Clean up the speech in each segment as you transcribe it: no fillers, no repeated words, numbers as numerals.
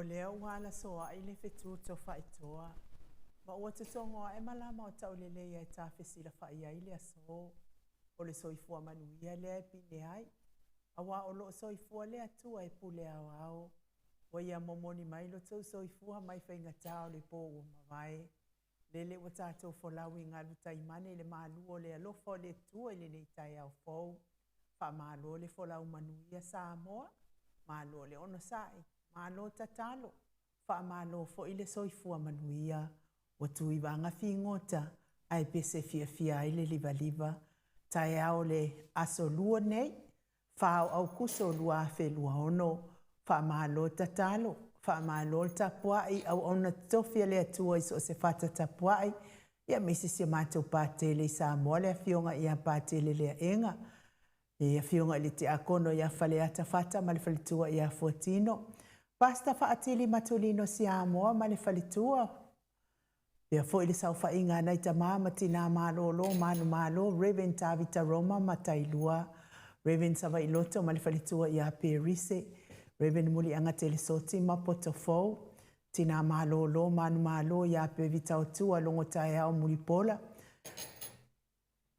O lea ua alasoa'i le fetu tofaitoa, ma ua totogo ae malama o tauleleia e tafesilafa'i ai le asō. O le soifua manuia lea e pine ai, auā o lo'o soifua le Atua e pule aoao. Ua ia momoli mai lo tou soifua mai faigatā o le pō ua mavae. Lele ua tatou folau i galu taimane i le malu o le alofa o le Atua i lenei taeao fou. Faamalo le folau manuia Samoa, malo le onosai, malo tatalo, faamalo foi le soifua manuia. Ua tuivaga figota ae pese fiafia ai le livaliva. Taeao o le Aso Lua nei, 4 o Aukuso 2026. Faamalo tatalo, faamalo le tapuai, auauna totofi a le Atua i so o se fata tapuai, aemaise si a matou Patele i Samoa, le Afioga ia Patele Leaega, le Afioga i le Tiakono ia Faleata Fata ma le faletua ia Fuatino, Pastor Faatili Matulino Siamoa ma le faletua, pea foi le saofaiga a nai tama ma tina malolo manumalo, Reverend Tavita Roma ma Tailua, Reverend Savailoto ma le faletua ia Perise, Reverend Muliaga Telesoti ma Potofou, tina malolo manumalo ia Pevitautua Logotaeao Mulipola,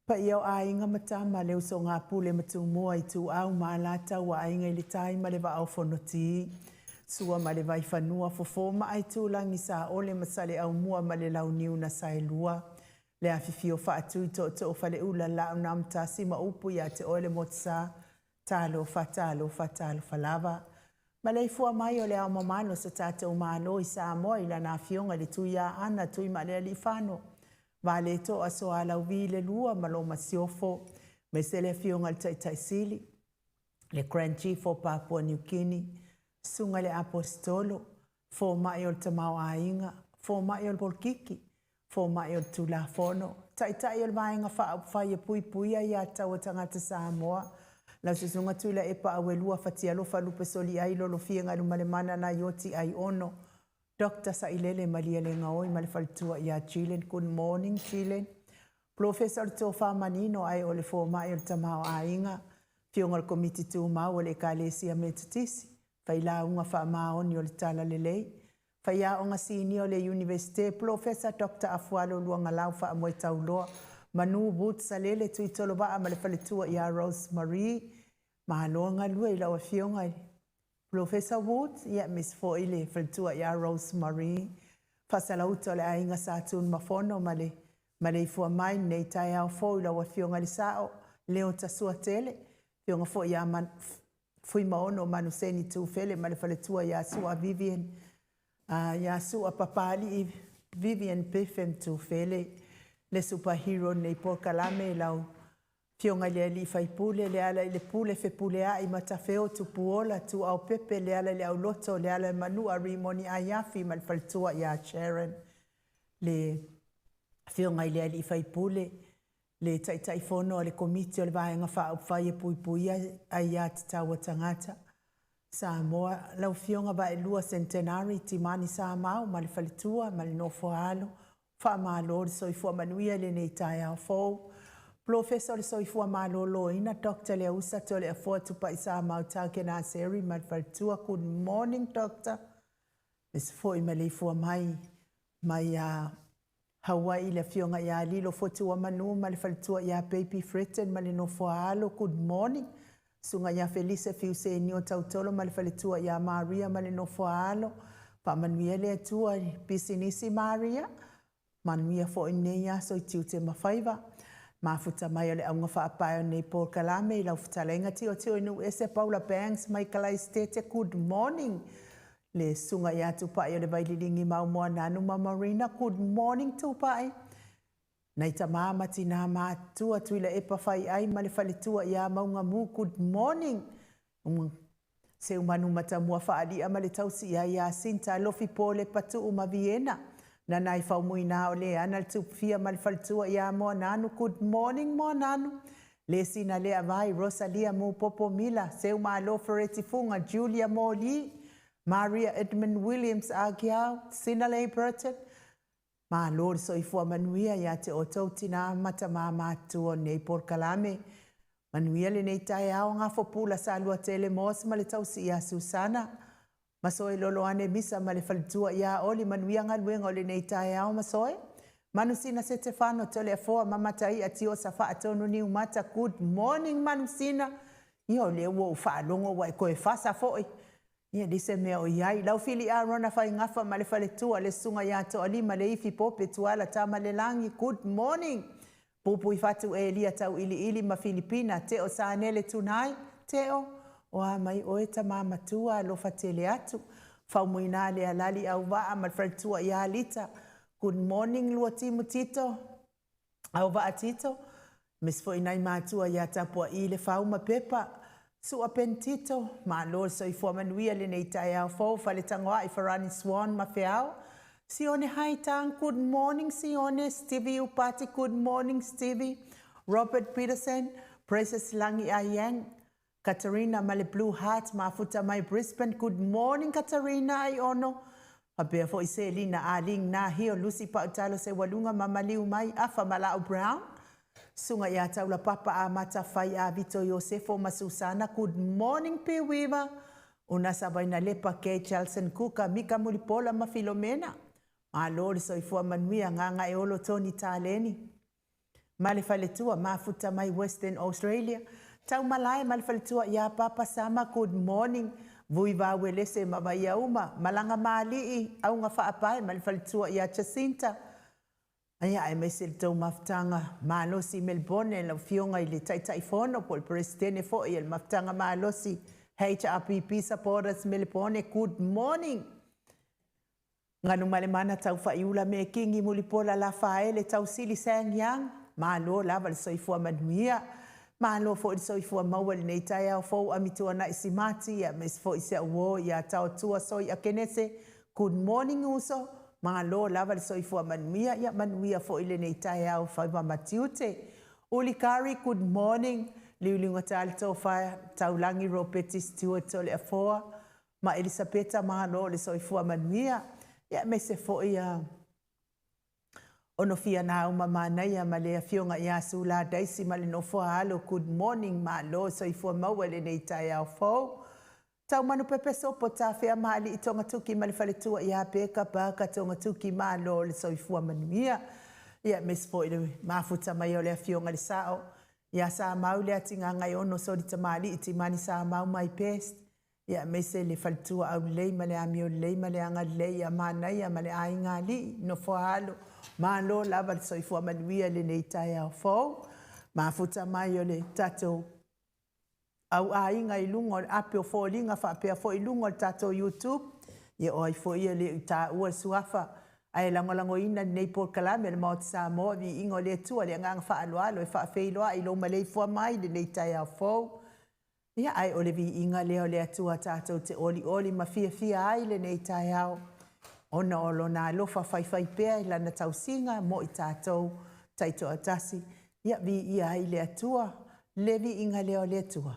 paia o aiga ma tama, le usoga a Pule ma Tumua, Ituau ma Alataua, Aiga i le Tai ma le Vaa o Fonoti, Sua ma le Vaifanua, Fofo ma Aitulagi, Saole ma Saleaaumua ma le Launiu na Saelua, le afifio Faatui, Tootoo Faleula, Laau na Amotasi ma upu ia te oe le Motusa. Talofa, talofa, talofa lava. Maleifua mai o le ao mamalu o so tatou Malo i Samoa i lana Afioga i le Tuiaana Tuimalealiifano Vaaletoa Sualauvi le Lua ma lo Masiofo, aemaise le Afioga i le Taitai Sili, le Grand Chief o Papua New Guinea, Susuga i le Aposetolo, Fomai o le Tamaoaiga, Fomai o le Polokiki, Fomai o le Tulafono, Taitai o le Vaega Faaupufai e Puipuia Ia Tatau a Tagata Samoa, lau Susuga Tuilaepa Auelua Fatialofa Lupesoliai Lolofia Galumalemana Naioti Aiono, Dr. Sailele Malielegaoi ma le faletua ia Jillian. Good morning, Jillian. Polofesa o le Tofa Manino ae o le Fomai o le Tamaoaiga, Afioga o le Komiti Tumau o le Ekalesia Metotisi, Failauga Faamaoni o le Talalelei, Faiaoga Sinia o le Iunivesite, Polofesa Dr. Afualo Luagalau Faamoetauloa, Manu Woods Salele Tuitolovaa ma le faletua ia Rose Marie. Malo galue i lau Afioga i Polofesa Woods, aemaise foi le faletua ia Rose Marie. Faasalauta o le aiga Sa Tunumafono ma le maleifua mai lenei taeao fou i lau Afioga i le Sao, Leo Tasuatele, Afioga foi ia Fuimaono Manuseni Tufele ma le faletua ia Sua Vivian, ia Sua Papali'i Vivian Biffem Tufele, le superhero nei polokalame lau Afioga i le Alii Faipule, le ala i le pule fepuleai Matafeo Tupuola Tuaopepe, le ala i le auloto, le ala i Manua Rimoni Aiafi ma le faletua ia Sharon, le Afioga i le Alii Faipule, le Taitaifono a le Komiti o le Vaega Faaupufai e Puipuia Aia Tatau a Tagata Samoa, lau Afioga Vaelua Centenary Timani Samau ma le faletua ma le nofoaalo. Faamalo le soifua manuia i lenei taeao fou. Polofesa o le Soifua Maloloina, Dr. Leausa Toleafoa Tupai Samau Takenaseri ma le faletua. Good morning, Doctor. Aemaise foi maleifua mai mai Hawaii le Afioga ia Lilo Fotuamanu ma le faletua ia Baby Fretton ma le nofoaalo. Good morning. Susuga ia Felisa Fiusenio Tautolo ma le faletua ia Maria ma le nofoaalo. Faamanuia le Atua i pisinisi Maria. Manuia foi lenei aso i tiute ma faiva. Mafuta mai o le auga faapae o lenei polokalame i lau fetalaiga Tiotioinuuese Paula Banks mai Kalaistete. Good morning. Le susuga ia Tupai o le Vaililigi Maumoananu ma Marina. Good morning, Tupai. Nai tama ma tina matua Tuilaepa Faiai ma le faletua ia Maugamu. Good morning. Seumanu Matamua Faalia ma le tausi ia Iasinta Alofi Pole Patuu ma Viena. Nanai Faumuina o le ana le Tupufia ma le faletua ia Moananu. Good morning, Moananu. Le Sina Lea Vai, Rosalia Mupopo Mila, Seumalo Fereti Funga, Julia Moli, Maria Edmund Williams Agiao, Sinalei Burton. Malo le soifua manuia ia te outou tina ma tama matutua o lenei polokalame. Manuia lenei taeao Gafopula Saluatele Mos ma le tausi ia Susana. Masoe Loloane Misa ma le faletua ia Oli, manuia galuega o lenei taeao Masoe. Manusina Setefano Toleafoa Mamataia Tiosa Faatonu Niumata, good morning Manusina. Ia o lea ua ou faalogo ua e toe fasa foi. Ia leai se mea o i ai. Lau Fili Arona Faigafa ma le faletua le susuga ia Toalima Leifi Pope Tuala Tamalelagi, good morning. Pupui Fatu Elia Tauiliili ma Filipina Teo Sanele Tunai, Teo, o a mai oe tama matua alofa tele atu. Faumuina le alali auvaa ma le faletua ia Lita, good morning Luatimu Tito, auvaa Tito. Aemaise foi nai matua ia Tapuai le Fau ma Pepa, Sua Ben Tito, malo le soifua manuia lenei taeao fou, Faletagoai Farani Swan ma Feao. Sione Haitang, good morning Sione, Stevie Upati, good morning Stevie, Robert Peterson, Precious Langi Ayang, Katarina ma le Blue Heart mafuta mai Brisbane, good morning Katarina Aiono. Faapea foi Selina Aling Nahio, Lucy Pautalo Sewaluga ma Maliu mai, Afa Malau Brown, Susuga ia Taulapapa Amata Fai a Vito Iosefo ma Susana, good morning P Weaver, Unasa Vainalepa Kay Chelson Kuka, Mika Mulipola ma Filomena. Malo le soifua manuia, Gagaeolo Tony Taleni ma le faletua mafuta mai Western Australia. Taumalae ma le faletua ia Papa Sama, good morning. Vui Vauelese ma Vaiauma, Malaga Mali'i, Auga Faapae ma le faletua ia Jacinta. Ia, aemaise le tou mafutaga malosi i Melbourne, lau Afioga i le Taitaifono po o le Peresetene foi o le Mafutaga Malosi HRPP Supporters Melbourne, good morning. Galumalemana Taufa'iula Mekingi Mulipola Lafaele Tausili Sang Yang, malo lava le soifua manuia. Malo foi le soifua maua i lenei taeao fou Amituana'i Simati, aemaise foi si au uo ia Taotua Soi Akenese, good morning uso, malo lava le soifua manuia, ia manuia foi lenei taeao faiva ma tiute. Uli Kari, good morning. Liuliugata le tofa Taulagi Ropeti Stewart Toleafoa ma Elisapeta, malo le soifua manuia. Ia aemaise foi a Onofia Nauma Manaia ma le Afioga ia Sula Daisy ma le nofo a alo, good morning, malo soifua maua i lenei taeao fou. Taumanu Pepe Sopo Tafea ma Alii Togatuki ma le faletua ia Peka Paka Togatuki, malo le soifua manuia. Ia aemaise foi le mafuta mai o le Afioga i le Sao ia Samau le Atigaga Soli Tamalii Timani Samau my best. Ia aemaise le faletua aulelei ma le amio lelei ma le agalelei ia Manaia ma le aiga alii nofo a alo, malo lava le soifua manuia i lenei taeao fou. Mafuta mai o le tatou au aiga i luga o le ape o foliga faapea foi i luga o le tatou YouTube. Ia o ai foi ia le i taua le suafa ae lagolagoina lenei polokalame o le Maota Samoa, viiga o le Atua, le agaga faaaloalo e faafeiloai i lou maleifua mai i lenei taeao fou. Ia, ae o le viiga lea o le Atua tatou te olioli ma fiafia ai lenei taeao, ona o lona alofa faifaipea i lana tausiga mo i tatou taitoatasi. Ia, viia ai le Atua, le viiga lea o le Atua.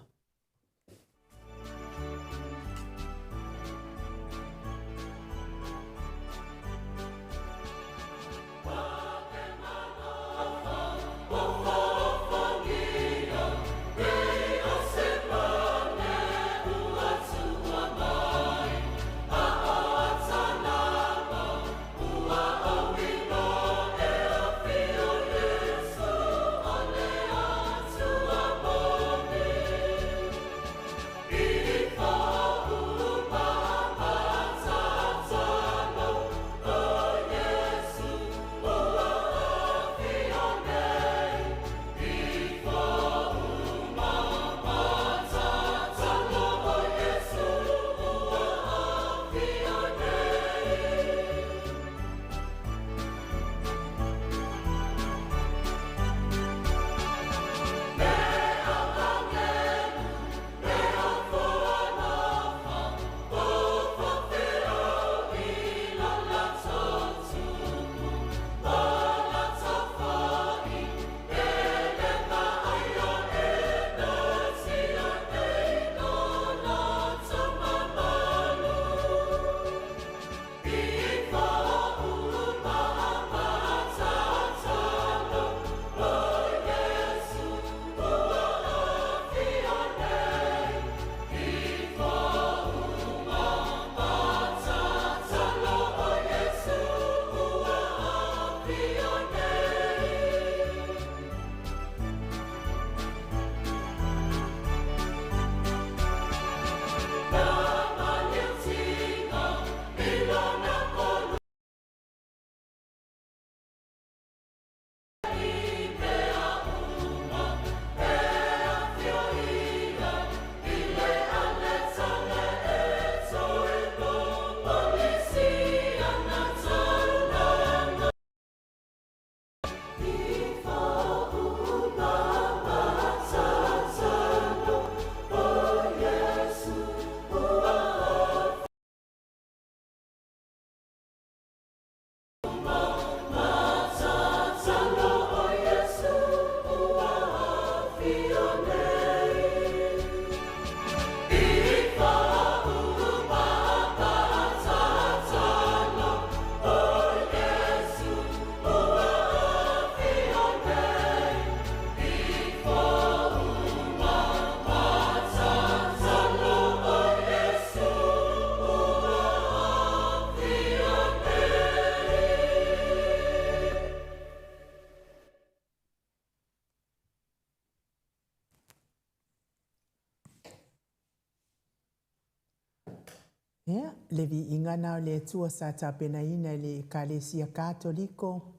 Ia, le viiga na o le Atua sa tapenaina e le Ekalesia Katoliko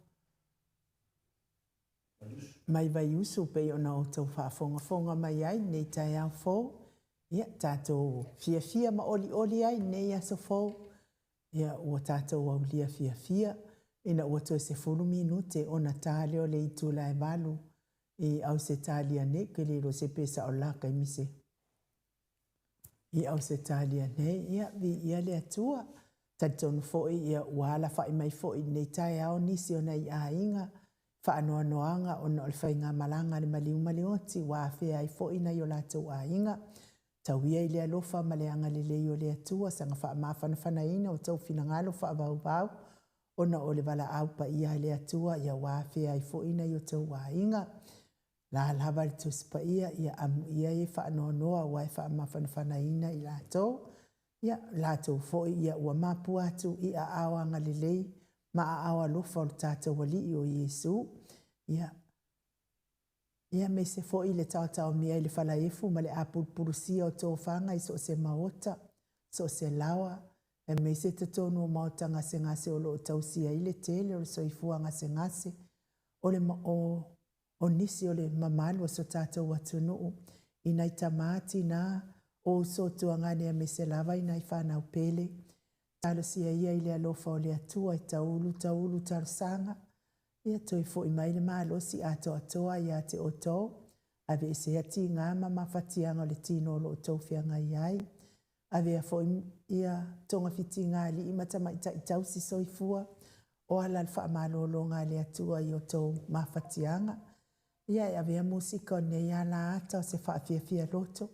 mai Vaiusu pei ona outou faafogafoga mai ai lenei taeao fou. Ia, tatou fiafia ma olioli ai lenei aso fou. Ia, ua tatou aulia fiafia ina ua toe 10 minute ona ta lea o le itula e 8 i Ausetalia nei. Ou te le iloa se pe sao la taimi se i Ausetalia nei. Ia, viia le Atua. Talitonu foi ia ua alafai mai foi i lenei taeao nisi o nai aiga faanoanoaga ona o le faigamalaga a le maliu ma le oti ua afea ai foi nai o latou aiga. Tau ia i le alofa ma le agalelei o le Atua saga faamafanafanaina o tou finagalo faavauvau ona o le valaau paia a le Atua ia ua afea ai foi nai o tou aiga. La lava le Tusi Paia, ia amuia e faanoanoa aua e faamafanafanaina i latou. Ia, latou foi ia ua mapua atu i aao agalelei ma aao alofa o le tatou Alii o Iesu. Ia, ia aemaise foi le taotaomia i le falaefu ma le apulupulusia o tofaga i so o se maota, so o se laoa, aemaise totonu o maota gasegase o lo o tausia ai le tele o le soifua gasegase o le o o nisi o le mamalu o so tatou atunuu, i nai tama, tina, o uso, tuagane aemaise lava i nai fanau pele. Talosia ia i le alofa o le Atua e taulu taulu talosaga, ia toe foi mai le malosi atoatoa ia te outou, aveesea tiga ma mafatiaga o le tino o lo o outou feagai ai. Avea foi ia togafitiga alii ma tamaitai tausi soifua o ala le faamalologa a le Atua i outou mafatiaga. Ia e avea musika o lenei alaata o se faafiafia loto,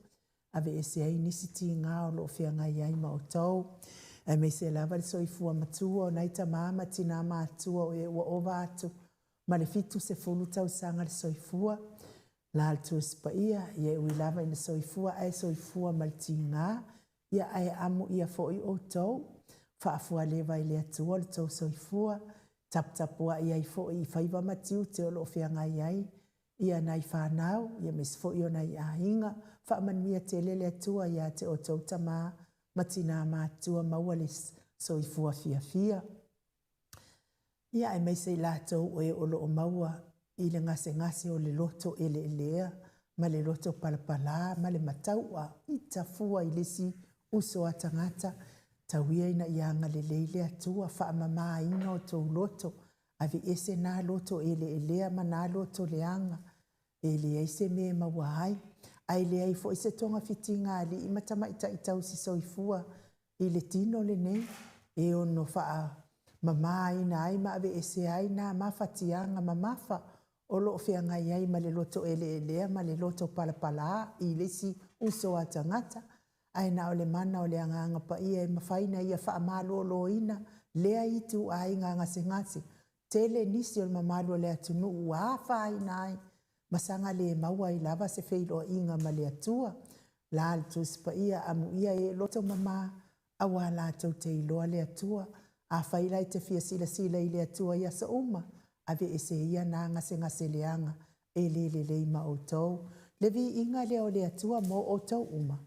aveese ai nisi tiga o lo o feagai ai ma outou, aemaise lava le soifua matua o nai tama ma tina matua o e ua ova atu ma le 70 tausaga le soifua. La le Tusi Paia, ia e ui lava ina soifua ae soifua ma le tiga, ia ae amuia foi outou, faafualeva i le Atua lo outou soifua, taputapuai ai foi i faiva ma tiute o lo o feagai ai ia nai fanau, ia aemaise foi o nai aiga. Faamanuia tele le Atua ia te outou tama ma tina matutua, maua le soifua fiafia. Ia aemaise i latou o e o lo o maua i le gasegase o le loto eleelea ma le loto palapala ma le matau'a ita fua i le isi uso a tagata, tau ia ina ia agalelei le Atua, faamamaina o tou loto, aveese na loto eleelea ma na loto leaga, e leai se mea e maua ai, ae leai foi se togafitiga alii ma tamaitai tausi soifua i le tino lenei, e ono faamamaina ai ma aveesea ai nā mafatiaga mamafa o lo o feagai ai ma le loto eleelea ma le loto palapala i le isi uso a tagata, ae na o le mana o le Agaga Paia e mafai ona ia faamaloloina lea ituaiga gasegase. Tele nisi o le mamalu o le atunuu ua afaina ai ma saga le maua ai lava se feiloaiga ma le Atua. La le Tusi Paia, amuia e loto mama, aua latou te iloa le Atua. Afai la e te fia silasila i le Atua i aso uma, aveese ia na gasegase leaga e le lelei ma outou. Le viiga lea o le Atua mo outou uma.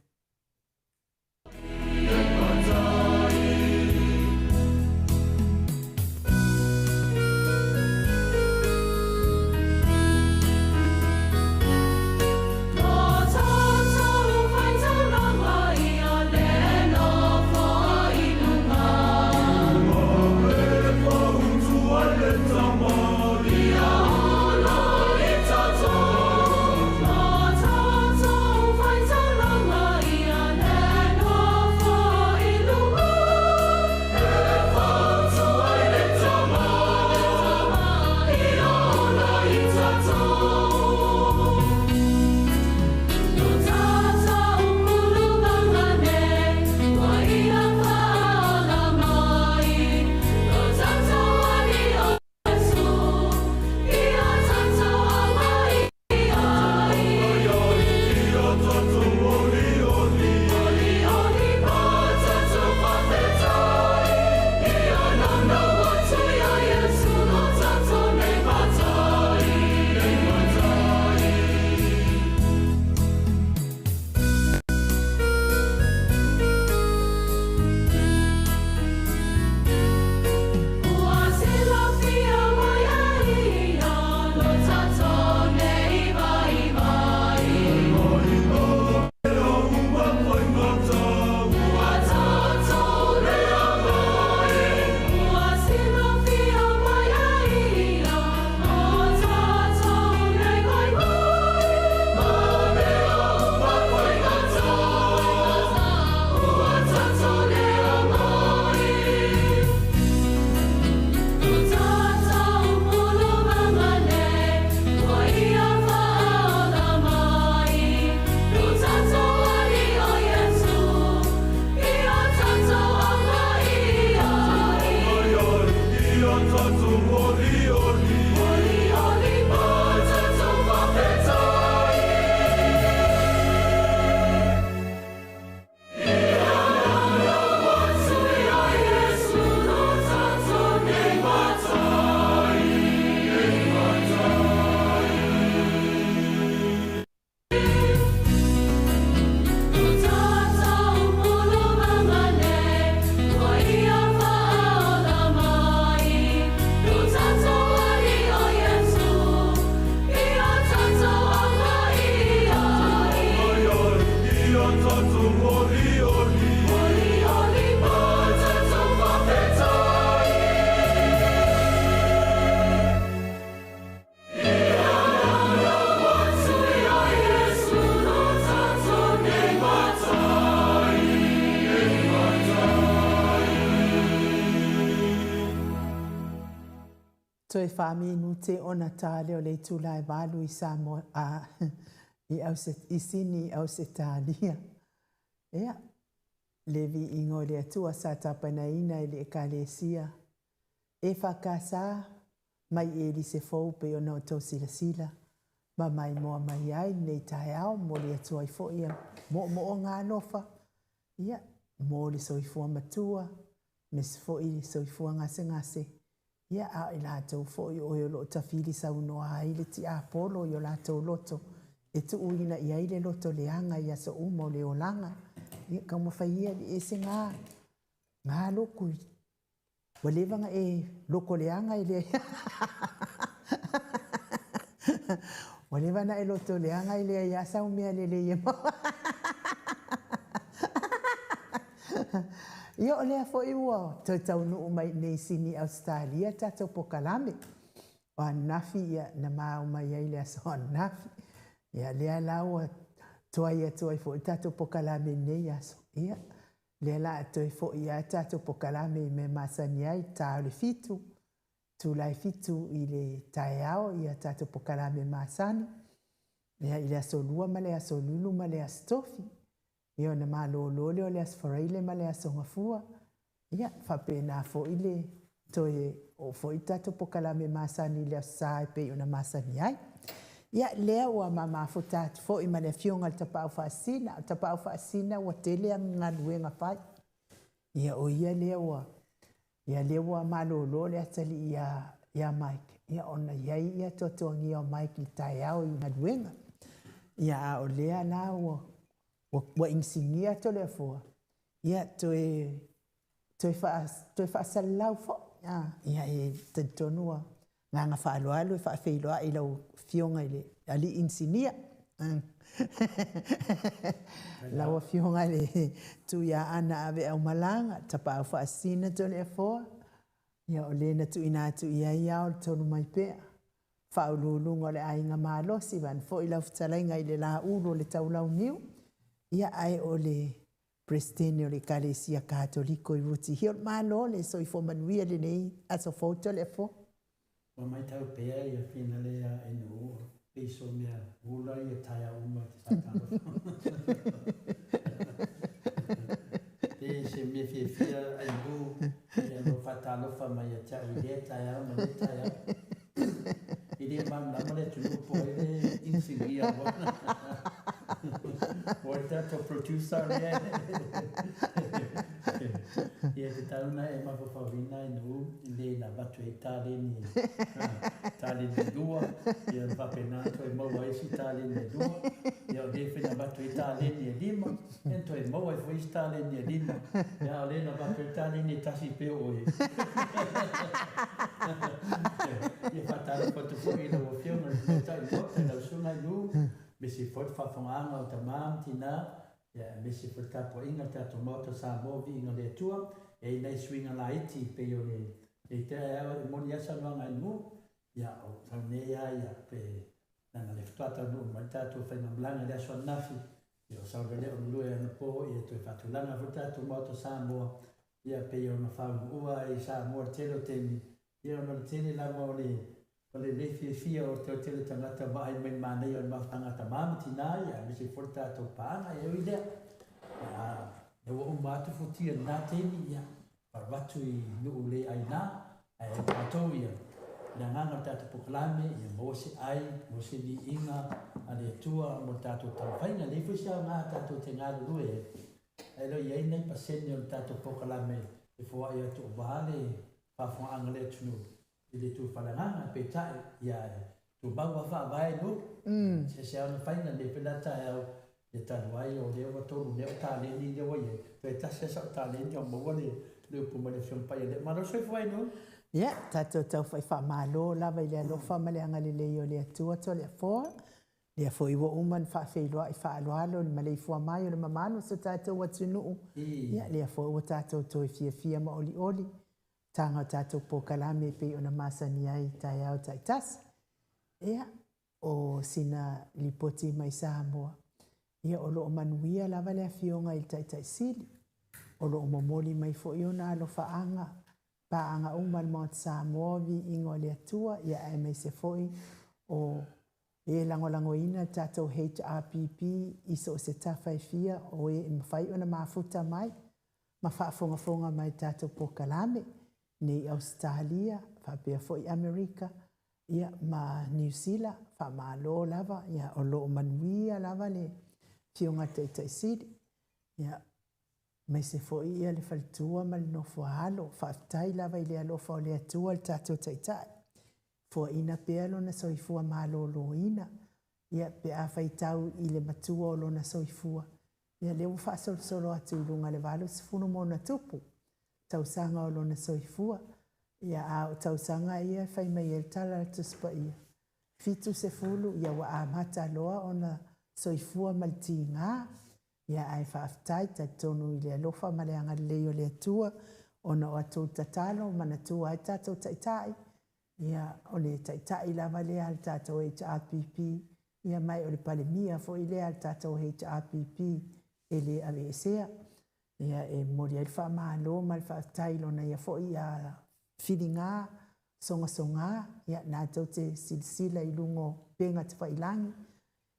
Toe 4 minute ona ta lea o le itula e 8 i Samoa, a, i, Ause, i Sini, Ausetalia. Ia, le viiga o le Atua sa tapenaina e le Ekalesia EFKS mai Elise fou pei ona outou silasila ma maimoa mai ai lenei taeao, momoli atu ai foi ia moomooga alofa, ia, mo le soifua matua, aemaise foi le soifua gasegase, ia, a o i latou foi o e o lo o tafili saunoa ai le tiapolo i o latou loto, e tuuina i ai le loto leaga i aso uma o le olaga. Ia, taumafai ia i ese gā, gā loku ua leva ona e loto leaga e leai ua leva ona e loto leaga e leai lava sau mea lelei e maua. Ia, o lea foi ua toe taunuu mai nei Sini Ausetalia tatou pokalame. O ananafi ia na mau mai ai le aso ananafi. Ia lea la ua tuai atu ai foi tatou pokalame i lenei aso. Ia, lea la toe foi lava tatou pokalame i mea masani ai, ta o le 7, itula e 7 i le taeao ia tatou pokalame masani. Ia, i le aso Lua ma le aso Lulu ma le aso Tofi. Ia ona malolo lea o le aso Faraile ma le aso Gafua. Ia, faapena foi le toe oo foi tatou pokalame masani i le aso Sa e pei ona masani ai. Ia, lea ua mamafuta atu foi ma le afioga i le Tapaau Faasisina. O le Tapaau Faasisina ua tele ana galuega fai. Ia, o ia lea ua, ia lea ua malolo le atalii ia Mike, ia ona i ai ia tuatuagia o Mike i le taeao i galuega. Ia, a o lea la ua inisinia Toleafoa, ia toe faasalalau foi. Ia, e talitonu ua agaga faaaloalo e faafeiloai i lau afioga i le alii inisinia. Lau afioga i le Tuiaana Aveaumalaga, Tapaau Faasisina Toleafoa, ia o le na tuuina atu i ai ao le tonu mai pea. Faauluuluga o le aiga malosi, vaeane foi lau fetalaiga i le Laulu o le Taulauniu, ia ae o le Peresetene o le Ekalesia Katoliko i Rooty Hill. Malo le soifua manuia lenei aso fou Toleafoa. Ua matau pea ia fina lea e nuu pei so mea ula ia taeao uma i te faatalofa. Pe se mea fiafia ai nuu ia lo faatalofa mai ia te au i lea taeao ma lea taeao. I le malamalama le atunuu po o ai le inisinia o le tatou producer lea. Ia tatau ona e mafaufauina e nuu le na avatu ai taleni taleni e 2, ia ona faapena toe maua ai isi taleni e 2. Ia o lea foi na avatu ai taleni e 5, ia toe maua ai foi isi taleni e 5. Ia o lea na avatu ai taleni e 1 pei o oe. Ia faatalofa atu foi i lau Afioga i le Tamaitai Maota i lau Susuga i Nuu, aemaise foi le faafofogaaga o tama ma tina, ia aemaise foi le tapuaiga a le tatou Maota o Samoa, viiga o le Atua. E i ai nai suiga laiti pei o le taeao e moni lava saunoaga i nuu, ia o sau nei lava ia pe leaga le faatoa taunuu mai le tatou faigamalaga i le aso ananafi, ia o sau lea o lua anapo ia toe faatulaga foi le tatou Maota o Samoa, ia pei ona faauluua ai i Samoa i le tele o taimi, ia ona o le tele lava o le le fiafia o le tele o tagata vaai mai i le manaia o le mafutaga a tama ma tina, ia aemaise foi le tatou paaga. E ui lea, ia ua uma atu futia i lena taimi, ia faravatu i nuu le aina, ae matou ia le agaga o le tatou pokalame, ia maua se ai, maua se viiga a le Atua mo le tatou taumafaiga. E leai foi se aoga tatou te galulue ai, ae le o i ai nai pasene o le tatou pokalame e foai atu aua le faafofogaaga a le atunuu i le tufaleagaga. Peitai, ia e tumau lava faavae nuu, se ona faiga nei foi la taeao ia talu ai o lea ua 3 mea o taleni lea ua i ai, toe tasi lava sau taleni o maua le upu mai le Afioga Paia le Malo. Soifua ai nuu. Ia, tatou taufai faamalo lava i le alofa ma le agalelei o le Atua Toleafoa. Lea foi ua uma ona faafeiloai faaaloalo le maleifua mai o le mamalu o so tatou atunuu. Ia, lea foi ua tatou toe fiafia ma olioli taga o tatou pokalame e pei ona masani ai taeao taitasi. Ia, o sina lipoti mai Samoa. Ia, o lo o manuia lava le afioga i le Taitai Sili. O lo o momoli mai foi ona alofaaga. Paaga uma a le Maota Samoa, viiga o le Atua, ia aemaise foi o e lagolagoina le tatou HRPP i so o se tafa e fia o e mafai ona mafuta mai ma faafogafoga mai i le tatou polokalame nei i Ausetalia, faapea foi Amerika, ia ma Niu Sila. Faamalo lava, ia o lo o manuia lava le Afioga i le Taitai Sili, ia aemaise foi ia le faletua ma le nofoaalo. Faafetai lava i le alofa o le Atua i le tatou Taitai, foaina pea lona soifua maloloina, ia pe a faitau i le matua o lona soifua, ia lea ua faasolosolo atu i luga i le 80 ma ona tupu tausaga o lona soifua. Ia a o tausaga ia e fai mai ai le tala a le Tusi Paia, 70 ia ua amata loa ona soifua ma le tiga. Ia ae faafetai, talitonu i le alofa ma le agalelei o le Atua ona o a outou tatalo manatua ai tatou taitai. Ia o le taitai lava lea a le tatou HRPP, ia mai o le Palemia foi lea a le tatou HRPP e le aveesea. Ia e momoli ai le faamalo ma le faafetai i lona ia foi filiga sogasoga, ia natou te silasila i luga o upega tafailagi,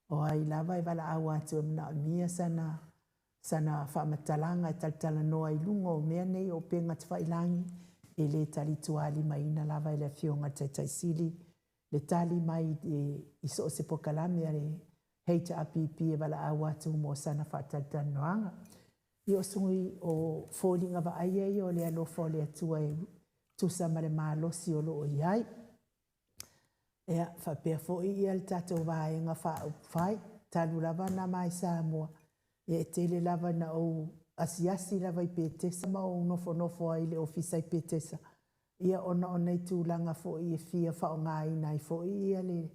o ai lava e valaau atu e manaomia sana faamatalaga e talatalanoa i luga o mea nei o upega tafailagi, e le talitualimaina lava e le Afioga i le Taitai Sili le tali mai i so o se polokalame a le HRPP e valaau atu mo sana faatalatalanoaga. Ia o sui o foliga vaaia ia o le alofa o le Atua e tusa ma le malosi o lo o i ai. Ia, faapea foi ia le tatou vaega faaupufai, talu lava na mai Samoa, ia e tele lava na ou asiasi lava i Petesa ma ou nofonofo ai i le ofisa i Petesa, ia ona o nai tulaga foi e fia faaaogaina ai foi ia le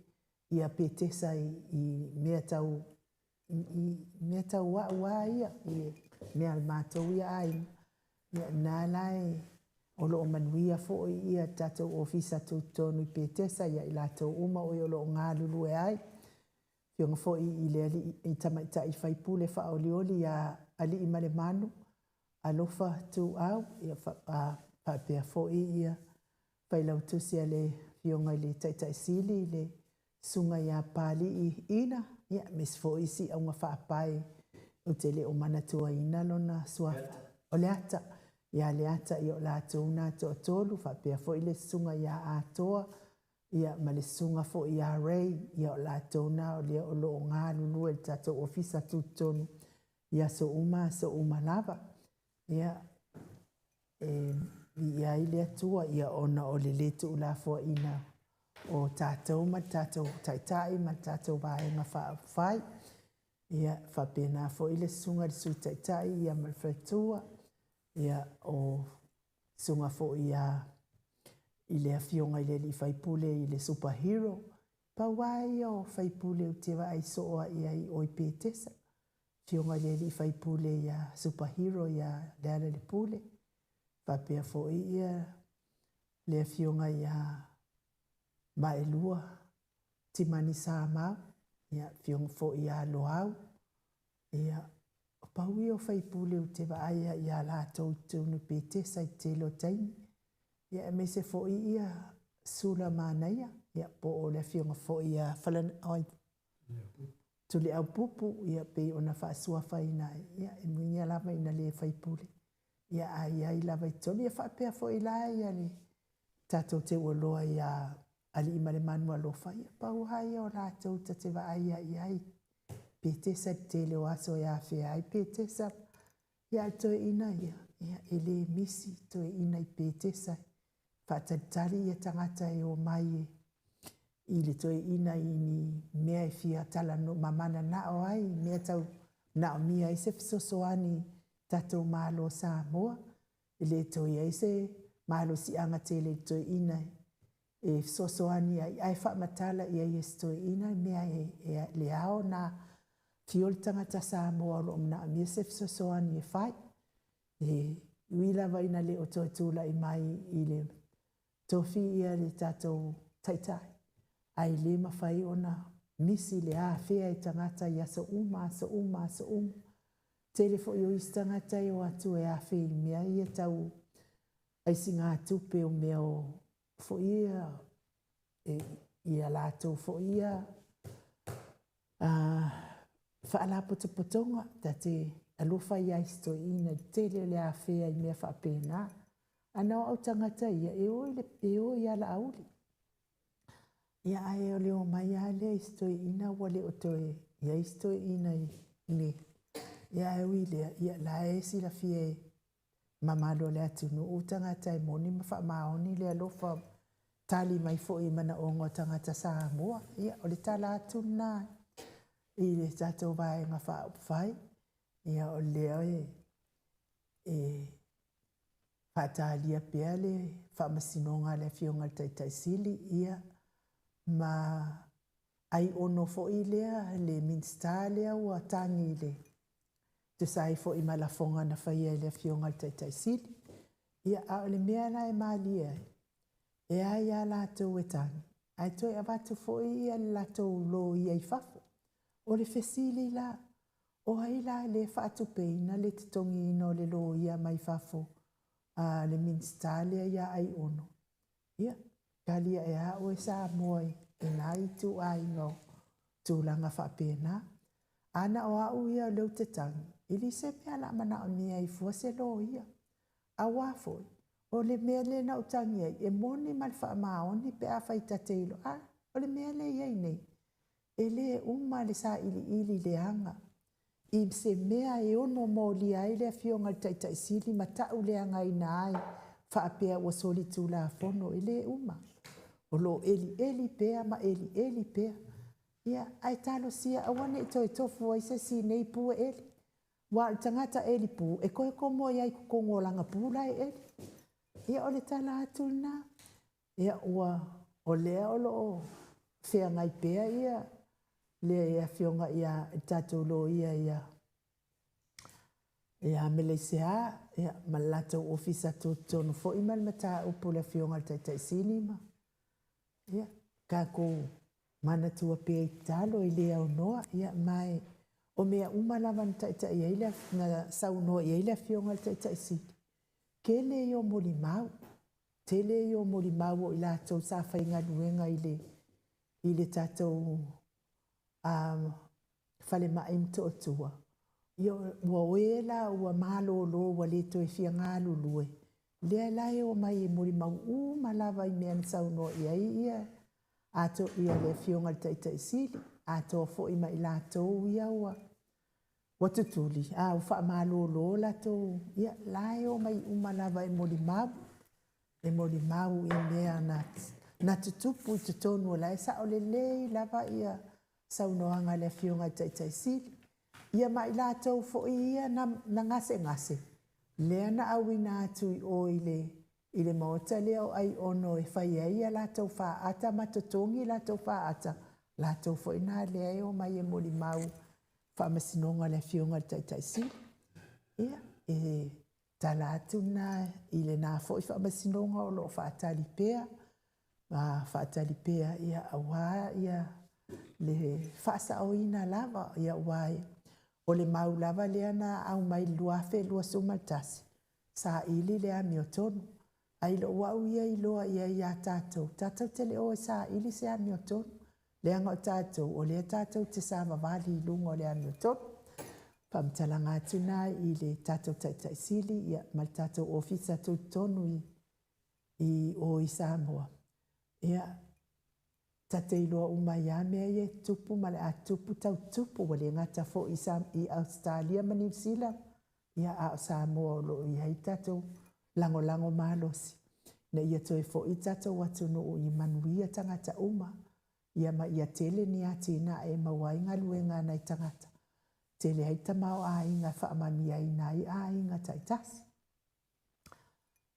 ia Petesa i mea tau i mea tau au lava ia, i mea a le matou ia aiga. Ia na la e o lo o manuia foi ia tatou ofisa tutotonu i Petesa ia i latou uma o lo o galulue ai. Afioga foi i le alii i tamaitai faipule faaolioli ia Aliimalemanu, Alofa Tuuau, ia faapea foi ia failautusi a le Afioga i le Taitai Sili, le Susuga ia Palii Ina, ia aemaise foi si auga faapae ou te le o manatuaina lona suafa. O Leata, ia Leata, ia o latou na toatolu, faapea foi le Susuga ia Atoa, ia ma le Susuga foi ia Ray, ia o latou na o lea o lo o galulue i le tatou ofisa tutotonu i aso uma, aso uma lava. Ia, e viia ai le Atua, ia ona o le lē tuulafoaiina o tatou ma le tatou taitai ma le tatou vaega faaupufai. Ia, faapena foi le susuga i le Sui Taitai ia ma le faletua, ia o susuga foi ia i le Afioga i le alii faipule i le Superhero. Pau lava ia o faipule ou te vaai soo lava i ai i o i Petesa. Afioga i le alii faipule ia Superhero ia Lealailepule, faapea foi ia le Afioga ia Maelua Timani Samau, ia Afioga foi ia Loau. Ia, o pau ia o faipule ou te vaai ai ia latou i totonu i Petesa i le tele o taimi. Ia aemaise foi ia Sula Manaia, ia po o le Afioga foi ia Tuliaupupu, ia pei ona faasuafaina ai, ia e muiga lava ina le faipule, ia a i ai lava i totonu. Ia faapea foi la ia le tatou teuoloa ia Aliimalemanu Alofa, ia pau lava ia o latou ta te vaai ai i ai Petesa i le tele o aso e afea ai Petesa. Ia a le toeaina ia, ia e le misi toeaina i Petesa, faatalitali ia tagata e omai e i le toeaina i ni mea e fia talanoa ma mananao ai, mea tau manaomia ai se fesoasoani tatou Malo Samoa. E le toe i ai se malosiaga tele i le toeaina e fesoasoani ai, ae faamatala i ai e se toeaina le mea e le ao na afio le tagata Samoa o lo o manaomia se fesoasoani e fai. E ui lava ina le o toe tulai mai i le tofi ia le tatou taitai, ae le mafai ona misi le afea e tagata i aso uma, aso uma, aso uma. Tele foi o isi tagata e o atu e afe i mea ia tau. aisigātupe o mea o foi ia e ia latou foi ia faalapotopotoga ta te alofa i ai si toeaina i le tele o le afea i mea faapena. A na o au tagata ia e o i le e o i alauli. Ia ae o le omai lava lea i si toeaina ua le o toe i ai si toeaina i le ia ae ui i lea, ia la e silafia e mamalu o le atunuu tagata e moni ma faamaoni le alofa tali mai foi i manaoga o tagata Samoa. Ia o le tala atu lena i le tatou Vaega Faaupufai. Ia o lea e e faatalia pea le faamasinoga a le Afioga i le Taitai Sili, ia ma ai ono foi lea le Minisita lea ua tagi i le tusa ai foi ma lafoga na faia e le Afioga i le Taitai Sili. Ia, a o le mea la e malie ai, e ai lava latou e tagi, ae toe avatu foi ia le latou loia i fafo. O le fesili la, o ai la le faatupeina le totogiina o le loia mai fafo a le Minisita lea ia Aiono? Ia, tali ae a oe Samoa i na ituaiga o tulaga faapena. A na o au ia o lea ou te tagi, e le se mea la manaomia ai fua se loia. Aua foi, o le mea lea na ou tagi ai, e moni ma le faamaoni pe afai ta te iloa. A, o le mea lea e i ai nei, e le uma le sailiili leaga i se mea e ono molia ai le Afioga i le Taitai Sili ma ta'u leagaina ai faapea ua solitulafono, e le uma. O lo o elieli pea ma elieli pea. Ia, ae talosia aua ne i toe tofu ai se isi i nei pu e eli. Aua o le tagata eli pu, e toe komo ai i totonu o lana pu la e eli. Ia, o le tala atu lena. Ia, ua, o lea o lo o feagai pea ia le Afioga ia le tatou loia ia ia Meleisea, ia, ma le latou ofisa tutotonu foi ma le mataupu le Afioga i le Taitai Sili ma ia tatou manatua pea i tatalo e le aunoa. Ia, ma e o mea uma lava na taitai ai le na saunoa i ai le Afioga i le Taitai Sili, tele ia o molimau, tele ia o molimau o i latou sa faigaluega i le i le tatou falemai i Motootua, ia ua o e la ua malolo ua le toe fia galulue, lea la e omai e molimau uma lava i mea na saunoa i ai ia ato ia le Afioga i le Taitai Sili, atoa foi ma i latou ia ua ua tutuli, a ua faamalolo latou, ia la e omai uma lava e molimau, e molimau i mea na na tutupu i totonu o la e sao lelei lava ia saunoaga a le Afioga i le Taitai Sili. Ia ma i latou foi ia na, na gasegase, lea na auina atu i o i le, i le maota lea o Aiono e fai ai a latou faata ma totogi latou faata, latou foi na lea e omai e molimau faamasinoga a le Afioga i le Taitai Sili. Ia, e tala atu lena i lena foi faamasinoga o lo o faatali pea, ma faatali pea ia aua ia le faasaoina lava ia aua o le mau lava lea na aumai i le 2021 saili le amiotonu. Ae i lou au ia iloa i ai ia tatou, tatou te le o e saili se amiotonu, leaga o tatou, o lea tatou te savavali i luga o le amiotonu. Faamatalaga atu na i le tatou Taitai Sili ia, ma le tatou Ofisa Tutotonu i, i o i Samoa. Ia, ta te iloa uma ai lava mea ia e tutupu ma le a tutupu tau tutupu, ua le gata foi i Ausetalia ma Niu Sila, ia a o Samoa o lo o i ai tatou lagolago malosi ina ia toe foi tatou atunuu i manuia tagata uma, ia ma ia tele ni atinae e maua ai galuega a nai tagata, tele ai tamaoaiga e faamanuiaina ai aiga taitasi.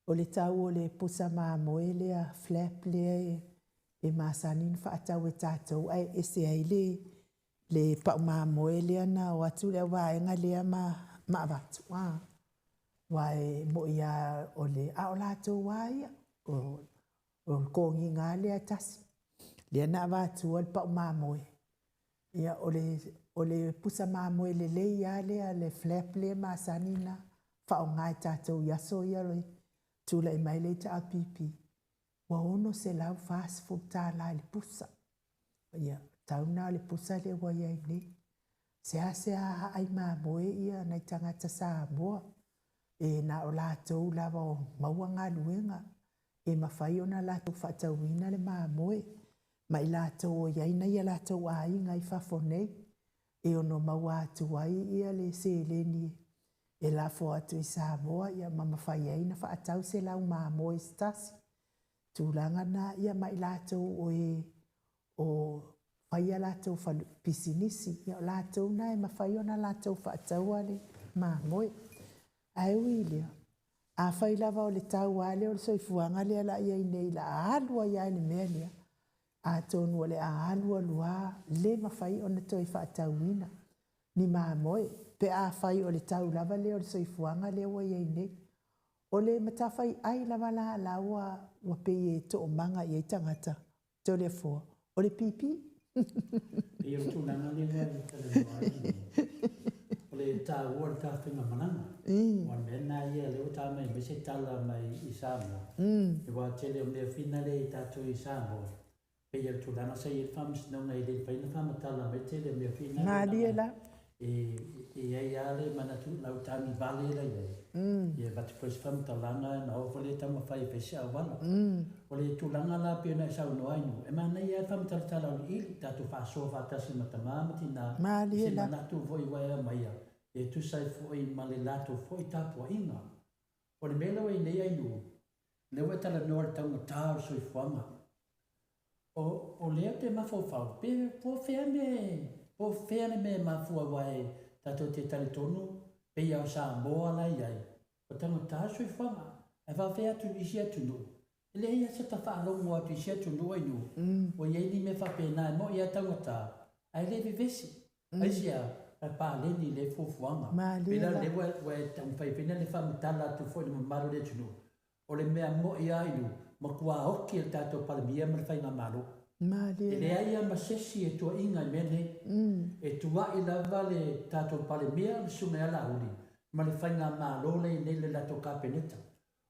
O le tau o le pusa mamoe lea, flap lea e, e masani ona faatau e tatou ae ese ai le, le pau mamoe lea na o atu le auvaega lea ma, ma avatu. Ah. Aua e moi lava o le, a o latou lava ia, o, o le kogiga lava lea e tasi. Lea na avatua le pau mamoe. Ia, o le, o le pusa mamoe lelei lava lea, le flap lea masani na faaaoga e tatou i aso ia Tulai mai le HRPP, ua $640 i le pusa. Ia, tau na o le pusa lea ua i ai nei. Seasea aai mamoe ia nai tagata Samoa, e na o latou lava o maua galuega e mafai ona latou faatauina le mamoe, ma i latou o i ai nai a latou aiga i fafo nei, e ono maua atu ai ia le seleni e lafo atu i Samoa ia ma mafai ai ona faatau se lau mamoe se tasi. Tulaga na ia ma i latou o e o fai a latou pisinisi, ia o latou na e mafai ona latou faataua le mamoe. Ae ui i lea, afai lava o le tau lava lea o le soifuaga lea la i ai nei la a alu ai lava i le mea lea, atonu o le a alu alu lava le mafai ona toe faatauina ni mamoe pe afai o le tau lava lea o le soifuaga lea ua i ai nei. O le matafaiai lava la la ua ua pei e toomaga i ai tagata Toleafoa, o le pipi. Pei o le tulaga lea ua e talanoa ai, o le taua o le ta faigamalaga. Aua o le mea lena ia lea ua ta mai aumai se tala mai i Samoa, aua o le tele o mea finale i tatou i Samoa, pei o le tulaga sa i ai le Faamasinoga e le mafai ona faamatala mai le tele o mea finale. Malie la. E i ai lava le manatu i lau tagi vale la i ai, ia avatu foi se faamatalaga ona oo foi lea e taumafai e fai se auala. O le tulaga la pei ona e saunoa ai Nuu, e manaia lava le faamatalatala o le ili, tatou faasoa faatasi ma tama ma tina i se manatu foi ua e aumaia e tusa ai foi ma le latou foi tapuaiga. O le mea lea ua i ai nei Ainuu, lea ua e talanoa i le taugata o le soifuaga. O, o lea ou te mafaufau, pe po o fea mea, po o fea le mea e mafua aua e tatou te talitonu pei lava o Samoa la e i ai, ua taugata le soifuaga. Ae faafefea atu i isi atunuu, e leai lava se ta faalogo atu i isi atunuu ainu, ua i ai ni mea faapena, e moni lava e taugata, ae le vevesi. Aisea? E paleni lea fuafuaga. Pei la lea ua e taumafai foi na le faamatala atu foi i le mamalu o le atunuu, O le mea moi lava i lu, matua oki e le tatou Palemia ma le Faigamalo. E leai lava ma sesi e tuuaiga i mea nei. E tuuai lava le tatou Palemia, le Susuga ia Laauli, ma le Faigamalo lea i nei le latou Kapeneta.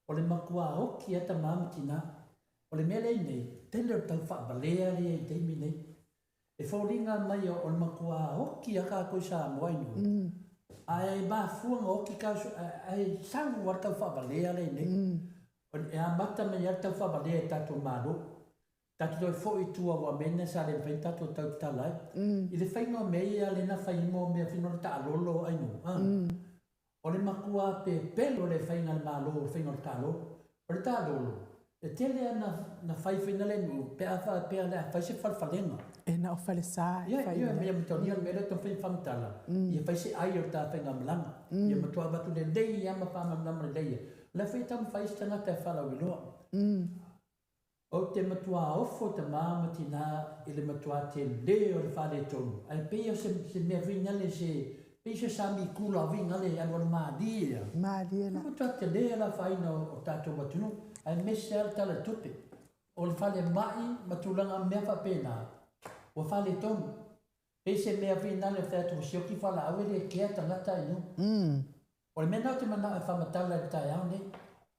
O le matua oki lava tama ma tina. O le mea lea i nei, tele o le tau faavalea lea i le taimi nei. E foliga mai o le matua oki a tatou i Samoa i nuu, ae mafua ona oki ae sau lava le tau faavalea lea i inei. E amata mai lava le tau faavalea i tatou Malo. Tatou toe foi i tua aua o mea na sa le mafai ona tatou tau tatala ai. I le faiga o mea ia lea na fai ai mea faiga o le taalolo ai nuu, O le matua pepelo o le faiga a le Malo, o le faiga o le taalolo. O le taalolo, e tele lava na fai faiga lea nuu pe a faapea o le a fai se falefalega. E na o falesa e fai ai. Ia, manatua le mea lea e taumafai e faamatala, ia fai se ai o le ta faigamalaga. Ia matua avatu lelei lava ma faamalamalama lelei ia. O la foi e taumafai isi tagata e faalauiloa. Ou te matua ofo tama ma tina i le matua tele o le faaletonu, ae pei o se, se mea vignale se, pei se sami kula vignale e alualu malie ia. Malie la. Matua tele le afaina o tatou atunuu, aemaise lava le Tala o le Tupe. O le falemai ma tulaga mea faapena, ua faaletonu. Pei se mea finale fai atu ua sioki fualaau e le kea tagata i nuu. O le mea lena ou te manao e faamatala i le taeao nei,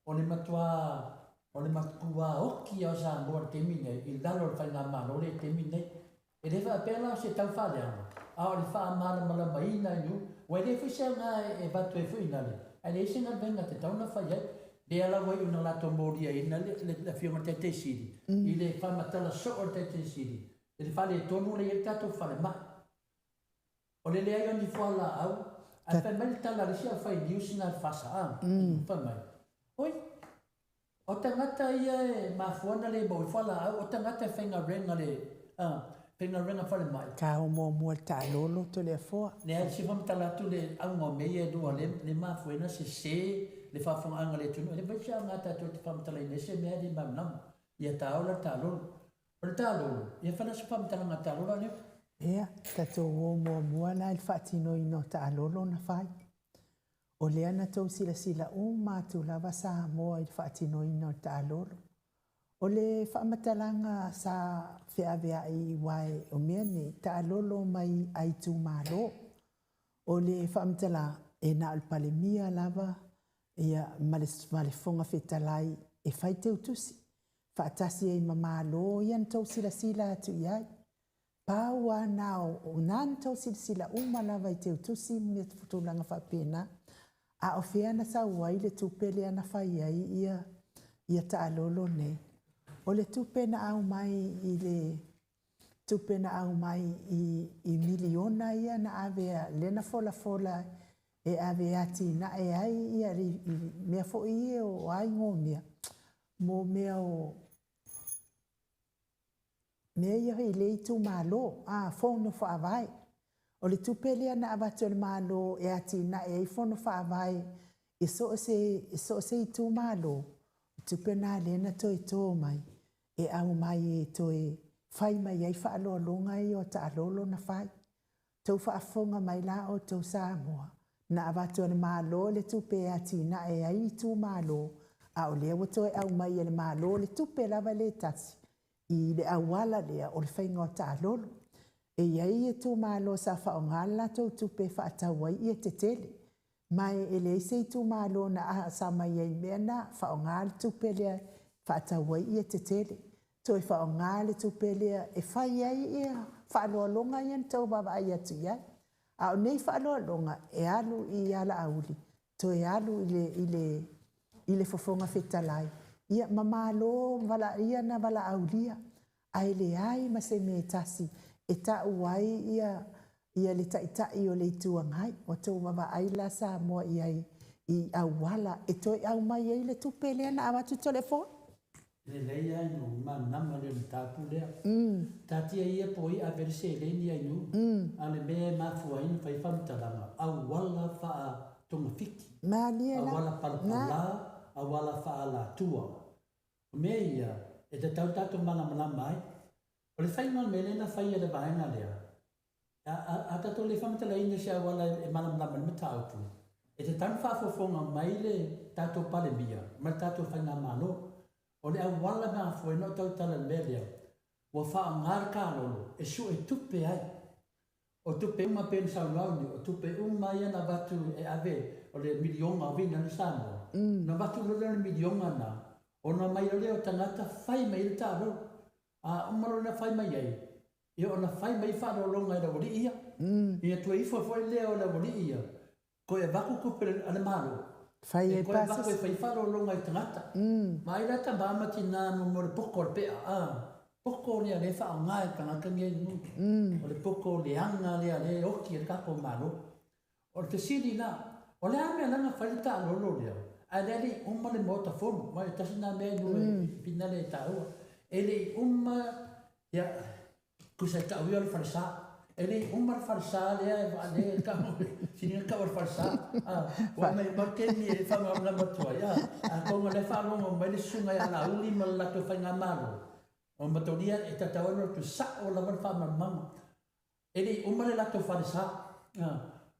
o le matua o le matua oki lava o Samoa i le taimi nei i lalo o le faigamalo lea i le taimi nei. E le faapea la o se tau faaleaga, a o le faamalamalamaina i nuu, ua e le foi se aoga e avatu ai foi inale, ae leai se galuega e tatau ona fai ai. Lea la ua iu ina latou moliaina le le Afioga i le Taitai Sili i le faamatala soo e le Taitai Sili I le faaletonu lea e i ai le tatou falemai. O le leai o ni fualaau, ae fai mai le tala a le isi aufai news na le FASA, fai mai, Oi, o tagata ia e mafua ona le maua ai fualaau, o tagata e faigaluega le, faigaluega falemai. Ka o muamua le taalolo Toleafoa. Leai, se faamatala atu le auga o mea ia e lua lea e mafua ai ona sese le faafofogaaga a le atunuu. E le mafai se aoga tatou te faamatalaina ai se mea e le malamalama. Ia taola le taalolo. O le taalolo, ia fai la se faamatalaga taalolo a lea. Ia, tatou o muamua la i le faatinoina o taalolo na fai. O lea na tou silasila uma atu lava Samoa i le faatinoina o le taalolo. O le faamatalaga sa feaveai aua o mea nei, taalolo mai a itumalo. O le faamatalaga, e na o le Palemia lava Ia, ma le, ma le Fofoga Fetalai e fai teutusi, faatasi ai ma Malo ia na tou silasila atu i ai. Pau lava na o, o na na tou silasila uma lava i teutusi ma mea tulaga faapena. A o fea na sau ai le tupe lea na fai ai ia, ia taalolo nei? O le tupe na aumai i le tupe na aumai i, i miliona ia na ave lea na folafola e ave e atinae ai ia mea foi ia o aiga mo mea o mea ia i le itumalo, a fono faavae. O le tupe lea na avatu e le Malo e atinae ai fono faavae i so o se, i so o se itumalo, o tupe na lea na toe to mai e aumai e toe fai mai ai faaaloaloga ia o taalolo na fai. Tou faafofoga mai la outou Samoa, na avatu e le Malo le tupe e atinae ai itumalo, a o lea ua toe aumai e le Malo le tupe lava le tasi i le auala lea o le faiga o taalolo. E i ai itumalo sa faaaoga le latou tupe e faatau ai ie tetele, ma e leai se itumalo na asa mai ai i mea na, faaaoga le tupe lea e faatau ai ie tetele, toe faaaoga le tupe lea e fai ai ia faaaloaloga ia na tau vaavaai atu i ai. A o nei faaaloaloga e alu i Alauli, toe alu i le, i le, i le Fofoga Fetalai, ia ma Malo ia na valaaulia, ae leai ma se mea e tasi e tau ai ia ia le Taitai o le Itu Agai. Ua tou vaavaai la Samoa i ai i auala e toe aumai ai le tupe lea na avatu Toleafoa? Lelei lava inu malamalama le mataupu lea. Taatia ia po o ave le seleni ia inu, a o le mea e mafua ai ona fai faamatalaga, auala faa-togafiti, Malie la. auala palapala, auala faa-alatua. O mea ia e tatau tatou malamalama ai. O le faiga o le mea lea na fai e le vaega lea, a tatou le faamatalaina se auala e malamalama i le mataupu, e tatau ona faafofoga mai le tatou Palemia ma le tatou Faigamalo. O le auala na afua ai ona ou tautala i le mea lea, ua faaaoga le kalolo e suetupe ai. O tupe uma pei ona saunoa au, o tupe uma ia na avatu e ave, o le miliona o vina na Samoa, na avatu loa lea o le miliona na, ona omai loa lea o tagata fai mai ai le taalolo. A uma loa ona fai mai ai, ia ona fai mai faaaloaloga e le aualii ia. Ia toe ifo foi lea o le aualii ia, toe avatu tupe a le Malo, Fai e ai toe avatu e pasese. fai faaaloaloga i tagata. Ma ai la tama ma tina mo le poko o le pea, a poko lea le faaaoga e tagata nei nu. O le poko leaga lea le oti e le tatou Malo. O le fesili la, o le a mea la na fai le taalolo lea, ae lea le i uma le Maota Fono, ma e tasi na mea nu e finale e taua. E le i uma, ia, tusa e tau ia o le falesa. E le i uma le falesa lea e lea e tau, sili na tau o le falesa. Ua mai mau taimi e faamalamalama atu ai, atonu o lea e faalogo mai le susuga ia Laauli ma le latou Faigamalo, o Matolia e tatau ai ona atu sao lava le faamalamalamaga. E le i uma le latou falesa.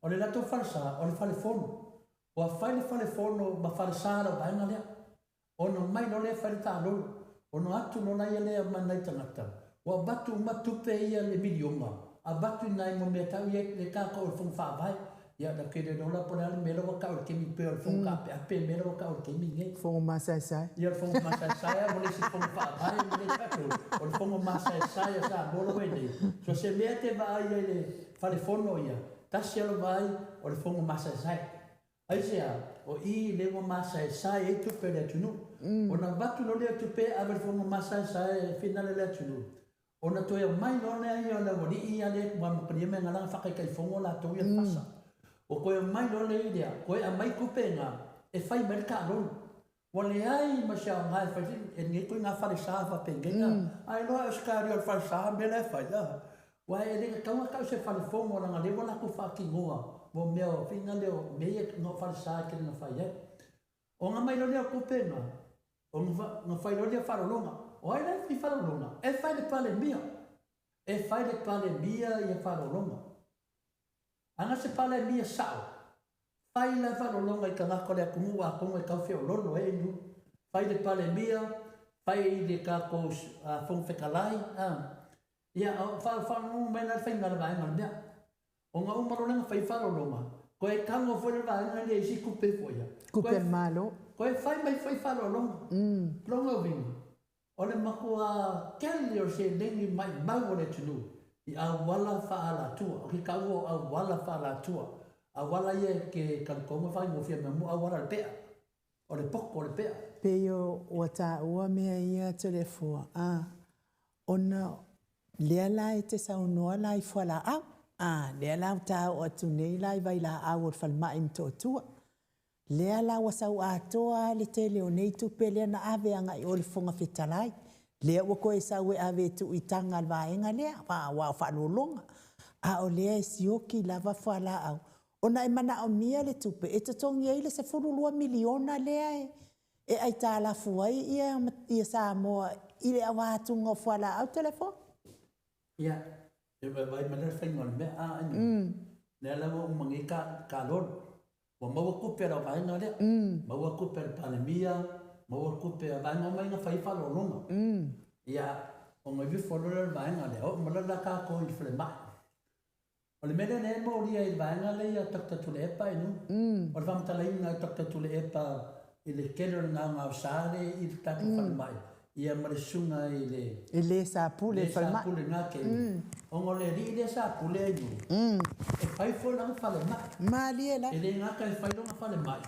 O le latou falesa, o le falefono. Ua fai le falefono ma falesa lau vaega lea. Ona mai loa lea fai le taalolo. Ona atu loa laia lea ma nai tagata. Ua avatu uma tupe ia le miliona, avatu i nai mo mea tau ia le tatou o le Fono Faavae. Ia na tele loa la po o le a le mea la ua tau i le taimi pei o le Fono Taapeape le mea la ua tau i le taimi lenei. Fono masaesae. Ia o le Fono masaesae ua le isi Fono Faavae ma le tatou. O le Fono masaesae a Samoa la ua i ai nei. So se mea e te vaai ai i le falefono ia, tasi lava vaai o le Fono masaesae. Aisea? O i lea ua masaesae ai tupe a le atunuu. Ona avatu loa lea o tupe e ave i le Fono masaesae e finale le atunuu, ona toe aumai loa lea ia o le aualii ia lea ua amatalia mai na faataitaifono latou ia le fasa. Ua toe aumai loa lea i lea, toe aumai tupe na e fai mai le taalolo. Ua leai ma se aoga e fai e lenei ituaiga falesa faapenei na. Ae loa e ositalia o le falesa mea la e fai, aua e le tatau ona tau se falefono leaga lea ua latou faatinoa mo mea o faiga lea o mea ia na o falesa e tele na fai ai. Ona aumai loa lea o tupe na, ona fai loa lea o faaaloaloga. O ai la e fai faaaloaloga? E fai le Palemia. E fai le Palemia ia faaaloaloga. Ana se Palemia sao, fai la faaaloaloga i tagata o le atunuu atonu e tau feoloolo ai nu. Fai le Palemia, fai le tatou Fofoga Fetalai, ia faalogologo mai la le faiga a le vaega o le mea. Ona uma loa lea ona fai faaaloaloga, Koe tago foi le vaega lea i isi tupe foi ia. Tupe a le Malo. Koe fai mai foi faaaloaloga. Lona uiga, o le matua tele o seleni maimau a le atunuu i auala faaalatua. O ke taua o auala faaalatua, auala ia e te talitonu e faigofie mai mo auala o le pea, o le poto o le pea. Pei ua taua mea ia Toleafoa, a, ona lea la e te saunoa la i fualaau, a, lea la ua ta oo atu nei la i vailaau o le falemai i Motootua. Lea la ua sau atoa lava le tele o nei tupe lea na ave agai i o i le Fofoga Fetalai, lea ua toe sau e ave e tuu i taga a le vaega lea, aua o faaaloaloga. A o lea e sioki lava fualaau, ona e manaomia le tupe e totogi ai le $12 miliona lea e aitalafu ai ia Samoa i le avatuga o fualaau Toleafoa. Ia, e vaivai mai la le faiga o le mea, a lea la ua uma nei kalolo. Ua maua tupe a lau vaega lea, maua tupe a le Palemia, maua tupe a vaega uma ia na fai ai faaaloaloga. Ia, ona ifo loa lea o le vaega lea, oo mai loa la tatou i le falemai. O le mea lea lea e molia i le vaega lea ia Doctor Tuilaepa i luga. O le faamatalaina e Doctor Tuilaepa i le tele o le gaogaosa lea i le tatou falemai, ia ma le susuga i le. I le sa pule i le falemai. Le sa pule i lena taimi. Ona o le alii lea sa pule ai i luga, e fai foi lana falemai. Malie la. E le gata e fai lona falemai,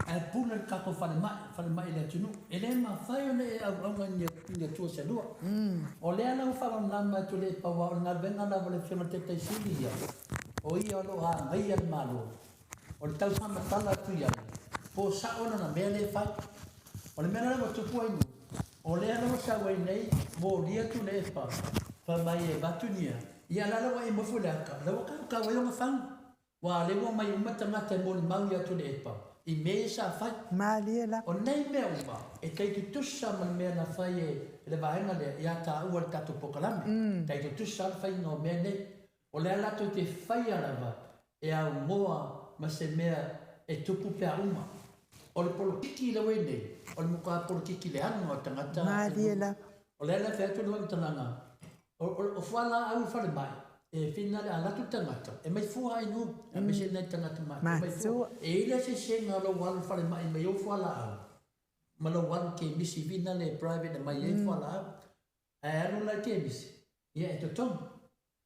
Ae pule le tatou falemai, falemai i le atunuu. E le mafai ona e auauna i ni atua se lua. O lea la ua faamalamalama atu le pau aua o le galuega lava a le Afioga i le Taitai Sili ia, o ia o lo o agaia le Malo. O le tau faamatala atu i ai, po o sao lana mea lea e fai. O le mea la ua tupu ai nei, o lea la ua sau ai nei, molia atu le epa, fai mai e avatu nia, ia la la ua e nofo i le ata, la ua tautau ai ona fagu. Ua lea ua omai uma tagata e molimau ia Tuilaepa i mea ia sa fai. Malie la. O nei mea uma e tai tutusa ma le mea na fai e le vaega lea ia taua i le tatou polokalame. Tai tutusa lava le faiga o mea nei. O lea latou te faia lava e aunoa ma se mea e tupu pe a uma. O le polokiki lea ua i ai nei, o le matua polokiki leaga o tagata. Malie lava. O lea la e fai atu le faamatalaga, O fualaau i falemai, e finagalo a alu atu le tagata, e mai fua ai nuu, aemaise nai tagata matutua, e mai fua. E i ai le eseesega o lou alu i falemai mai ou fualaau, ma lou alu i kemisi fina le private e aumai ai fualaau. Ae alu la i kemisi, ia e totogi.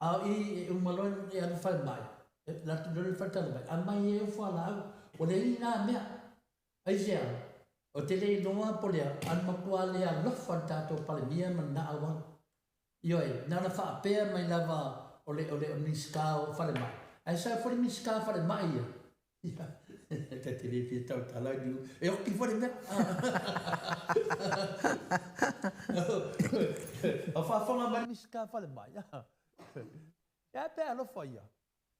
A o i e uma loa e alu i falemai, e alu atu loa i le faletalavai, aumai ai au fualaau. Ua leai ni na mea. Aisea? Ou te le iloa po o le a, a o le matua le alofa i le tatou Palemia ma lena auala. Ioe, na ona faapea mai lava o le, o le Minisita o Falemai, ae sau foi le Minisita o Falemai ia, ia, ta te le fia tautala ai niu, e oti foi le mea. O faafofoga mai le Minisita o Falemai, e a pe a alofa ia,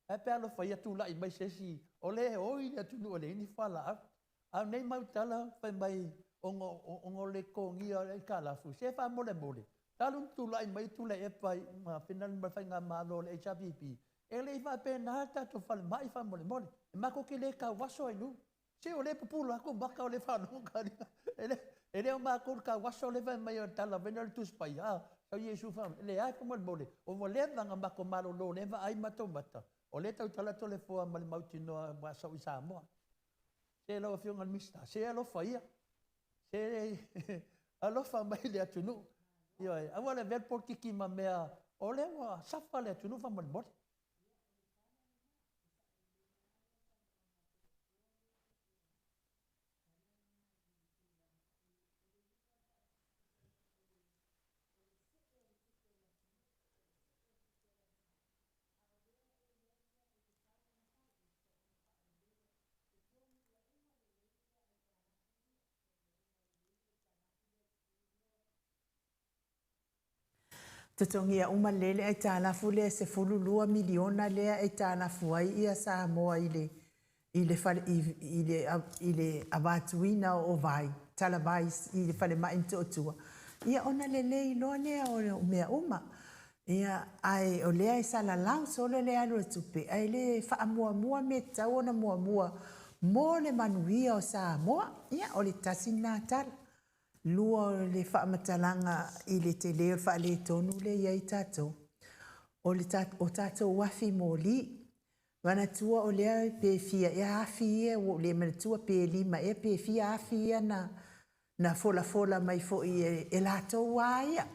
e a pe a alofa ia tulai mai se isi, o lea e oi le atunuu e leai ni fualaau. A o nei mau tala fai mai ona o le totogia o le aitalafu, se faamolemole, talu ona tulai mai Tuilaepa ma Finali ma le Faigamalo o le HRPP, e le i faapena le tatou falemai faamolemole. E matou te le tauaso ai nuu. Se o lea e pupula atu maka o lea e faalogo taliga. E le o matou le tauaso lea fai mai o le tala foi lea o le Tusi Paia, a, sau Iesu fai mai, e leai faamolemole, ua leva ona matou malolo o lea e vaai matou mata, o lea e tautala Toleafoa ma le mautinoa ua sau i Samoa. Se lau Afioga i le Minisita, se alofa ia, se alofa mai i le atunuu. Ioe, aua le avea le polokiki ma mea, o lea ua safa le atunuu faamolemole. Totogia uma lelei le aitalafu lea e 12 miliona lea e aitalafu ai ia Samoa i le i le fale i le i le avatuina o vai, talavai i le falemai i Motootua, ia ona lelei loa lea o mea uma. Ia, ae o lea e salalau solo le alu a tupe, ae le faamuamua mea e tatau ona muamua mo le manuia o Samoa. Ia, o le tasi lena tala. Lua o le faamatalaga i le tele o le faaletonu lea e i ai tatou, o le o tatou afi moli. Manatua o lea pe fia ea afi ia, ua ou le manatua pe lima ea pe fia afi ia na na folafola mai foi e, e latou a ia.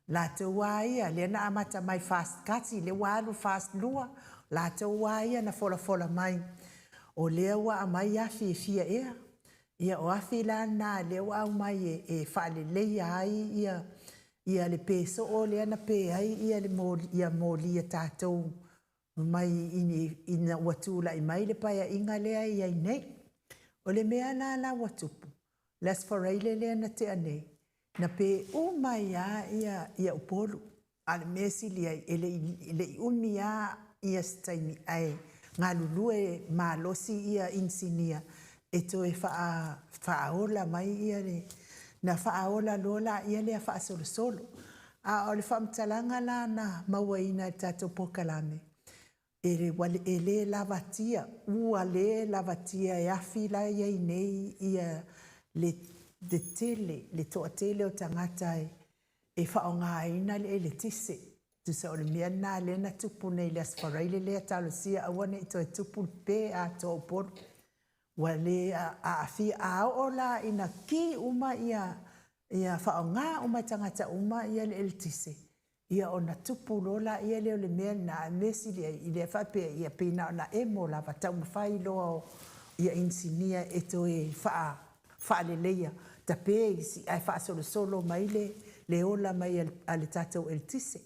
Latou a ia, lea na amata mai fast tasi, lea ua alu fast lua, latou a ia na folafola mai. O lea ua aumai afi e fia ea. Ia o afi la na lea ua aumai e, e faaleleia ai ia ia le pe soo lea na pe ai ia le moli, ia moli a tatou mai ina ua tulai mai le paeaiga lea e i ai nei. O le mea la la ua tupu, le Aso Faraile lea na tea nei, na pe uma ai lava ia, ia Upolu. A o le mea sili ai, e le i, e le i umi lava ia se taimi ae galulue malosi ia inisinia e toe faa, faaola mai ia le, na faaola loa laia lea faasolosolo. A o le faamatalaga la na mauaina e le tatou polokalame, e, e le lavatia, ua le lavatia e afi la e i ai nei ia le, le tele, le toatele o tagata e, e faaaogaina le eletise. Tusa o le mea lena lea na tupu nei i le Aso Faraile lea, talosia aua ne i toe tupu le pe atoa Upolu. Ua le aafia, a oo la ina ki uma ia ia faaaoga uma e tagata uma ia le eletise, ia ona tupu loa laia lea o le mea lena, a mea sili ai, i lea faapea ia pei na ona emo lava, taumafai loa o ia inisinia e toe faa faaleleia, tape isi ae faasolosolo mai le le ola mai a le tatou eletise.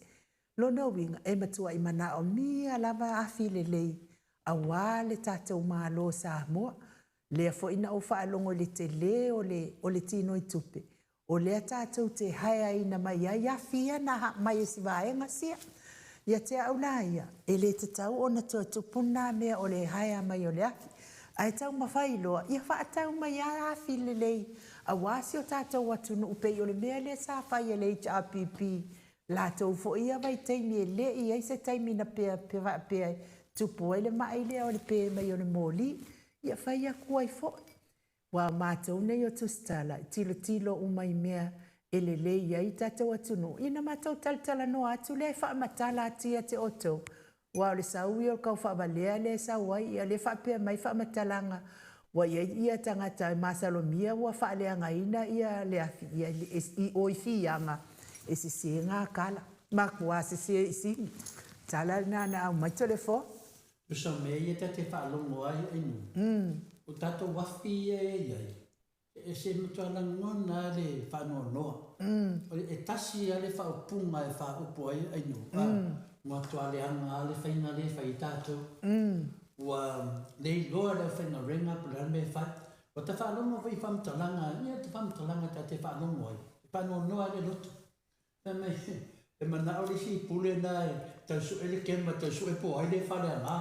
Lona uiga, e matuai manaomia lava afi lelei aua le tatou Malo o Samoa. Lea foi na ou faalogo i le tele o le o le tinoi tupe, o lea tatou te haeaina mai ai afi ia na mai e si vaega sia. Ia te au la ia, e le tatau ona toe tupu lena mea o le haea mai o le afi. Ae taumafai loa, ia faatau mai lava afi lelei aua si o tatou atunuu pei o le mea lea sa fai e le HRPP latou foi ia vaitaimi e le i ai se taimi na pea faapea e tupu ai le mai lea o le pe mai o le moli, ia fai atu ai foi. Aua o matou nei o Tusitala e tilotilo uma i mea e lelei ai tatou atunuu, ia na matou talatalanoa atu lea e faamatala atu ia te outou, Aua o le sau ia o le kaufaavalea lea e sau ai, ia lea e faapea mai faamatalaga, ua i ai ia tagata e masalomia ua faaleagaina ia le afi, ia i o i Fiaga, e sese gakala, matua sese i sini. Tala lena na aumai Toleafoa. Tusa o mea ia ta te faalogo ai Ainuu, o tatou afi ia e i ai, E se matua lagona lava le faanoanoa. E tasi lava le faaupuga e faaupu ai Ainuu, a, matua leaga lava le faiga lea e fai ai tatou. Ua le iloa le aufaigaluega po o le a le mea e fai. Ua ta faalogo foi i faamatalaga, ia te faamatalaga ta te faalogo ai, e faanoanoa ai le loto. Fai mai, e manao le isi pule lena e tau sue le kema, tau sue po o ai lea e faaleaga.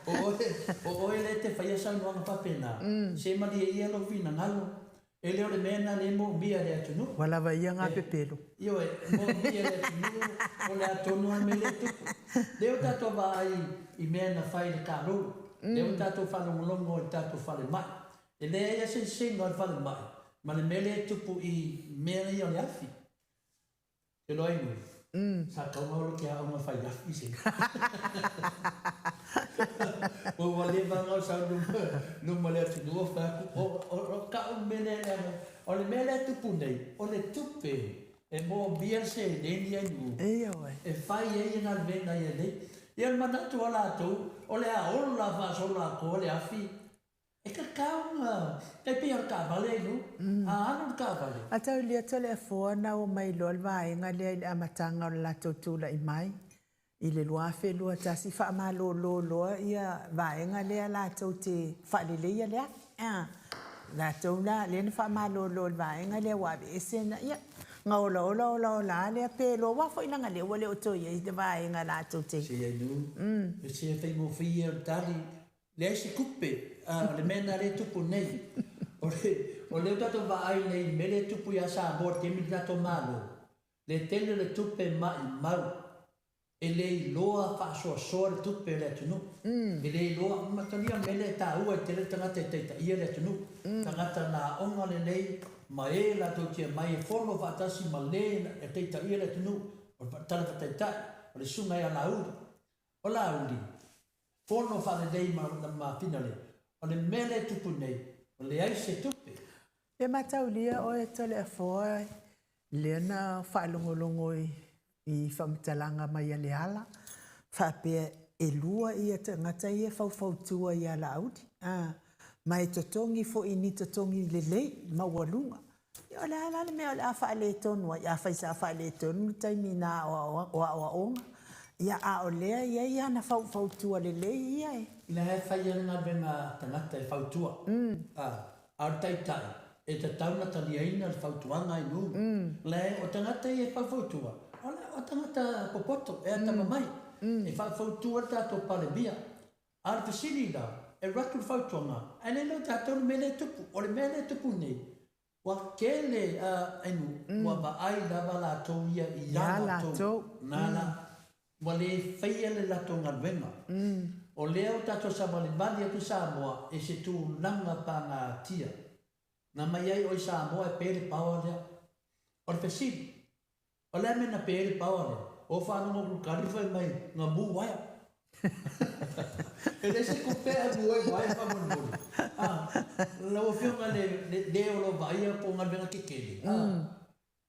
O oe, o oe lea e te faia saunoaga faapena, se malie ia lou finagalo, e le o le mea lena lea e moomia e le atunuu. Ua lava ia ngā pepelo. Ioe, e moomia e le atunuu, o le a tonu lava le mea lea e tupu. Lea ua tatou vaai i mea na fai i le kalolu, lea ua tatou faalogologo i le tatou falemai, E leai lava se eseesega o le falemai ma le mea lea e tupu i mea ia o le afi. Te loa ai nui, sa tau na olo ke aoga fai afi se. Ua ua leva ona ou sau luma, luma le atunuu o fai atu, o, o, o ka'u mea lea leaga, o le mea lea e tupu nei, o le tupe e moomia le seleni ai nuu, e fai ai le galuega ia nei. Ia o le manatu o latou, o le a ola faasoloatoa le afi, E tatau na tai pei o le taavale ai lou, a alu le taavale. A tau lia Toleafoa na ua mai loa le vaega lea i le amataga o le latou tulai mai i le 2021, faamalolo loa ia vaega lea latou te faaleleia le afi. A, latou la lea na faamalolo i le vaega lea ua aveese na, ia, na olaola olaola lava lea pe loa, aua foi leaga lea ua le o toe i ai le vaega latou te. Se ai lou, e se faigofie o le tali Leai se tupe, a o le mea lena lea e tupu nei. O le, o lea ua tatou vaai nei i le mea lea e tupu ia Samoa i le taimi o le tatou Malo, le tele o le tupe maimau, e le iloa faasoasoa le tupe a le atunuu. E le iloa, matalia o le mea lea e taua ai tele le tagata e taitaia le atunuu. Tagata na aoga lelei ma e latou te omai e fono faatasi ma le e taitaia le atunuu, o le Tala Faataitai, o le Susuga ia Laauli. O Laauli, fono faalelei ma mafina le, o le mea lea e tupu nei, ua leai se tupe. E mataulia oe Toleafoa lea na faalogologo i faamatalaga mai a Leala faapea e lua ia tagata ia e faufautua ia Laauli a ma e totogi foi i ni totogi lelei maualuga. Ia o le a la le mea o le a faaletonu ai? Afai sa faaletonu le taimi na o aoaoga, ia a o lea e i ai ana faufautua lelei ia e. La e fai lava le galuega a tagata e fautua, a o le taitai e tatau ona taliaina le fautuaga i nuu. La e, o tagata ia e faufautua, o tagata popoto e atamamai, e faufautua le tatou Palemia. A o le fesili la, e alu atu le fautuaga, ae le iloa e tatou le mea lea e tupu. O le mea lea e tupu nei, Ua tele a nuu ua vaai lava latou ia ia latou na la ua le faia le latou galuega. O lea ua tatou savalivali atu Samoa i se tulaga pagatia. Na mai ai oi Samoa e pe le power lea. O le fesili, O le a mea na pe ai le paoa lea? O faalogo atu kali fai mai na mu uaea. E leai se tupe ae mu ai uaea faamolemole. Ah, lau Afioga le le o lo o vaaia po o galuega tetele, ah,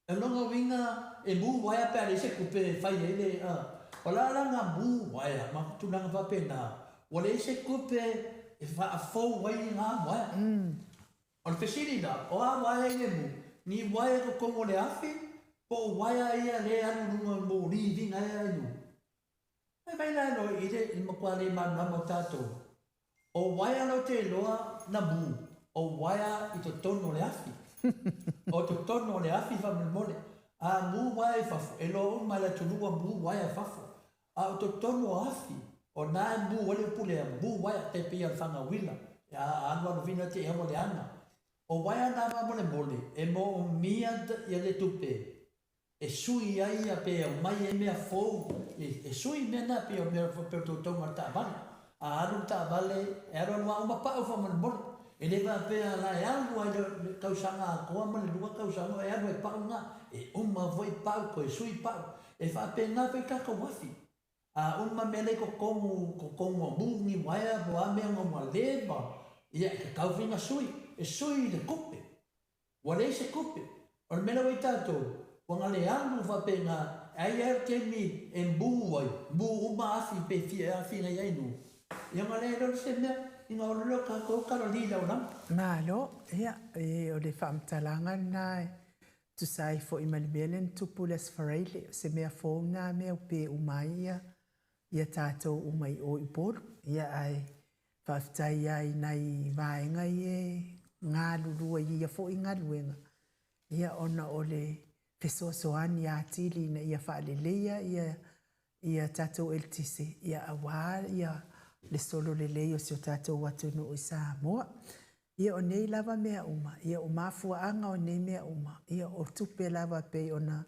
o lona uiga e mu uaea pe a leai se tupe e fai ai le, ah, o la la na mu uaea ma tulaga faapena, ua leai se tupe e faafou ai na uaea. O le fesili la, o a uaea ia e mu? Ni uaea i totonu o le afi po o uaea ia lea e alu i luga o moli viga ea i luga? E mai la loa i le matua le malamalama o tatou, o uaea la ou te iloa na mu, o uaea i totonu o le afi. O totonu o le afi faamolemole. A mu uaea i fafo, e iloa uma e le atunuu ua mu uaea i fafo. A o totonu o afi, o na e mu ai le upu lea, mu uaea, tai pei o le faga uila, a alualu vina te i a ua leaga. O uaea na faamolemole e moomia le tupe e sui ai ia pe aumai ai mea fou e sui mea na pei o mea pei o le toutoga o le taavale. A alu le taavale e alualu lava uma pau faamolemole. E le faapea la e alu ai le tausaga atoa ma le lua tausaga e alu ai pau na, e uma foi pau toe sui pau. E faapena foi tatou afi. A uma mea la i totonu, totonu o mu ni uaea po o a mea ona ua leva, ia e tatau foi ona sui, e sui i le tupe. Ua leai se tupe. O le mea la ua i ai tatou, ua na le alu faapena, ai lava le taimi e mu ai, mu uma afi pe fia afi na i ai nu, ia ona leai loa se mea, ina ua alu lea o tatou kaloli i le olaga. Malo, ia, o le faamatalaga lena e tusa ai foi ma le mea lea na tupu i le Aso Faraile, o se mea fou lena mea ua pe uma ai ia ia tatou uma i o i Upolu. Ia ae faafetai lava i nai vaega ia e galulue i ia foi galuega, ia ona o le fesoasoani atili ina ia faaleleia ia ia tatou eletise, ia aua ia le solo lelei o si o tatou atunuu i Samoa. Ia o nei lava mea uma, ia o mafuaaga o nei mea uma, ia o tupe lava pei ona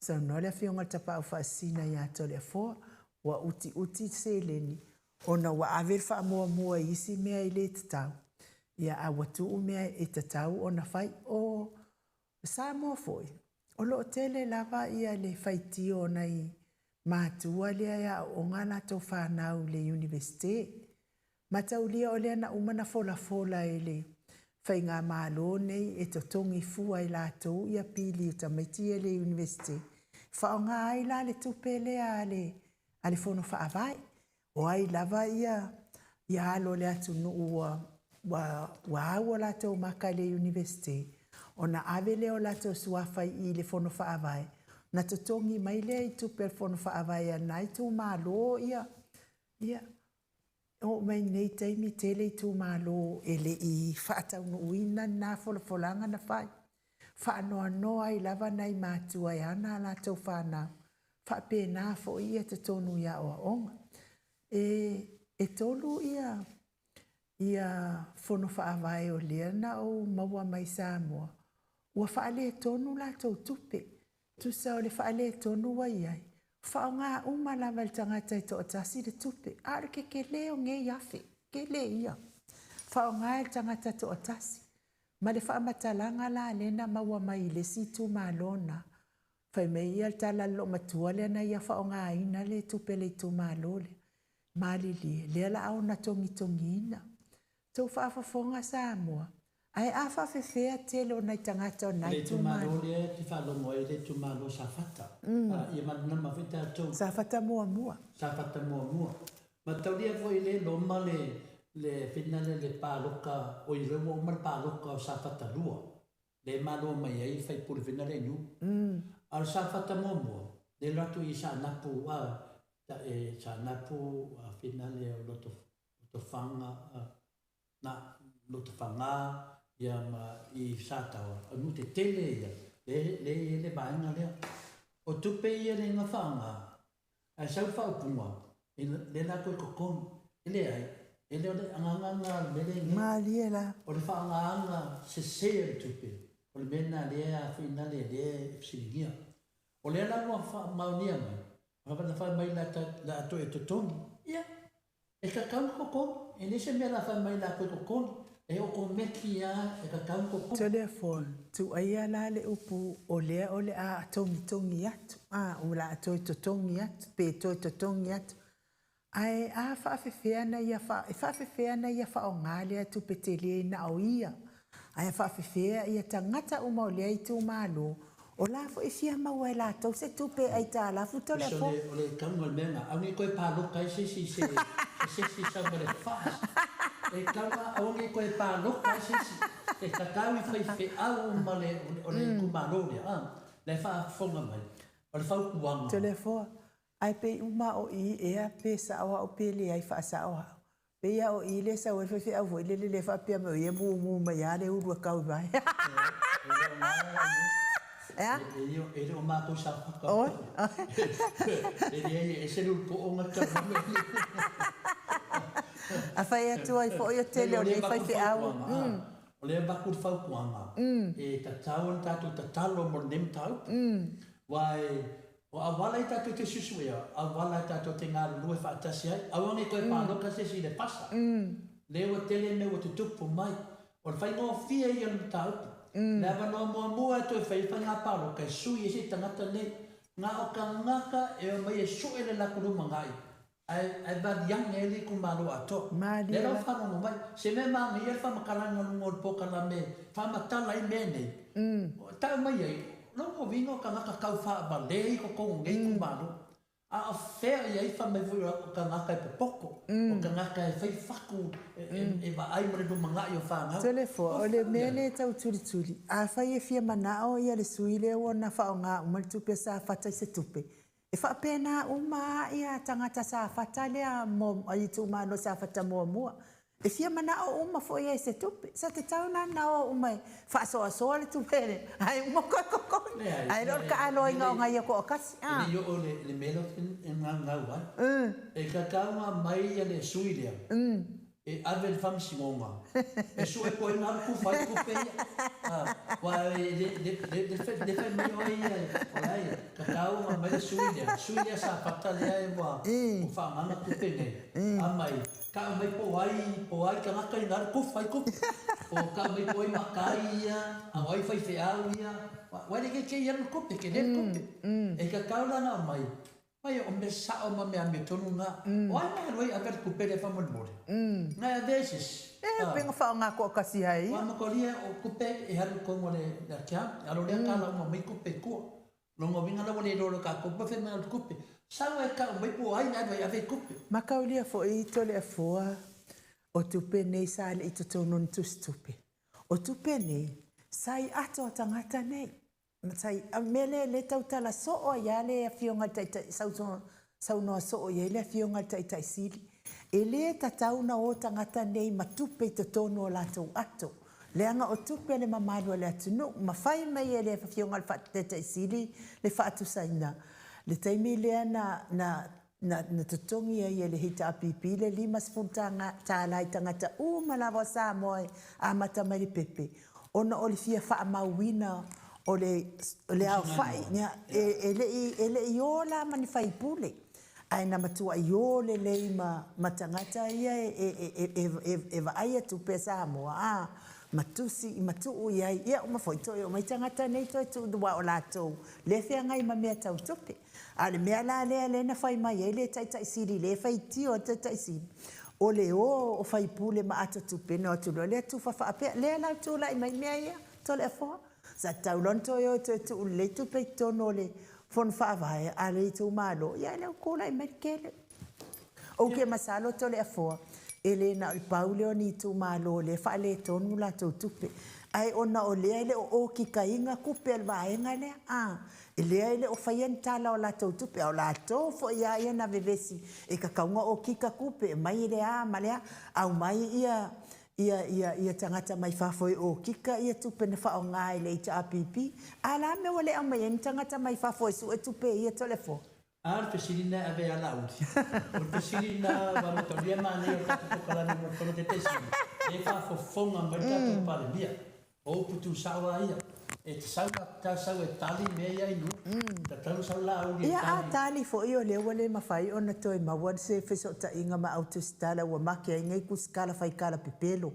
saunoa le Afioga i le Tapaau Faasisina ia Toleafoa, ua utiuti le seleni ona ua ave le faamuamua i isi mea e le tatau, ia a ua tuu mea e tatau ona fai. O Samoa foi, o lo o tele lava ia le faitio o nai matua lea e aooga a latou fanau i le Iunivesite. Mataulia o lea na uma na folafola e le Faigamalo nei e totogi fua e latou ia pili o tamaiti ia i le Iunivesite, e faaaoga ai la le tupe lea a le a le Fono Faavae. O ai lava ia ia alo o le atunuu ua ua ua au o latou maka i le Iunivesite, ona ave lea o latou suafa i i le Fono Faavae, ona totogi mai lea i tupe a le Fono Faavae a na itumalo ia ia E oo mai lenei taimi, tele itumalo e le i faataunuuina lena folafolaga na fai. Faanoanoa ai lava nai matua e ana a latou fanau, faapena foi ia totonu i aoaoga. E, e tolu ia, ia fono faavae o lea na ou maua mai Samoa, ua faaletonu latou tupe. Tusa o le faaletonu ua i ai, faaaoga uma lava e le tagata e toatasi le tupe, a o le kekelē o nei afe, tele ia, faaaoga e le tagata toatasi. Ma le faamatalaga la lea na maua mai i le isi itumalo na, fai mai ia le tala a le loomatua lea na ia faaaogaina le tupe a le itumalo lea. Malilie, lea la a ona togitogiina. Tou faafofoga Samoa, ae a faafefea tele o nai tagata o na Le itumalo. Itumalo lea e te faalogo ai le itumalo Safata. Ia manunama foi tatou. Safata muamua. Safata muamua. Mataulia foi le loma le le finale le paloka o i lea ua uma le paloka o Safata 2. Le malo mai ai sui usufono finale i Nuu. A o le Safata muamua, le alu atu i Saanapu, e Saanapu, finale o Lotofaga, na Lotofaga, ia ma i Sataoa, o nuu tetele ia, le le i ai le vaega lea. O tupe ia le na faaaoga, ae sau le faaupuga, lea la toe totogi. E leai, e le o le agaga lena o le mea lea e i ai. Malie la. O le faaaogaina sese o le tupe, o le mea lena lea finale lea e fesiligia. O lea la ua faamaonia mai, na fai mai la a toe totogi. Ia, e tatau ona totogi, e leai se mea la fai mai la toe totogi, e okomeki lava e tatau ona totogi. Therefore, tuuaia la le upu o lea o le a togitogi atu, a, o le a toe totogi atu, pe toe totogi atu. Ae a faafefea na ia, e faafefea na ia faaaoga lea tupe tele na o ia, ae faafefea ia tagata uma o lea itumalo, o la foi e fia maua e latou se tupe aitalafu Toleafoa. O le tauga o le mea lena, aua ne i toe paloka ai se isi se isi sau ma le FAST. E tauga aua ne i toe paloka ai se isi. E tatau i faifeau uma o le itumalo lea, a, la e faafofoga mai. O le fautuaga. Toleafoa, ae pei uma o i ea pe sao au pe leai faasao au. Pei a o i le sau ai le faifeau foi lele le faapea mai o ia mumu mai lava le ulu e kau i vae. Ea? E le o matou Safata. Oi. E leai, e ese le ulu poo na tau mai. A fai atu ai foi o tele o nei faifeau. O lea avatu le fautuaga, e tatau ona tatou tatalo mo lenei mataupu. Aua o auala ia tatou te suesuea, auala tatou te galulue faatasi ai, aua ne i toe paloka se isi i le pasa. Lea ua tele mea ua tutupu mai. O le faigofie ia o le mataupu. Le avanoa muamua e toe fai ai faiga paloka e sui ai se tagata nei. Na o tagata e omai e sue le latou lumanai, ae valiage ai le itumalo atoa. Lea la ua faalogo mai, se mea manaia le faamatalaga i luga o le polokalame e faamatala ai mea nei. Tau mai ai, lona uiga o tagata tau faavale i totonu o nei itumalo. A o fea i ai fai mai foi o tagata e popoto, o tagata e fai fatu, e vaai mo le lumanai o fanau. Toleafoa, o le mea lea e tau tulituli, afai e fia manao ia le sui lea ua na faaaoga uma le tupe a Safata i se tupe, e faapena uma lava ia tagata Safata lea mo itumalo Safata muamua. E fia manao uma foi ia i se tupe. Sa tatau la ona o uma e faasoasoa le tupe lea, ae uma koe totogi. Ae le o le taaloina o nai ia toatasi. E le i oo i le mea lea ou te naunau ai. E tatau ona aumai le sui lea e ave i le faamasinoga e sue po o ai na alu tufa ai tupe ia. Aua e le fai mai oe ia, o la e tatau ona aumai le sui lea, sui lea Safata lea ua faaagaaga tupe nei, aumai, tau mai po o ai tagata ia na alu tufa ai tupe, po o tau mai po o ai matai ia, a o ai faifeau ia, aua e le iteitei alu le tupe, tele le tupe. E tatau la ona aumai, mai o mea sao ma mea amiotonu na. O ai na alu ai ave le tupe lea faamolemole? Na e avea i se isi? E pe na faaaoga toatasi ai ia. Aua matalia o tupe e alu i totonu o le account, alu lea tala uma mai tupe i tua. Lona uiga la ua le iloa e tatou pe fai mai o le tupe. Sau ae tau mai po o ai na alu ai ave i tupe. Mataulia foi Toleafoa o tupe nei sa le i totonu o ni tusitupe. O tupe nei sa i ato a tagata nei. Matai, a mea lea lea tautala soo ai lava le Afioga i le Taitai, saunoa soo i ai le Afioga i le Taitai Sili. E le tatau ona o tagata nei ma tupe i totonu o latou ato, leaga o tupe a le mamalu o le atunuu. Ma fai mai e le Afioga i le Taitai Sili le faatusaina le taimi lea na, na, na, na totogi ai e le HRPP le $50 i tagata uma lava o Samoa e amata mai le pepe, ona o le fia faamauina o le, le aofai, e le i o la ma ni faipule, ae na matuai o lelei ma tagata ia e vaaia tupe a Samoa, a. ma tusi ma tuu i ai, ia uma foi toe omai tagata nei toe tuu aua o latou lea e feagai ma mea tau tupe. A o le mea la lea lea na fai mai ai le Taitai Sili, lea e faitio ai le Taitai Sili, o le o o faipule ma ato tupe ona o atu loa lea tufa faapea, lea la ua tulai mai mea ia, Toleafoa. Sa tatau loa ona toe o e toe tuu lelei tupe i totonu o le Fono Faavae a le itumalo, ia lea ua tulai mai le tele. Ou te masalo Toleafoa, e le na o le pau lea o ni itumalo o lea e faaletonu latou tupe, ae ona o lea e le o okikaina tupe a le vaega lea, a, lea e le o faia ni tala o latou tupe, a o latou foi lava ia na vevesi e tatau ona okika tupe, aumai le a ma le a, aumai ia ia ia ia tagata mai fafo e okika ia tupe na faaaoga e le HRPP. A o le a le mea ua le aumai ai ni tagata mai fafo e sue tupe ia Toleafoa? A o le fesili lena e ave ia Laauli. O le fesili lena ua mataulia manaia o le tatou polokalame mo le Fono Taitaifono, lea e faafofoga mai le tatou Palemia. O upu tuusao lava ia. E te sau la, ta sau e tali mea ia i nuu. Tatau ona sau Laauli e tali. Ia a tali foi o lea ua le mafai ona toe maua se fesootaiga ma au tusitala ua make ai nei tusitala faikala pepelo.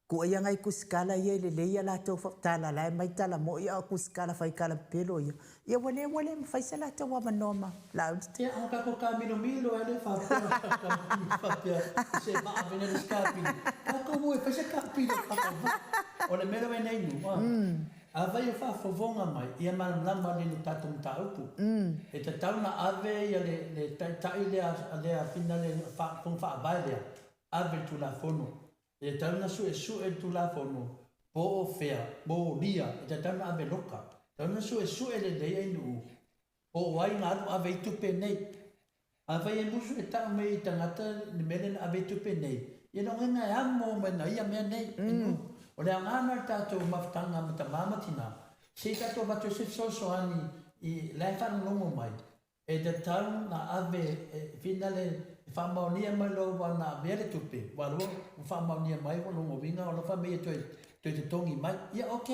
Kuai nai tusitala ia e lelei a latou tala la e aumai tala moi a o tusitala faikala pepelo ia. Ia ua le ua le mafai se latou avanoa ma Laauli. Ia a tatou taamilomilo ai lea faapea faapea se vaa vena le isi kapili, tatou o e fai se kapili o le tatou vaa. O le mea lea ua i ai nei nuu, afai o faafofoga mai, ia malamalama lelei i le tatou mataupu. E tatau ona ave ia le taitai lea lea finale fono faavae lea, ave i le Tulafono. E tatau ona suesue le Tulafono po o fea, molia, e tatau ona ave loka. E tatau ona suesue lelei ai nuu po o ai na alu ave ai tupe nei. Afai e musu e tau mai i tagata le mea lea na ave ai tupe nei, ia logina e amo mai na ia mea nei e nuu. O le aoga lena o le tatou mafutaga ma tama ma tina, se i tatou avatu ai se fesoasoani i la e faalogologo mai, E tatau na ave e finale e faamaonia mai loa ua na avea le tupe, ua alu ua faamaonia mai ua lona uiga o la fai mai e toe toe totogi mai. Ia ok,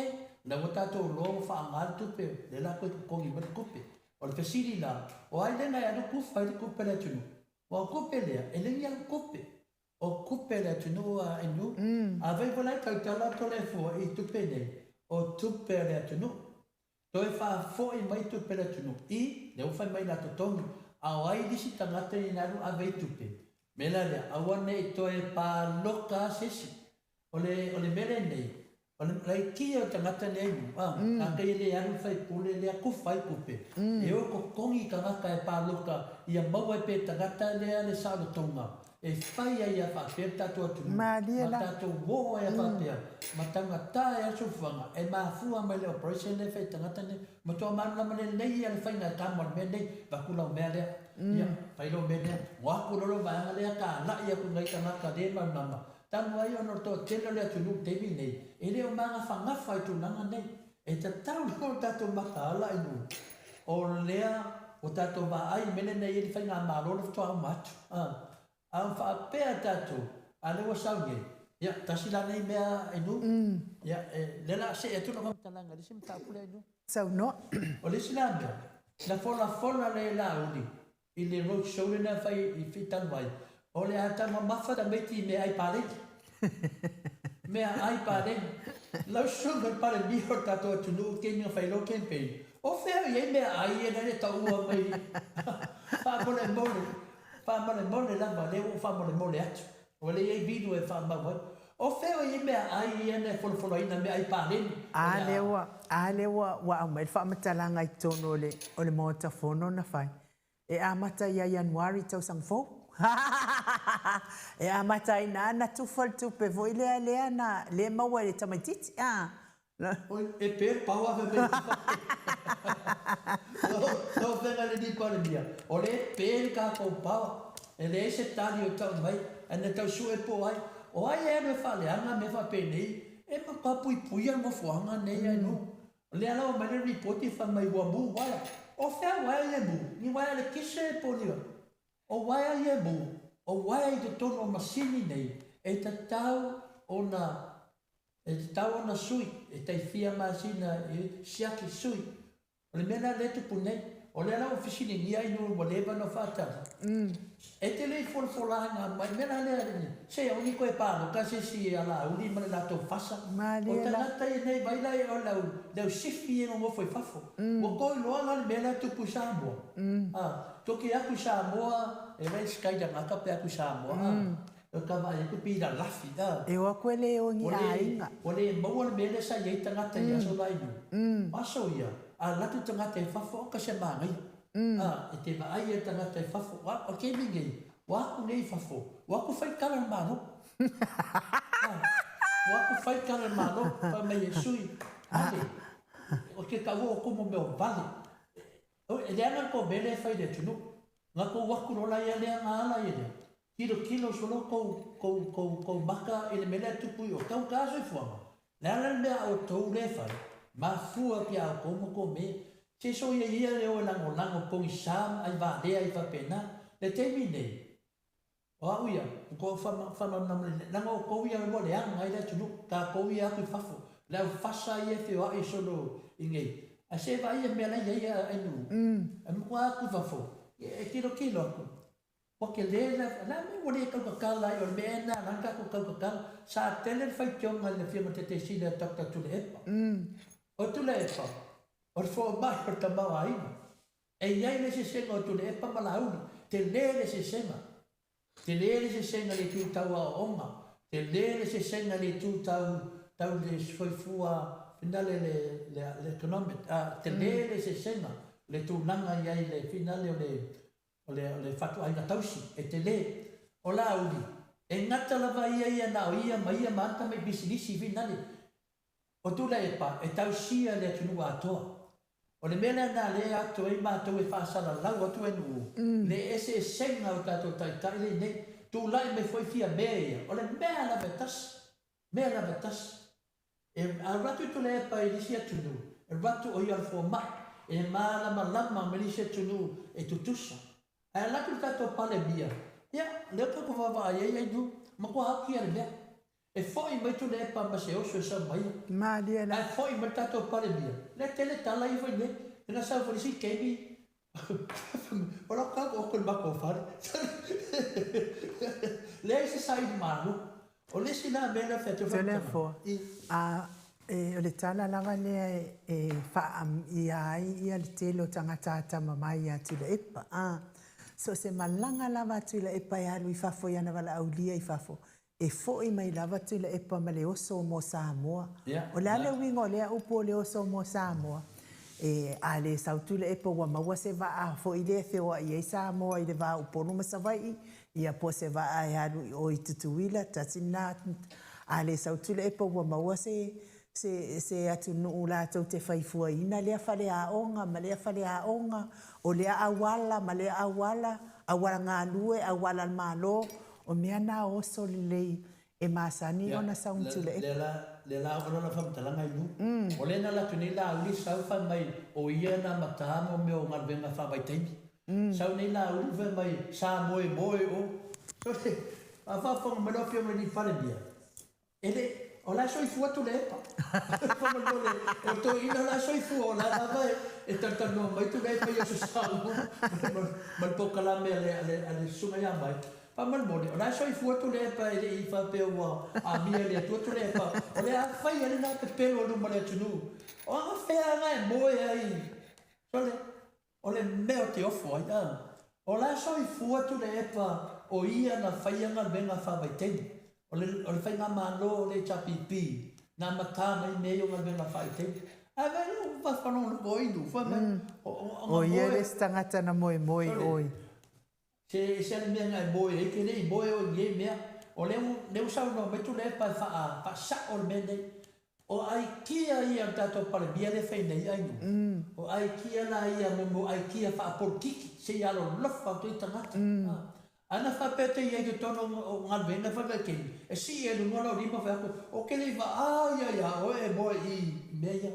la ua tatou iloa ua faaaoga le tupe, lea la toe totogi mai le tupe. O le fesili la, o ai lea na e alu kufa ai le tupe a le atunuu? Aua o tupe lea, e le ni au tupe. O tupe a le atunuu a NU. Afai foi la e tautala Toleafoa i tupe nei, o tupe a le atunuu. Toe faafoi mai tupe a le atunuu i lea ua fai mai la totogi, a o ai lisi tagata ia na alu ave ai tupe? Mea la lea, aua ne i toe paloka a se isi. O le, o le mea lenei, o le laitia o tagata nei nu, a, tagata ia le alu faipule lea kufa ai tupe, e o totogi tagata e paloka ia maua ai pea e tagata lea le saolotoga E fai ai a faapea le tatou atunuu, ma tatou oo ai a faapea, ma taugata ai a le soifuaga, e mafua mai le operation lea e fai e tagata nei. Matua malamalama lelei ia le faiga e tama o le mea nei, avatu lau mea lea, ia, fai lau mea lea, o atu loa lau vaega lea, talai atu i nai tagata le malamalama, talu ai ona o le toatele o le atunuu i le taimi lenei, e le o magafagafa i tulaga nei. E tatau lava ona tatou mataala i nuu, o lea ua tatou vaai i le mea lenei e i ai le faigamalo lea faatoa uma atu. A ua faapea tatou, a lea ua sau nei, ia, tasi la nei mea i nuu, ia, lea o le a see atu lau faamatalaga i le isi mataupu lea i nuu. Saunoa. O le isi la mea, na folafola lea e Laauli i le road show lena na fai i Fiti talu ai, o le a taumamafa tamaiti i meaai paleni. Meaai paleni. Lau susuga i le Palemia o le tatou atunuu i taimi na fai ai lau campaign, o fea o i ai meaai ia na e taua mai faamolemole, faamolemole lava, lea ua ou faamolemole atu. Ua leai ai vinu e faamau ai. O fea o i ai meaai ia na e folafolaina, meaai paleni? A lea ua, a lea ua, ua aumai le faamatalaga i totonu o le, o le Maota Fono na fai. E amata ia Ianuari tausaga fou. E amata ai na na tufa le tupe foi lea lea na le maua e le tamaititi a. Oi, e pe le pao a fai mai Lau Afioga i le Alii Palemia, o lea e pe le tatou pao, e leai se tali o tau mai, ae na tau sue po o ai. O ai e alu e faaleaga mea faapenei, e matua puipuia le nofoaga nei a nuu. O lea la ua aumai le lipoti fai mai ua mu uaea. O fea uaea ia e mu? Ni uaea a le kise po o ni O uaea ia e mu, o uaea i totonu o masini nei e tatau ona e tatau ona sui, e tai fia masina e siaki sui. O le mea la lea e tupu nei, O lea la ua fesiligia ai nuu ua leva ona faatali. E te le i folafolaina mai mea la lea se aua ne i toe paloka se isi e alauli ma le latou fasa. O tagata ia nei vai la o le au sifi ia e nonofo i fafo. Ua tou iloa la le mea lea e tupu i Samoa? A, tou te atu i Samoa e vaai se kailagata pe atu i Samoa a, e ka vaai atu pei lalafi a. E o atu e le o ni aiga. Ua le maua le mea lea sa i ai tagata i aso la i luma. O aso ia, a alu atu tagata i fafo, oka se manaia. A, e te vaai i tagata i fafo, a, o le taimi lenei, ua atu nei i fafo, ua atu fai tala a le Malo. A, ua atu fai tala a le Malo, fai mai e sui, ale, o te taua o outou mo mea o vale. E leaga le tou mea lea e fai i le atunuu. Na tou atu loa la ia lea na ala ia lea, tilotilo solo tou, tou, tou, tou maka i le mea lea e tupu i o. Taugata soifuaga. Le a la le mea a outou lea e fai, mafua atu ia outou ma tou mea. Se soia ia le o e lagolago pogisa ma aivalea ai faapena. Le taimi nei, O au ia, ua tou faamalamalama lelei, leaga o outou ia ua leaga ai le atunuu, tatou ia atu i fafo, le aufasa ia e feoai solo i nei, ae se vaai ia mea la e i ai Ainuu, e matua atu i fafo, e tilotilo atu, ua tele le, le a le mea ua le tautatala ai, o le mea ea lena e ala ai ona tatou tautatala. Sa tele le faitioga i le Afioga i le Taitaisili a Doctor Tuilaepa. O Tuilaepa, o le fomai o le tamaoaiga. E i ai le eseesega o Tuilaepa ma Laauli, tele le eseesega. Tele le eseesega i le itu tau aoaoga, tele le eseesega i le itu tau tau le soifua finale le le le economic, a tele le eseesega le tulaga i ai le finale o le o le o le fatuaiga tausi, e tele. O Laauli, e gata lava ia ia na o ia ma ia ma ana tamai pisinisi finale. O Tuilaepa e tausia le atunuu atoa. O le mea lea na lea atu ai matou e faasalalau atu Nuu le eseesega o tatou taitai lea nei. Tulai mai foi Fiame ia, o le mea lava e tasi, mea lava e tasi. E alu atu Tuilaepa i le isi atunuu, e alu atu o ia o le fomai, e malamalama ma le isi atunuu e tutusa. Ae alu atu le tatou Palemia, ia, lea ua tatou vaavaai ai Nuu, matua aokia le mea. E foi mai Tuilaepa ma se oso e sau mai ai. Malie la. Ae foi mai le tatou Palemia, lea tele tala ia fai nei, na sau foi le isi taimi, o lau tau oko i le matou fale. Leai se saili malo. O le isi la mea lea fai atu fai Toleafoa, a o le tala lava lea e faaia ai ia le tele o tagata atamamai ia Tuilaepa. A, so o se malaga lava a Tuilaepa e alu i fafo i ana valaaulia i fafo, E foi mai lava Tuilaepa ma le oso mo Samoa. O le a le uiga o lea upu o le oso mo Samoa? E, a le sau Tuilaepa ua maua se vaa foi lea e feoai ai Samoa i le va o Upolu ma Savaii, ia po o se vaa e alu i o i Tutuila, tasi lena. A le sau Tuilaepa ua maua se, se, se atunuu latou te faifuaina lea faleaoga ma lea faleaoga, o lea auala ma lea auala, auala galue, auala a le Malo, O mea na oso lelei e masani ona saugitula e. Lea la, lea la oo loa lau faamatalaga i luga. O lea na alu atu nei Laauli sau fai mai o ia na amata mo mea o galuega faavaitaimi. Sau nei Laauli fai mai sa moemoe o. Sole, a faafofoga mai lau Afioga i le Palemia, E le, o la e soifua Tuilaepa. Faamolemole, o toeaiina la e soifua, o la lava e talatalanoa mai Tuilaepa i aso Samoa ma le polokalame a le, a le, a le Susuga ia Mai. Faamolemole, o la e soifua Tuilaepa e le i faapea ua amia e le Atua Tuilaepa. O le a fai ai lena pepelo i luma o le atunuu. O agafea na e moe ai, sole, O le mea ou te ofo ai, a, o la e soifua Tuilaepa o ia na faia galuega faavaitaimi. O le, o le faigamalo o le HRPP na amata mai mea ia o galuega faavaitaimi. Ae vaai lou faalogologo ai nuu, fai mai, o, o, o, O ia le isi tagata na moemoe i oi. Se ese le mea na e moe ai, ke le i moe oe i nei mea. O lea ua, lea ua saunoa mai Tuilaepa e faa, faasao le mea lenei. O aikia ia o le tatou Palemia lea e fai nei ai nuu. O aikia la ia mo mo aikia faapolitiki, se i alolofa atu ai tagata. A na faapea te i ai i totonu o galuega e faavaitaimi, e sii ai i luga lau lima fai atu, ou te le i vaai lava ia oe e moe i mea ia.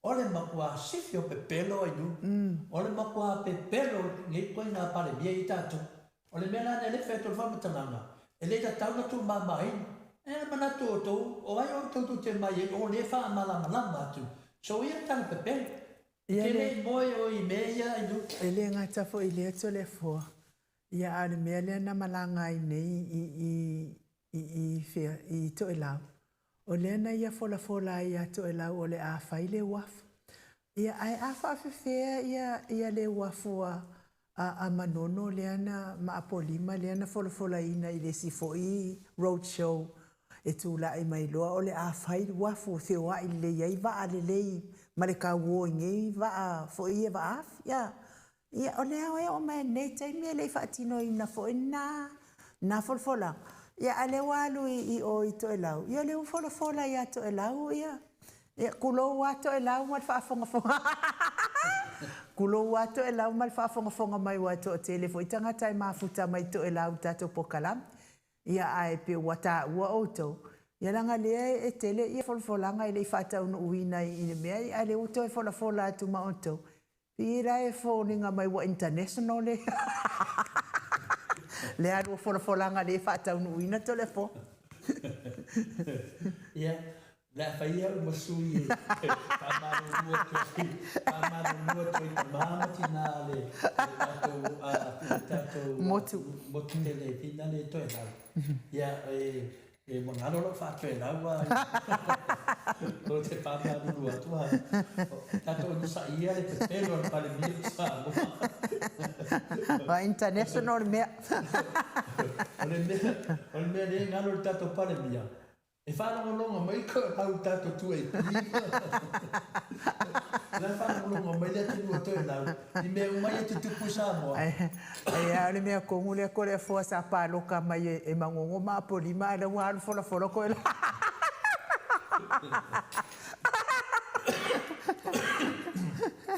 O le matua sifi o pepelo ai nuu. O le matua pepelo nei ituaiga Palemia ia tatou. O le mea la lea e fai atu le faamatalaga, e le tatau ona tuumamaina. E le manatu o outou, o ai outou tou te mai ai o lea e faamalamalama atu. So ia tala pepelo. E te le i moe oe i mea ia i luga. E le gata foi i lea Toleafoa, ia a o le mea lea na malaga ai nei i i i i fea i Toelau, o lea na ia folafola ai ia Toelau o le a fai le uafu. Ia ae a faafefea ia ia le uafu a a a Manono lea na ma Apolima lea na folafolaina i le isi foi road show e tulai mai loa o le a fai uafu e feoai lelei ai vaa lelei ma le tauo i nei vaa foi ia vaafi. Ia, ia o lea e oo mai lenei taimi e le i faatinoina foi na na folafolaga. Ia a lea ua alu i o i Toelau, ia o lea ua folafola ia Toelau ia ia tulou lava Toelau ma le faafogafoga. Tulou lava Toelau ma le faafogafoga mai aua e toatele foi tagata e mafuta mai Toelau i tatou polokalame. Ia ae pei ua taua outou, ia leaga lea e tele ia folafolaga e le i faataunuuina i le mea, ae lea ua toe folafola atu ma outou. Pei la e foliga mai ua international le le alu o folafolaga le faataunuuina Toleafoa. Ia, O le a fai au ma sui e faamalulu atu ai, faamalulu atu ai i tama ma tina o le tatou, le tatou motu, motu tele e whina le Toelau. Ia, e, e ua galo lou faatoelau a ou te faamalulu atu a. Tatou onosaia le pepelo a le Palemia o Samoa. Ua international le mea. O le mea, o le mea lea e galo i le tatou Palemia, E faalogologo mai ko au tatou 2AP. La faalogologo mai le atunuu o Toelau i mea uma ia e tutupu i Samoa. Ai a o le mea tonu lea Toleafoa sa paloka mai e Manono ma Apolima ae la ua alu folafola Toelau.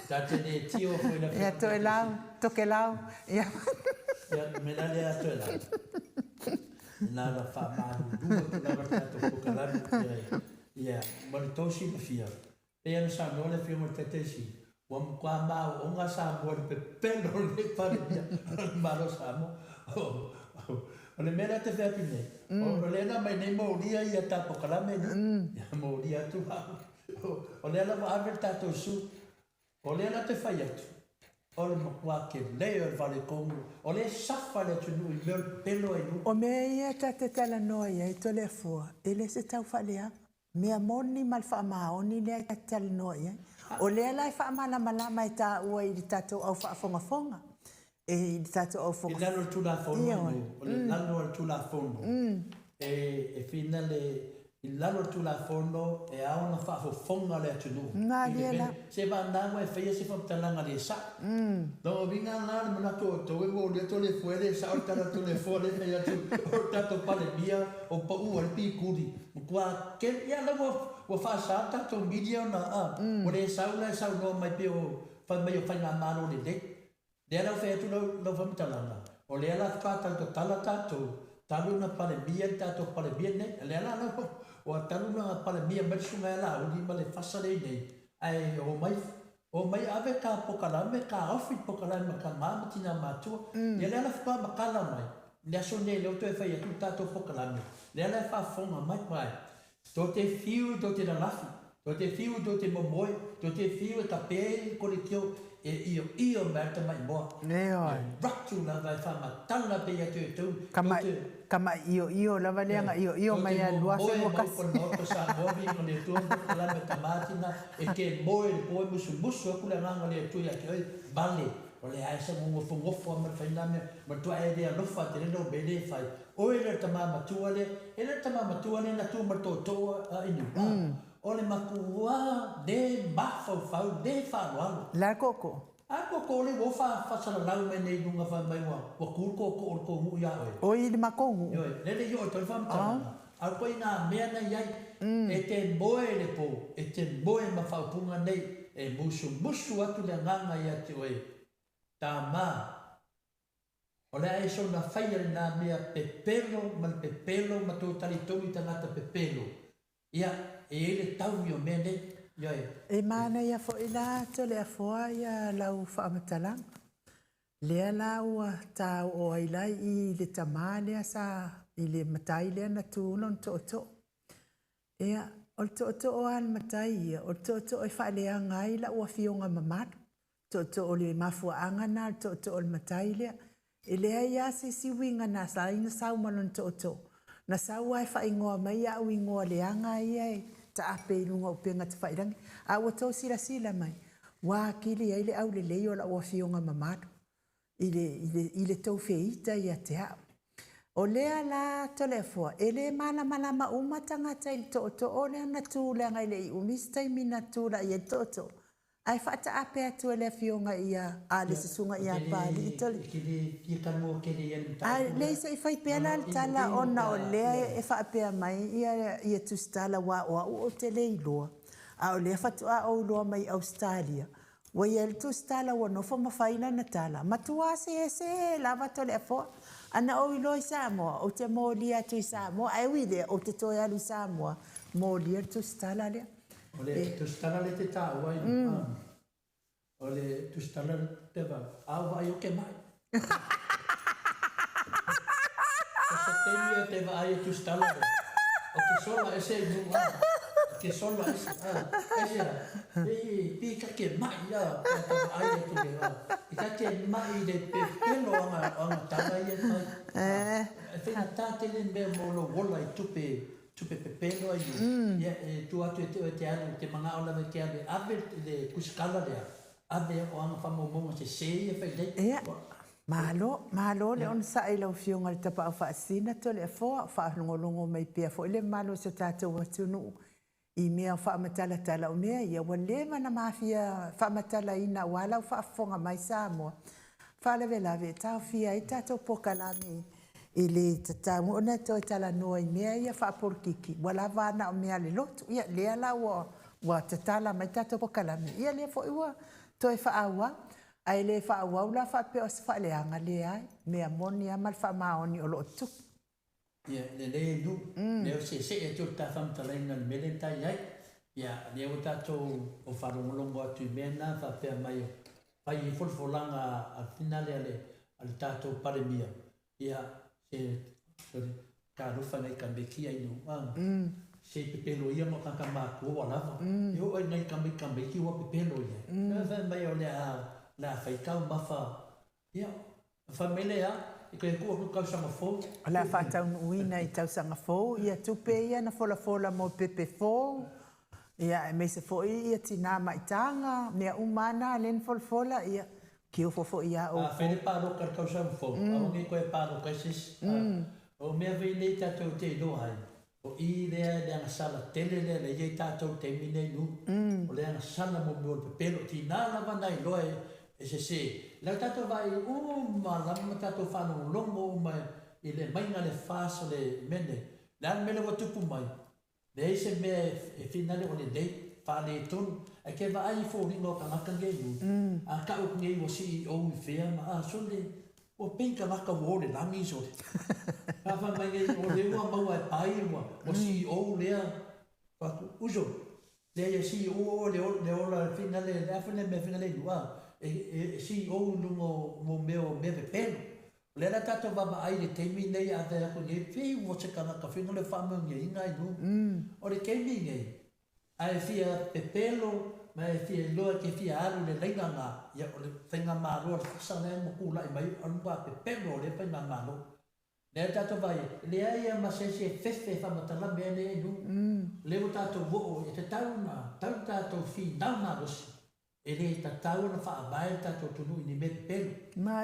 Ta te le tio foi la. Ia Toelau, Tokelau. Ia. Ia me la lea Toelau. Na ona faamalulu atu lava le tatou polokalame ia ma le tou silafia, pei ona saunoa le Afioga i le Taitaiisini, ua matua maooga Samoa i le pepelo o lenei Palemia o le Malo o Samoa. O le mea lea ou te fai atu nei, o lea na aumai nei molia ia ta polokalame nei, ia molia atu au. O lea la ua ave le tatou su. O lea la te fai atu, o le matua tele o le faletonu, o lea e safa le atunuu i mea o le pepelo ai luga. O mea ia ta te talanoa i ai Toleafoa, e le se tau faaleaga. Mea moni ma le faamaoni lea ta te talanoa i ai. O lea la e faamalamalama e taua i le tatou au faafogafoga, e i le tatou au I lalo o le Tulafono, o le lalo o le Tulafono, e whina le, i lalo o le Tulafono e ao ona faafofoga le atunuu i le mea, se vana ua e faia se faamatalaga le sao. Lona uiga la le manatu o outou e molia Toleafoa e le sao le tala a Toleafoa lea e fai atu o le tatou Palemia o pau ai le pikuli. Matua kele, ia la ua faasa le tatou media ona, ua le sau la e saunoa mai pei o fai mai o faigamalo lelei. Lea la ua fai atu lau faamatalaga, o lea la faatoa tau tatala tatou talu ona Palemia le tatou Palemia lenei. O lea la ua talu ona Palemia mai le Susuga ia Laauli ma le fasa lea i inei, ae omai, omai ave ta polokalame, taofi le polokalame ma tama ma tina matua. Ia lea la faatoa matala mai, le aso lenei lea ua toe fai atu le tatou polokalame, lea la e faafofoga mai, vae, Tou te fiu tou te lalafi, tou te fiu tou te momoe, tou te fiu e tape i le koletio e ioio mai ai le tamaimoa. Ioe. E ratu lava e faamatala pea ia te outou, tou te. Tama'i ioio lava lea na ioio mai ai 2021. Tou te momoe ma upu a le Maota o Samoa, viiga o le Atua ma polokalame a tama tina, e te moe i le po e musumusu atu le Agaga o le Atua ia te oe, vale, o le a e sagogofogofoa ma le fai na mea, matua e le alofa tele lou mea lea e fai. Oe lea le tama matua lea, e le tama matua lea na tu ma le tootoo a Inu, a, o le matua le mafaufau, le faaaloalo. Le a le tootoo? A le tootoo lea ua o faasalalau mai nei i luga fai mai ua ua tu le tootoo o le tou nuu ia oe. Oi i le matou nuu. Ioe, lea le i oo i toi faamatalaga, a o ituaiga mea na i ai, e te moe i le po, e te moe ma faaupuga nei, e musumusu atu le agaga ia te oe, tama, O le a e soona faia lenā mea pepelo ma le pepelo ma tou talitonu i tagata pepelo, ia, e i ai le taui o mea nei. Ioe. E manaia foi la Toleafoa ia lau faamatalaga. Lea la ua ta oo ai la i le tama lea sa i le matai lea na tu lona tootoo. Ia, O le tootoo lava a le matai ia, o le tootoo e faaleaga ai lau afioga mamalu. Tootoo o le mafuaaga lena o le tootoo o le matai lea. E leai lava se isi uiga na ala ai ona sau ma lona tootoo. Na sau lava e faaigoa mai au i igoa leaga ia e taape i luga o upega tafailagi. A ua outou silasila mai, ua atili ai le aulelei o lau afioga mamalu i le tou feita ia te au. O lea la Toleafoa, e le malamalama uma tagata i le tootoo lea na tu leaga e le i umi se taimi na tulai ai le tootoo. Ae faataape atu e le afioga ia a le susuga ia Papalii Tole. Ae leai se i fai pea la le tala ona o lea e faapea mai ia Tusitala aua o au ou te le iloa, a o lea faatoa ou iloa mai Ausetalia. Ua i ai le Tusitala ua nofo ma fai lana tala, matua sese lava Toleafoa. Ana ou iloa i Samoa, ou te molia atu i Samoa, ae ui i lea, ou te toe alu i Samoa, molia le Tusitala lea. O le Tusitala lea e te taua i o le Tusitala te va, a o vaai o ke mai. O se taimi e te vaai e Tusitala lea, o ke sola ese i luga, o ke sola ese, a, ese a, e, pi ka ke mai a, pe te vaai atu le, a, i ka ke mai le pepelo o aga tala ia e fai. E faigata tele mea mo lou ola i tupe, tupe pepelo ai ia e tua atu e te oe te alu, te manao lava e te alu e ave le tusikala lea, ave o aga faamaumauga sesē ia fai nei. Ia, malo, malo le onosai i lau Afioga i le Tapaau Faasisina Toleafoa, o faalogologo mai pea foi le mamalu o si o tatou atunuu i mea o faamatalatala. O mea ia ua leva ona mafia faamatalaina aua lau faafofoga mai Samoa. Faalavelave e taofia ai tatou polokalame e le tatau ona toe talanoa i mea ia faapolokiki, ua lava na o mea a le lotu. Ia lea la ua tatala mai tatou polokalame, ia lea foi ua toe faaauau. Ae le faaauau la faapea o se faaleaga, leai, mea moni lava ma le faamaoni o lo o tupu. Ia, lelei e lu, lea o seesee atu o le ta faamatalaina i le mea lea na ta i ai. Ia, lea ua tatou o faalogologo atu i mea na faapea mai o fai ai folafolaga a le finale a le tatou Palemia. Ia, se, sorry, talofa nai tamaiti ai nu, a, se pepelo ia ma tagata matutua ua lava. E oo ai nai tamaiti ua pepelo ia. Fai mai o le a fai taumafa. Ia, fai mai lea, e toe tuu atu tausaga fou. O le a faataunuuina i tausaga fou ia tupe ia na folafola mo pepe fou, ia aemaise foi ia tinā maitaga, mea uma lava na lea na folafola, ia kiofo foi ia A fai le palota i le tausaga fou, aua ne i toe palota ai se isi. O mea foi nei tatou te iloa ai, o i lea le agasala tele lea na i ai tatou i le taimi nei nu. O le agasala mo mea o le pepelo. Tiga lava na iloa e sese. O lea tatou vaai uma lava ma tatou faalogologo uma i le aumaiga le FAST o le mea nei. O le a le mea lea ua tupu mai? Leai se mea e finale o lelei, faaletonu. Ae ke vaai i foliga o tagata nei nu, a tau atu nei ua CEO i fea ma a sole, ua pei tagata ua o le lagi sole. A fai mai nei o lea ua maua e pai ua CEO lea, fai atu, uso, lea ia CEO oe le ola finale, le a foi le mea finale i luga, e CEO i luga o mea o mea pepelo. O lea la tatou vaavaai i le taimi nei a fai atu nei, pei ua se tagata foi le faamanuiaina ai nu. O le taimi nei, a e fia pepelo ma e fia iloa e te fia alu i le laina na, ia o le faigamalo a le FASA lea ma tulai mai o le matua pepelo o lea faigamalo. Lea tatou vaai, e leai lava ma se isi e fefe e faamatala mea nei ai nu. O lea ua tatou oo, e tatau ona tatou finau malosi. E le tatau ona faavae le tatou atunuu i ni mea pepelo,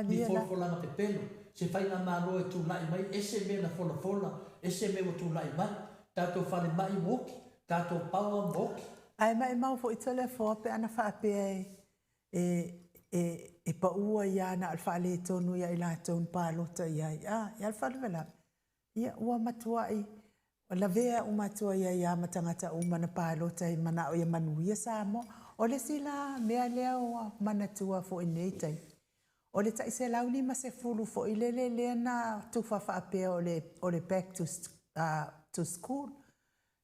ni folafolaga pepelo, se faigamalo e tulai mai, ese mea na folafola, ese mea ua tulai mai, tatou falemai ua oti, tatou power ua oti. Ae maimau foi Toleafoa pe ana faapea e pau ai lava na o le faaletonu ia i latou na palota i ai, a, e a le faalavelave? Ia, ua matuai lavea uma atu ai ai lava ma tagata uma na palota e manao ia manuia Samoa. O le isi la mea lea ua manatua foi i lenei taimi, o le tai 150 foi lele lea na tufa faapea o le back to school.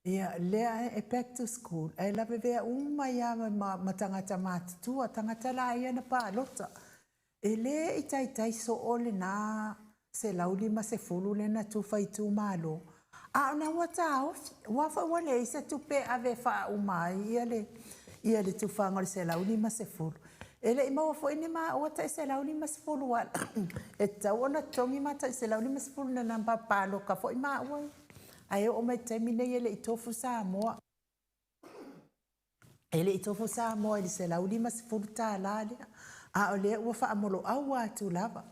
Ia, lea e back to school, ae lavevea uma ai lava ma tagata matutua, tagata la ia na palota. E le i taitai soo lena 150 lea na tufa i itumalo, A o na ua taofi, aua foi ua leai se tupe e ave e faauma ai ia le, ia le tufaga o le $150. E le i maua foi ni maua tai $150 aua e tatau ona totogi ma tai $150 na namba paloka foi maua ia. Ae oo mai i le taimi nei e le i tofu Samoa. E le i tofu Samoa i le $150 lea, a o lea ua faamoloaua atu lava.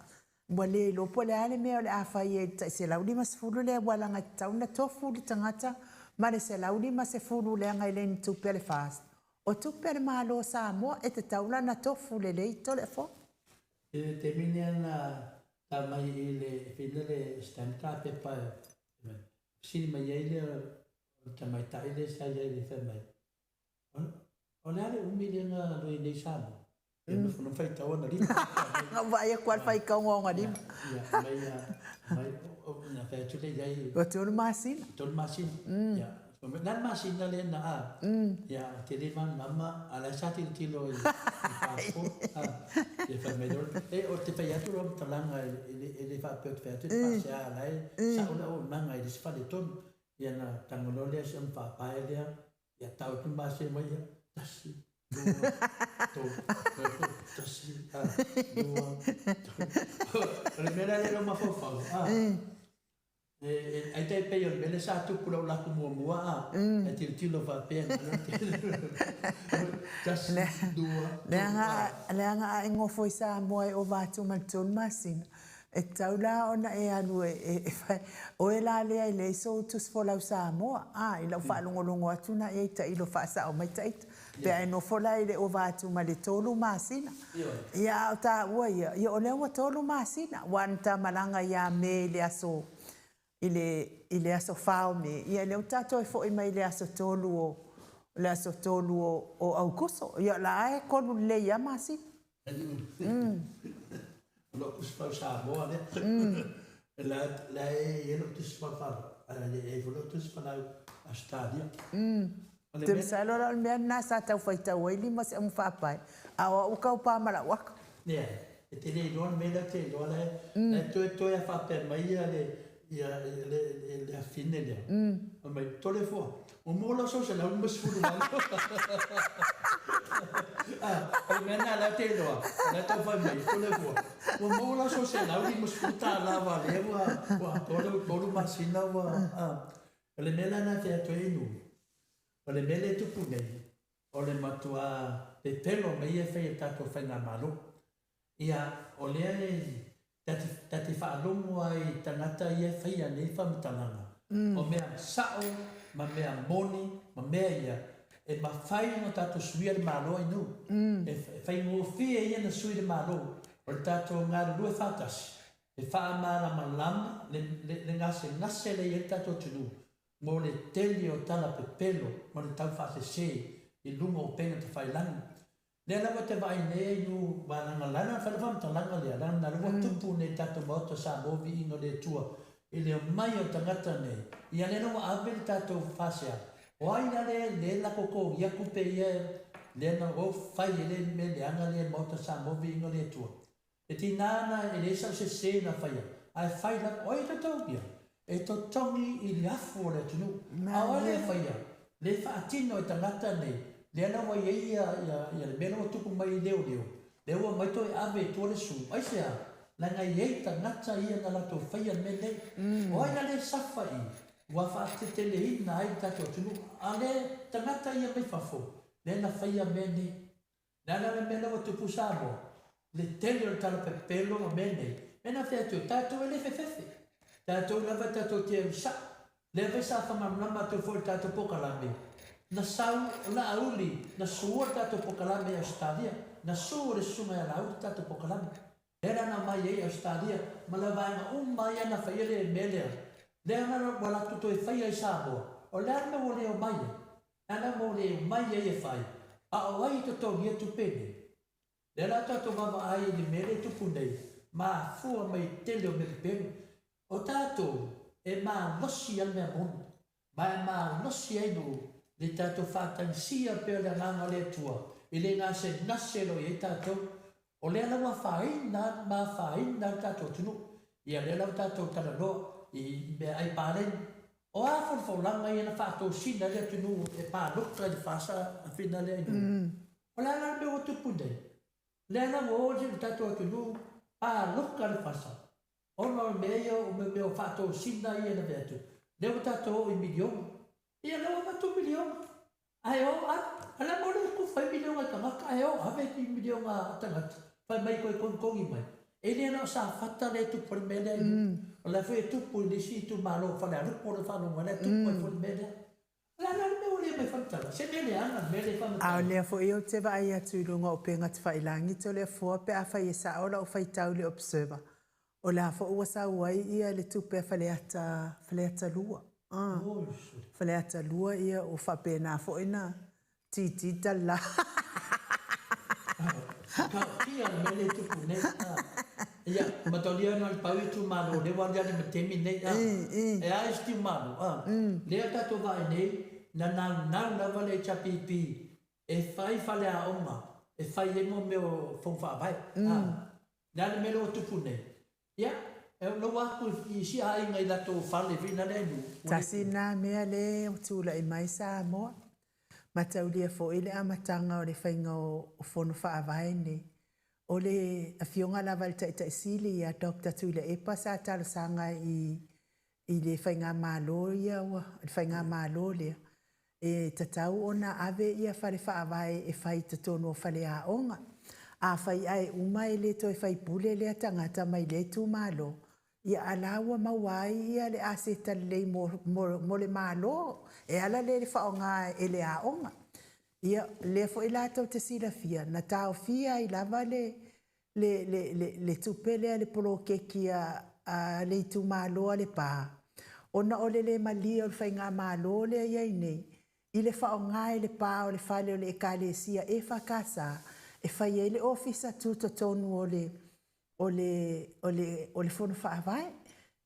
Ua le iloa po o le a le mea o le a fai ai i le tai $150 lea aua leaga e tatau ona tofu le tagata ma le $150 leaga e le ni tupe a le FAST. O tupe a le Malo o Samoa e tatau la ona tofu lelei Toleafoa. I le taimi lea na ta mai i le fina le stamp ka pepa e fesili mai ai lea o le tamaitai lea sa i ai le fai mai, O le a le umi lea na alu ai nei Samoa? Ia nofonofo faitau ona lima. Na ou vaai atu lava i le faitauga o ona lima. Ia, mai, mai, na fai atu lea i ai. Ua 3 masina. 3 masina. Ia, na le masina lea na a. Ia, ou te le malamalama, a o la e sa tilotilo i passport. Ia fai mai loa, e, ou te fai atu loa matalaga e le faapea ou te fai atu e faasea, o la e sao le auaunaga e le se faaletonu. Ia na tago loa lea si ona faapae lea, ia tau atu masina mai ia, 1, 2, 3, 1, 2, 3. O le mea la lea i lou mafaufau, a, ai tai pei o le mea lea sa tupu i lau laku muamua, a, e tilotilo faapea, 1, 2, 3. Leaga a e nofo i Samoa e ova atu ma le 3 masina, E tatau la ona e alu e fai, oe la lea e leai sou tusi folau Samoa, a, i lau faalogologo atu na i ai tailo faasao mai taita. Pe a e nofo la e le ova atu ma le 3 masina. Ia, a o taua ia, ia o lea ua 3 masina, aua na ta malaga ia Me i le aso, i le, i le aso 4 o Me, ia lea ua tatou e foi mai i le aso 3 o, le aso 3 o Aukuso. Ia o la e 3 lelei lava masina. O lou tusi fau Samoa lea. La la e i ai lou tusi fau ae e i ai foi lou tusi folau Ausetalia. O le mea. Masalo la o le mea lena sa tau faitau ai lima o se auga faapae, a o au ua taupa ma lau aka. Leai, e te le iloa le mea lea ou te iloa la e toe toe a faapea mai ia le ia le le afine lea. Fai mai, Toleafoa, ua maua lau sau $158. Ah, o le mea lena la te iloa, o la e tau fai mai, Toleafoa, ua maua lau sau $150 aua lea ua ua atoa lau 3 masina ua, ah. O le mea la lena e fai atu ai e Nuu, o le mea lea e tupu nei, o le matua pepelo o mea ia e fai e le tatou faigamalo. Ia, o lea e ta te, ta te faalogo lava i tagata ia e faia nei faamatalaga, o mea sao ma mea moni ma mea ia, e mafai ona tatou suia le Malo i nuu. E faigofie ia ona sui le Malo, o le tatou galulue faatasi, e faamalamalama le, le, le gasegase lea e i ai le tatou atunuu, mo le tele o tala pepelo ma le taufaasese i luga o upega tafailagi. Lea lava te vaai nei ai nu valanga lana na fai le faamatalaga lea, leaga na lua tupu nei tatou Maota Samoa viiga o le Atua i le omai o tagata nei, ia lea la ua ave le tatou faasea. O ai la le le lako togia tupe ia lea na o fai ai le mea leaga lea i le Maota Samoa viiga o le Atua. E tiga ana e leai sau sese na faia, ae fai lava, o ai e totogia? E totogi i le afu o le atunuu. A o ai lea e faia? Le faatino e tagata nei, lea la ua i ai ia, ia, ia le mea la ua tupu mai i leoleo, lea ua omai toe ave i tua le su. Aisea? Leaga e i ai tagata ia na latou faia le mea lenei. O ai la lea e safa i i? Ua faateteleina ai le tatou atunuu. A le tagata ia mai fafo, lea na faia mea nei. Le a la le mea lea ua tupu Samoa? Le tele o le tala pepelo ma mea nei. Mea na fai atu, tatou e le fefefe. Tatou lava tatou te alu sao. Lea foi sa faamalamalama atu foi i le tatou pokalame. Na sau o Laauli, na sua le tatou pokalame i Ausetalia. Na su e le susuga ia Laauli le tatou pokalame. Lea la na aumai ai Ausetalia ma le vaega uma ia na faia le mea lea. Lea la ua latou toe faia i Samoa. O le a le mea ua le omai ai? Nana mo le omai ai e fai, a o ai e totogia tupe nei? Lea la tatou vaavaai i le mea lea e tupu nei, mafua mai i tele o mea pepelo. O tatou, e malosi lava le mea moni, ma e malosi ai nuu le tatou faatagisia pea o le Agaga o le Atua i le gasegase o lo o i ai tatou. O lea la ua afaina ma afaina le tatou atunuu. Ia lea la ua tatou talanoa i meaai paleni. O a folafolaga ia na faatosina ai le atunuu e palota i le FASA lea i luga? O le a la le mea ua tupu nei? Lea la ua o si o tatou atunuu palota i le FASA ona o mea ia o mea o faatosina ia na fai atu. Lea ua tatou oo i miliona. Ia lea ua avatu miliona. Ae o ave, a le a mo le tufa ai miliona i tagata, ae o ave i miliona a tagata, fai mai toe togitogi mai. E le na o Safata lea e tupu ai le mea lea i luga. O la foi e tupu i le isi itumalo o Falealupo lea e faalogo ai, la e tupu ai foi le mea lea. O le a la le mea ua le mai faamatala? Se mea leaga le mea lea e A o faamatala. lea foi ou te vaai atu i luga o upega tafailagi Toleafoa pe afai e sao lau faitau i le Observer, o la foi ua sau ai ia le tupe a Faleata, Faleata 2. Ah. Faleata 2 ia ua faapena foi na TT tala. Tautia le mea lea e tupu nei. Ia, mataulia na o le pau itumalo lea ua aliali ma taimi nei. E a isi itumalo? Lea tatou vaai nei, na naunau lava le HRPP e fai faleaoga, e fai ai mo mea o fono faavae. Le a le mea lea ua tupu nei? Ia, e lau atu i isi aiga i latou fale foi lea i nuu. Tasi lena mea lea ua tulai mai Samoa. Mataulia foi le amataga o le faiga o fono faavae nei. O le afioga lava i le Taitai Sili ia Doctor Tuilaepa sa talosaga i i le faigamalo ia ua le faigamalo lea e tatau ona ave ia fale faavae e fai i totonu o faleaoga. Afai ae uma e le toe faipule lea tagata mai lea itumalo, ia a la ua maua ai ia le aseta lelei mo, mo, mo le Malo e ala lea i le faaaoga e le aoga. Ia, lea foi la tou te silafia, na taofia ai lava le, le, le, le, le tupe lea le poloketi a, a le itumalo a Lepa, ona o le le malie o le faigamalo lea i ai nei, i le faaaoga e Lepa o le fale o le Ekalesia EFKS e fai ai le ofisa tutotonu o le, o le, o le, o le fono faavae.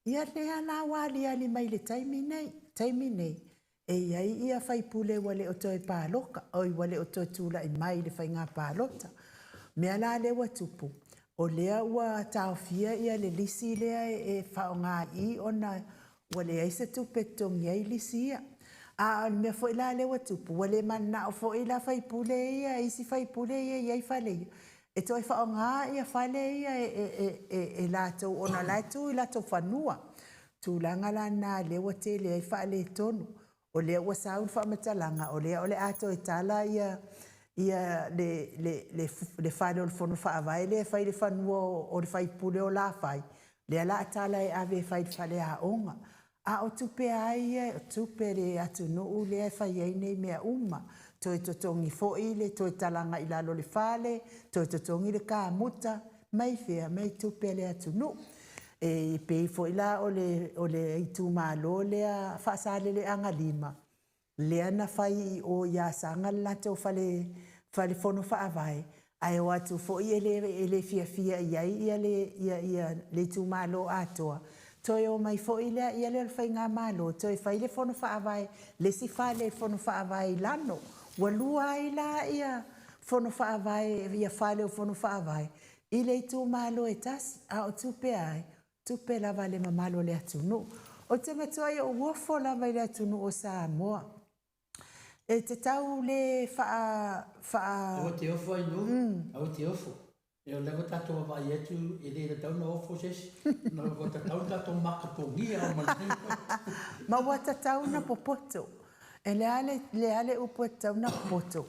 Ia lea la ua aliali mai i le taimi nei, taimi nei, e i ai ia faipule ua le o toe paloka, oi ua le o toe tulai mai i le faiga palota. Mea la lea ua tupu, o lea ua taofia ia le lisi lea e faaaoga i ona ua leai se tupe e totogi ai lisi ia. A o le mea foi la lea ua tupu, ua le mananao foi la faipule ia, isi faipule ia e i ai fale ia, e toe faaaoga ia fale ia e latou ona o la e tu i latou fanua. Tulaga la lena lea ua tele ai faaletonu. O lea ua sau le faamatalaga, o lea o le a toe tala ia ia le, le, le, le fale o le fono faavae lea e fai i le fanua o le faipule o Lafai, lea la a tala e ave e fai i le faleaoga. A o tupe a ia, o tupe a le atunuu lea e fai ai nei mea uma. Toe totogi foi le toe talaga i lalo o le fale, toe totogi le kamuta, mai fea, mai tupe a le atunuu. E pei foi la o le, o le itumalo lea Faasaleleaga 5, lea na fai i o i Asaga le latou fale, fale fono faavae, ae o atu foi e le, e le fiafia i ai ia le, ia, ia, le itumalo atoa. Toe o mai foi lea ia lea o le faigamalo, toe fai le fono faavae, le isi fale fono faavae i Lano. Ua lua ai la ia fono faavae, ia fale o fono faavae, i le itumalo e tasi, a o tupe ai, tupe lava le mamalu o le atunuu. Ou te matuai ou ofo lava i le atunuu o Samoa. E te tau le faa... faa... Aua te ofo ai nuu, aua te ofo. E o lea ua tatou vaavaai atu e le tatau ona ofo se isi. Ua tatau ona tatou makapogia o ma le Ma ua tatau ona popoto. E le a le, le a le upu e tatau ona popoto.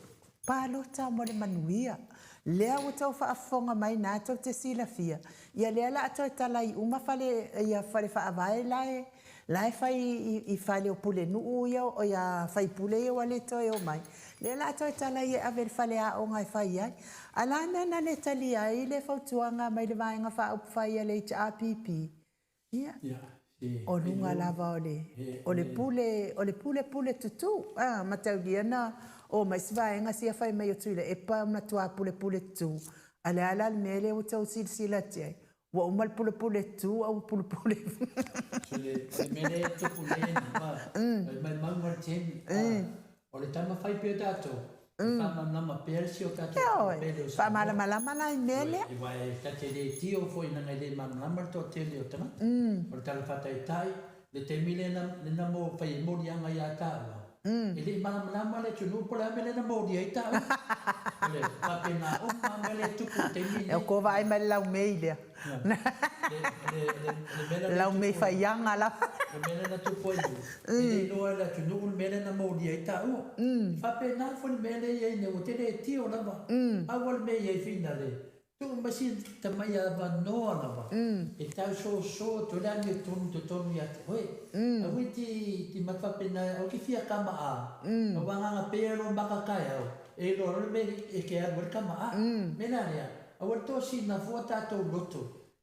Palota mo le manuia. Lea ua tou faafofoga mai na tou te silafia. Ia lea la a toe talai uma fale, ia fale faavae la e, la e fai i, i fale o pulenuu ia, o ia faipule ia ua le toe o mai. Lea la a toe talai e ave i le faleaoga e fai ai. A la mea na le talia ai le fautuaga mai le Vaega Faaupufai a le HRPP? Ia, o luga lava o le, o le pule, o le pule pule tutū. Ah, mataulia na o mai se vaega sia fai mai o Tuilaepa matua pule pule tutū. A le a la le mea lea ua tou silasila atu i ai? Ua uma le pulepule tu a ua pulepule. So le, le mea lea e tupu nei, ma, o le maumau o le taimi, o le taumafai pea o tatou, e faamalamalama pea si o tatou Ioe, pele o Samoa. Faamalamalama la i mea lea. Ioe, aua e ta te le tio foi leaga e le malamalama le toatele o tagata. O le tala faataitai, Le taimi lea na, na mo fai ai moliaga ia taua, e le i malamalama le atunuu po o le a mea lea na molia ai taua. O le faapena uma lava mea lea e tupu i le taimi lenei. E kou vaai mai le laumei lea. Le, le, le, le mea lea Laumei faiaga lava. Le mea lea na tupu ai nei, e le i iloa e le atunuu le mea lea na molia ai taua. E faapena foi le mea lea e i ai nei, ua te le tio lava. Pau lava le mea e i ai finale, Tuu mai si tamai avanoa lava e tau soso atu ai le amiotonu i totonu ia te oe. Aua e te mata faapena, aua e te fia kama'a, aua agaga pea lo maka taeao, e iloa loa le mea e te alu ai le kama'a. Mea la lea, aua le tosina fua tatou loto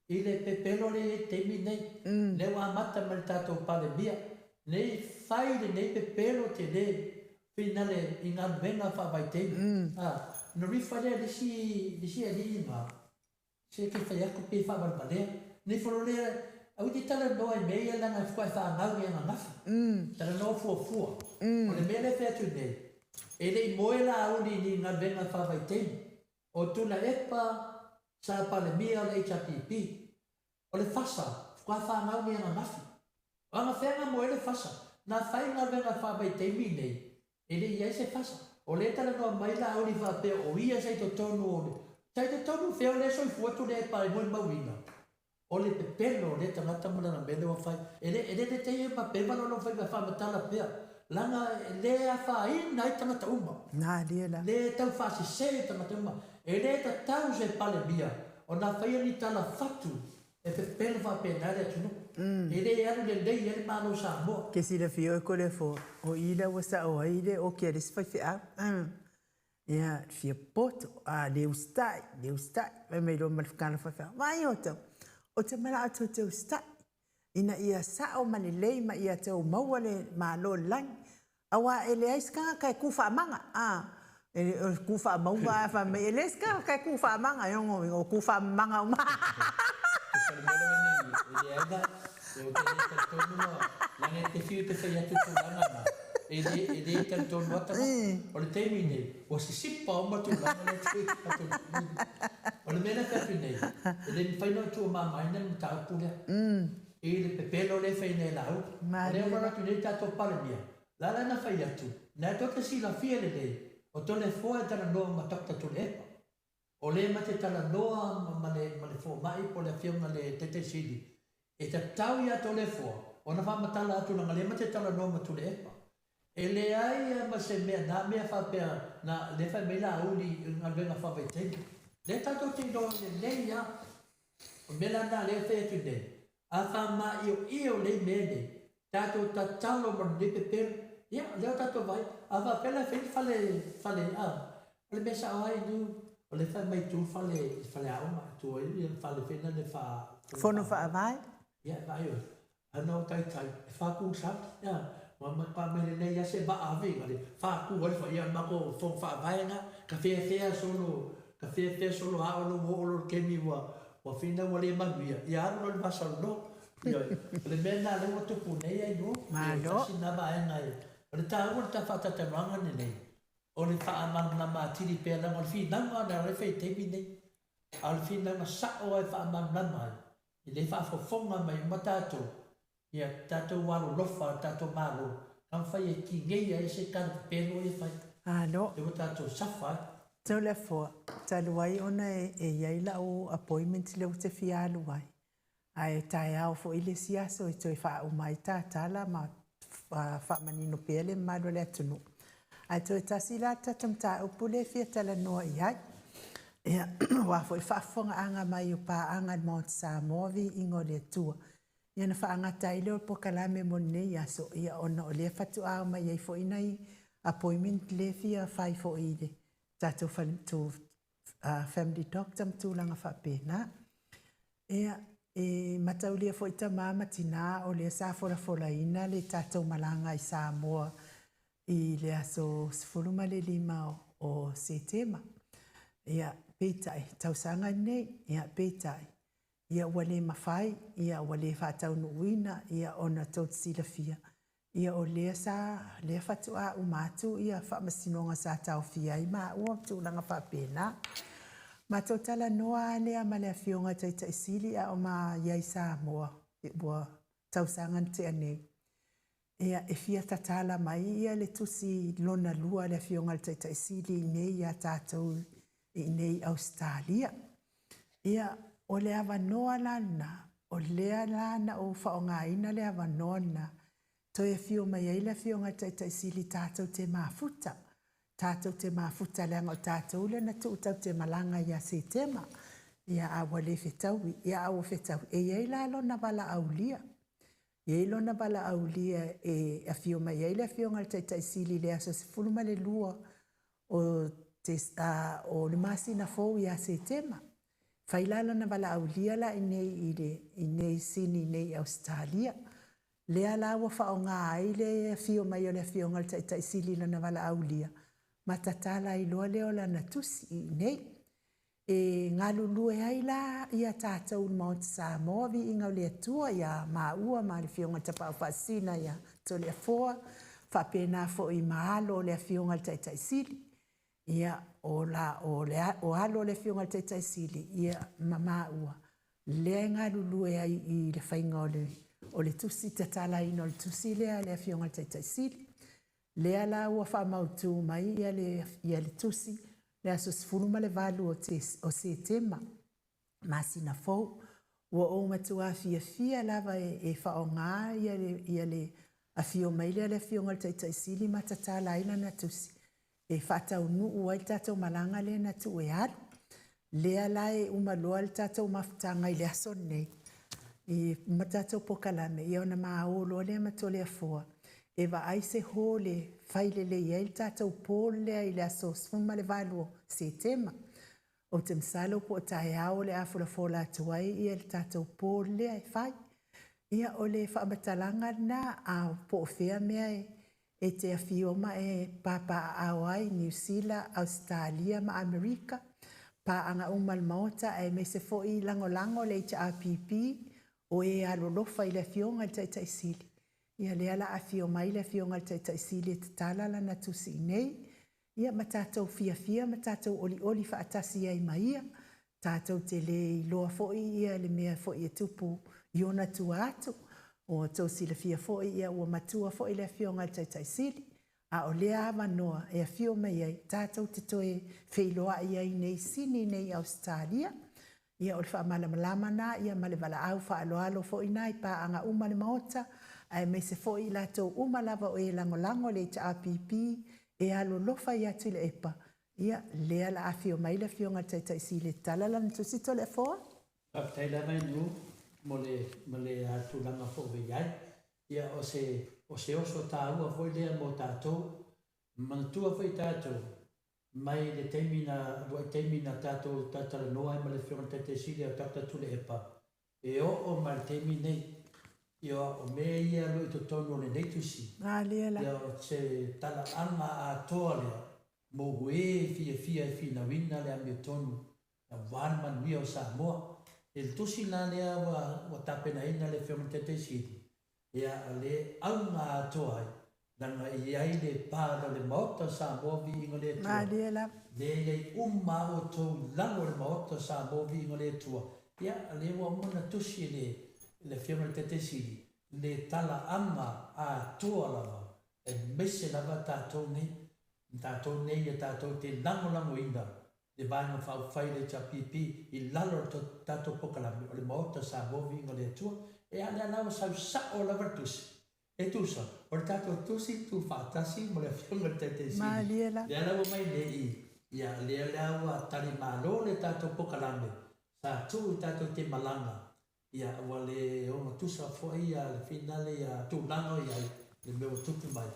i le pepelo lea e i ai i le taimi lenei, lea ua amata mai le tatou Palemia, nei fai lenei pepelo tele Finale i galuega faavaitaimi. A, ona rifa lea e le isi, le isi alii ma, se ke fai atu pe faavalevalea. Nei folo lea, aua te talanoa i mea ia leaga e faatoa e faagau i ananafi. Talanoa fuafua. O le mea lea e fai atu nei, e le i moe Laauli i ni galuega faavaitaimi. O Tuilaepa sa Palemia o le HRPP. O le fasa, faatoa fanau nei ananafi. O anafea na moe ai le fasa? Na fai galuega faavaitaimi nei, e le i i ai se fasa. O lea e talanoa mai Laauli faapea o ia sa i totonu o le. Sa i totonu fea o lea e soifua Tuilaepa e molimauina? O le pepelo o lea tagata ma lana mea lea ua fai. E le, e le lelei ma peva lona faiva e faamatala pea, leaga e le afaina ai tagata uma. Malie la. Le tau faasese tagata uma. E le tatau se Palemia ona faia ni tala fatu e pepelo faapena ai le atunuu. E le alu lelei ai le Malo o Samoa. Ke silafia oe Kolefoa, o i la ua sao ai le oki a le isi faifeau. Ia, fia poto, a le usitai, le usitai. Fai mai loa ma le fekala faifeau, vaai outou, ou te manao tou te usitai, ina ia sao ma lelei ma ia tou maua le Malo o le lagi. Aua e leai se tagata e ku faamaga, a, e, o le ku faamauga a fai mai, e leai se tagata e ku faamaga, e ono uiga ua ku faamamaga uma. Tusa le mea lea nei, e leai la, e ou te le talitonu a, leaga e te fiu e te fai atu i tulaga na, e le, e le talitonu lava tagata. O le taimi nei, ua sisipa uma tulaga lea e te O le mea lea e fai atu nei, e le mafai ona tuumamaina le mataupu lea. I le pepelo lea e fai nei e Laauli. O lea ua alu atu nei le tatou Palemia, o le a la na fai atu, na e tou te silafia lelei, o Toleafoa e talanoa ma Doctor Tuilaepa. O lea ma te talanoa ma le, ma le fomai po o le afioga i le Taitai Sili, e tatau ia Toleafoa ona faamatala atu leaga lea ma te talanoa ma Tuilaepa. E leai a ma se mea, na mea faapea, na, lea fai mai Laauli i galuega faavaitaimi. Lea tatou te iloa lelei lava. O le mea la lena lea e fai atu nei, a faamaioio nei mea nei, tatou tatalo ma lenei pepelo, ia, lea ua tatou vaai, a faapea la e fai le fale, fale, a, o le mea sao lava Inu, o lea e fai mai tu le fale, le faleaoga, e tu ai le fale foi lea fa, Fono Faavae. Ia, vaai oe, Ana o taitai, e faku saki, a, ua matua mai lelei a se vaa ave i le faku ai foi a matou fono faavae na, ka feafea solo, ka feafea solo a o lo oo lo le kemi ua, ua finau ua le manuia, ia alu loa i le vasa o le loa. Ioe, o le mea lena lea ua tupu nei ai lua, Malo. tasi lena vaega e, o le taua o le ta faatatanuaga lenei, o le faamalamalama atili pea leaga o le finauga lea o lea e fai i le taimi lenei, a o le finauga sao lava e faamalamalama ai, E le faafofoga mai uma tatou, ia tatou alolofa le tatou Malo, taumafai e tineia ai se tala pepelo ia fai. Malo. Lea ua tatou safa ai. Toleafoa, talu ai ona e i ai lau appointment lea ou te fia alu ai, ae taeao foi le isi aso e toe faauma ai ta tala ma faamanino pea le mamalu o le atunuu. Ae toe tasi la le tatou mataupu lea e fia talanoa i ai. Ia, aua foi le faafofogaaga mai o paaga i le Maota Samoa, viiga o le Atua. Ia ona faagata ai lea o le polokalame mo lenei aso, ia ona o lea faatoa omai ai foi nai appointment lea e fia fai foi i le tatou fale, family doctor ma tulaga faapena. Ia, e mataulia foi tama ma tina o lea sa folafolaina le tatou malaga i Samoa i le aso 15 o Setema. Ia, peitai, tausaga lenei, ia, peitai, ia ua le mafai, ia ua le faataunuuina, ia ona tou te silafia, Ia o lea sa, lea faatoa uma atu ia faamasinoga sa taofia ai maua ma tulaga faapena. Matou talanoa lava lea ma le Afioga i Taitai Sili a o ma i ai i Samoa, ua tausaga na tea nei. Ia, e fia tatala mai ia le tusi lona lua a le Afioga i le Taitai Sili i inei ia tatou i inei i Ausetalia. Ia, o le avanoa la lena, o lea la na ou faaaogaina le avanoa lena, toe afio mai ai le Afioga i le Taitai Sili tatou te mafuta, tatou te mafuta leaga o tatou lea na tuu tatou te malaga ia Setema, ia a ua le fetaui, ia a ua fetaui, e i ai la lona valaaulia. E i ai lona valaaulia e afio mai ai le Afioga i le Taitai Sili i le aso 12 o, te, o le masina fou ia Setema. Fai la lona valaaulia la i nei i le i nei Sini nei i Ausetalia. Lea la ua faaaoga ai le afio mai o le Afioga i le Taitai Sili i lona valaaulia ma tatala ai loa lea o lana tusi i inei. E galulue ai la ia tatou i le Maota Samoa, viiga o le Atua ia maua ma le Afioga i le Tapaau Faasisina ia Toleafoa, faapena foi ma alo o le Afioga i le Taitai Sili. Ia, o la, o le, o alo o le Afioga i le Taitai Sili, ia, ma maua, lea e galulue ai i le faiga o le, o le tusi, tatalaina o le tusi lea a le Afioga i le Taitai Sili. Lea la ua faamautu mai ia le, ia le tusi, le aso 18 o, te, o Setema, masina fou. Ua ou matuā fiafia lava e, e faaaoga ia le, ia le afio mai lea a le Afioga i le Taitai Sili ma tatala ai lana tusi e faataunuu ai le tatou malaga lea na tuu e alu. Lea la e uma loa le tatou mafutaga i le aso lenei i ma tatou pokalame, ia ona ma o loa lea ma Toleafoa e vaai se hall e fai lelei ai le tatou poll lea i le aso 18 o Setema. Ou te masalo po o taeao o le a folafola atu ai ia le tatou poll lea e fai. Ia o le faamatalaga lena, a po o fea mea e e te afio ma e papaaao ai Niu Sila, Ausetalia ma Amerika, paaga uma a le Maota aemaise foi lagolago le HRPP o e alolofa i le Afioga i le Taitai Sili. Ia lea la afio mai le Afioga i le Taitai Sili e tatala lana tusi i nei, ia ma tatou fiafia ma tatou olioli faatasi ai ma ia. Tatou te le iloa foi ia le mea foi e tupu i ona tua atu. Ua outou silafia foi ia ua matua foi le Afioga i le Taitai Sili, a o lea avanoa e afio mai ai tatou te toe feiloai ai nei Sini nei i Ausetalia. Ia o le faamalamalama na ia ma le valaau faaaloalo foi na i paaga uma le Maota, aemaise foi i latou uma lava o e lagolago le HRPP e alolofa ia Tuilaepa. Ia lea la afio mai le Afioga i le Taitai Sili e tatala lana tusi Toleafoa. Faafetai lava i Nu mo le, mo le tulaga foi ua i ai. Ia, o se, o se oso taua foi lea mo tatou. Manatua foi tatou, mai le taimi na, luai taimi na tatou talatalanoa ai ma le Afioga i le Taitai Sili o Doctor Tuilaepa, e oo mai le taimi nei, ia o mea ia o lo o i totonu o lenei tusi, ia o se talaaga atoa lea mo e fiafia e finauina le amiotonu aua le manuia o Samoa. I le tusi la lea ua, ua tapenaina le Afioga i le Taitai Sili, ia le auga atoa ai, leaga e i ai le pa o le Maota o Samoa viiga o le Atua. Malie lava. Lea e i ai uma a outou i lalo o le Maota o Samoa viiga o le Atua. Ia, lea ua uma ona tusi e le, le Afioga i le Taitai Sili, le talaaga atoa lava, aemaise lava tatou nei, tatou nei ia tatou te lagolagoina le Vaega Faaupufai le HRPP i lalo o le tatou pokalame o le Maota Samoa Viiga o le Atua. E a lea la ua sau sao lava le tusi. E tusa, o le tatou tusi tuufaatasi mo le Afioga i le Taitai Sili. Malie la. Lea la ua mai nei i, ia lea la ua talimalo le tatou pokalame sa tuu i tatou te malaga. Ia, ua le ogatusa foi ia le finale ia tulaga o i ai le mea ua tupu mai.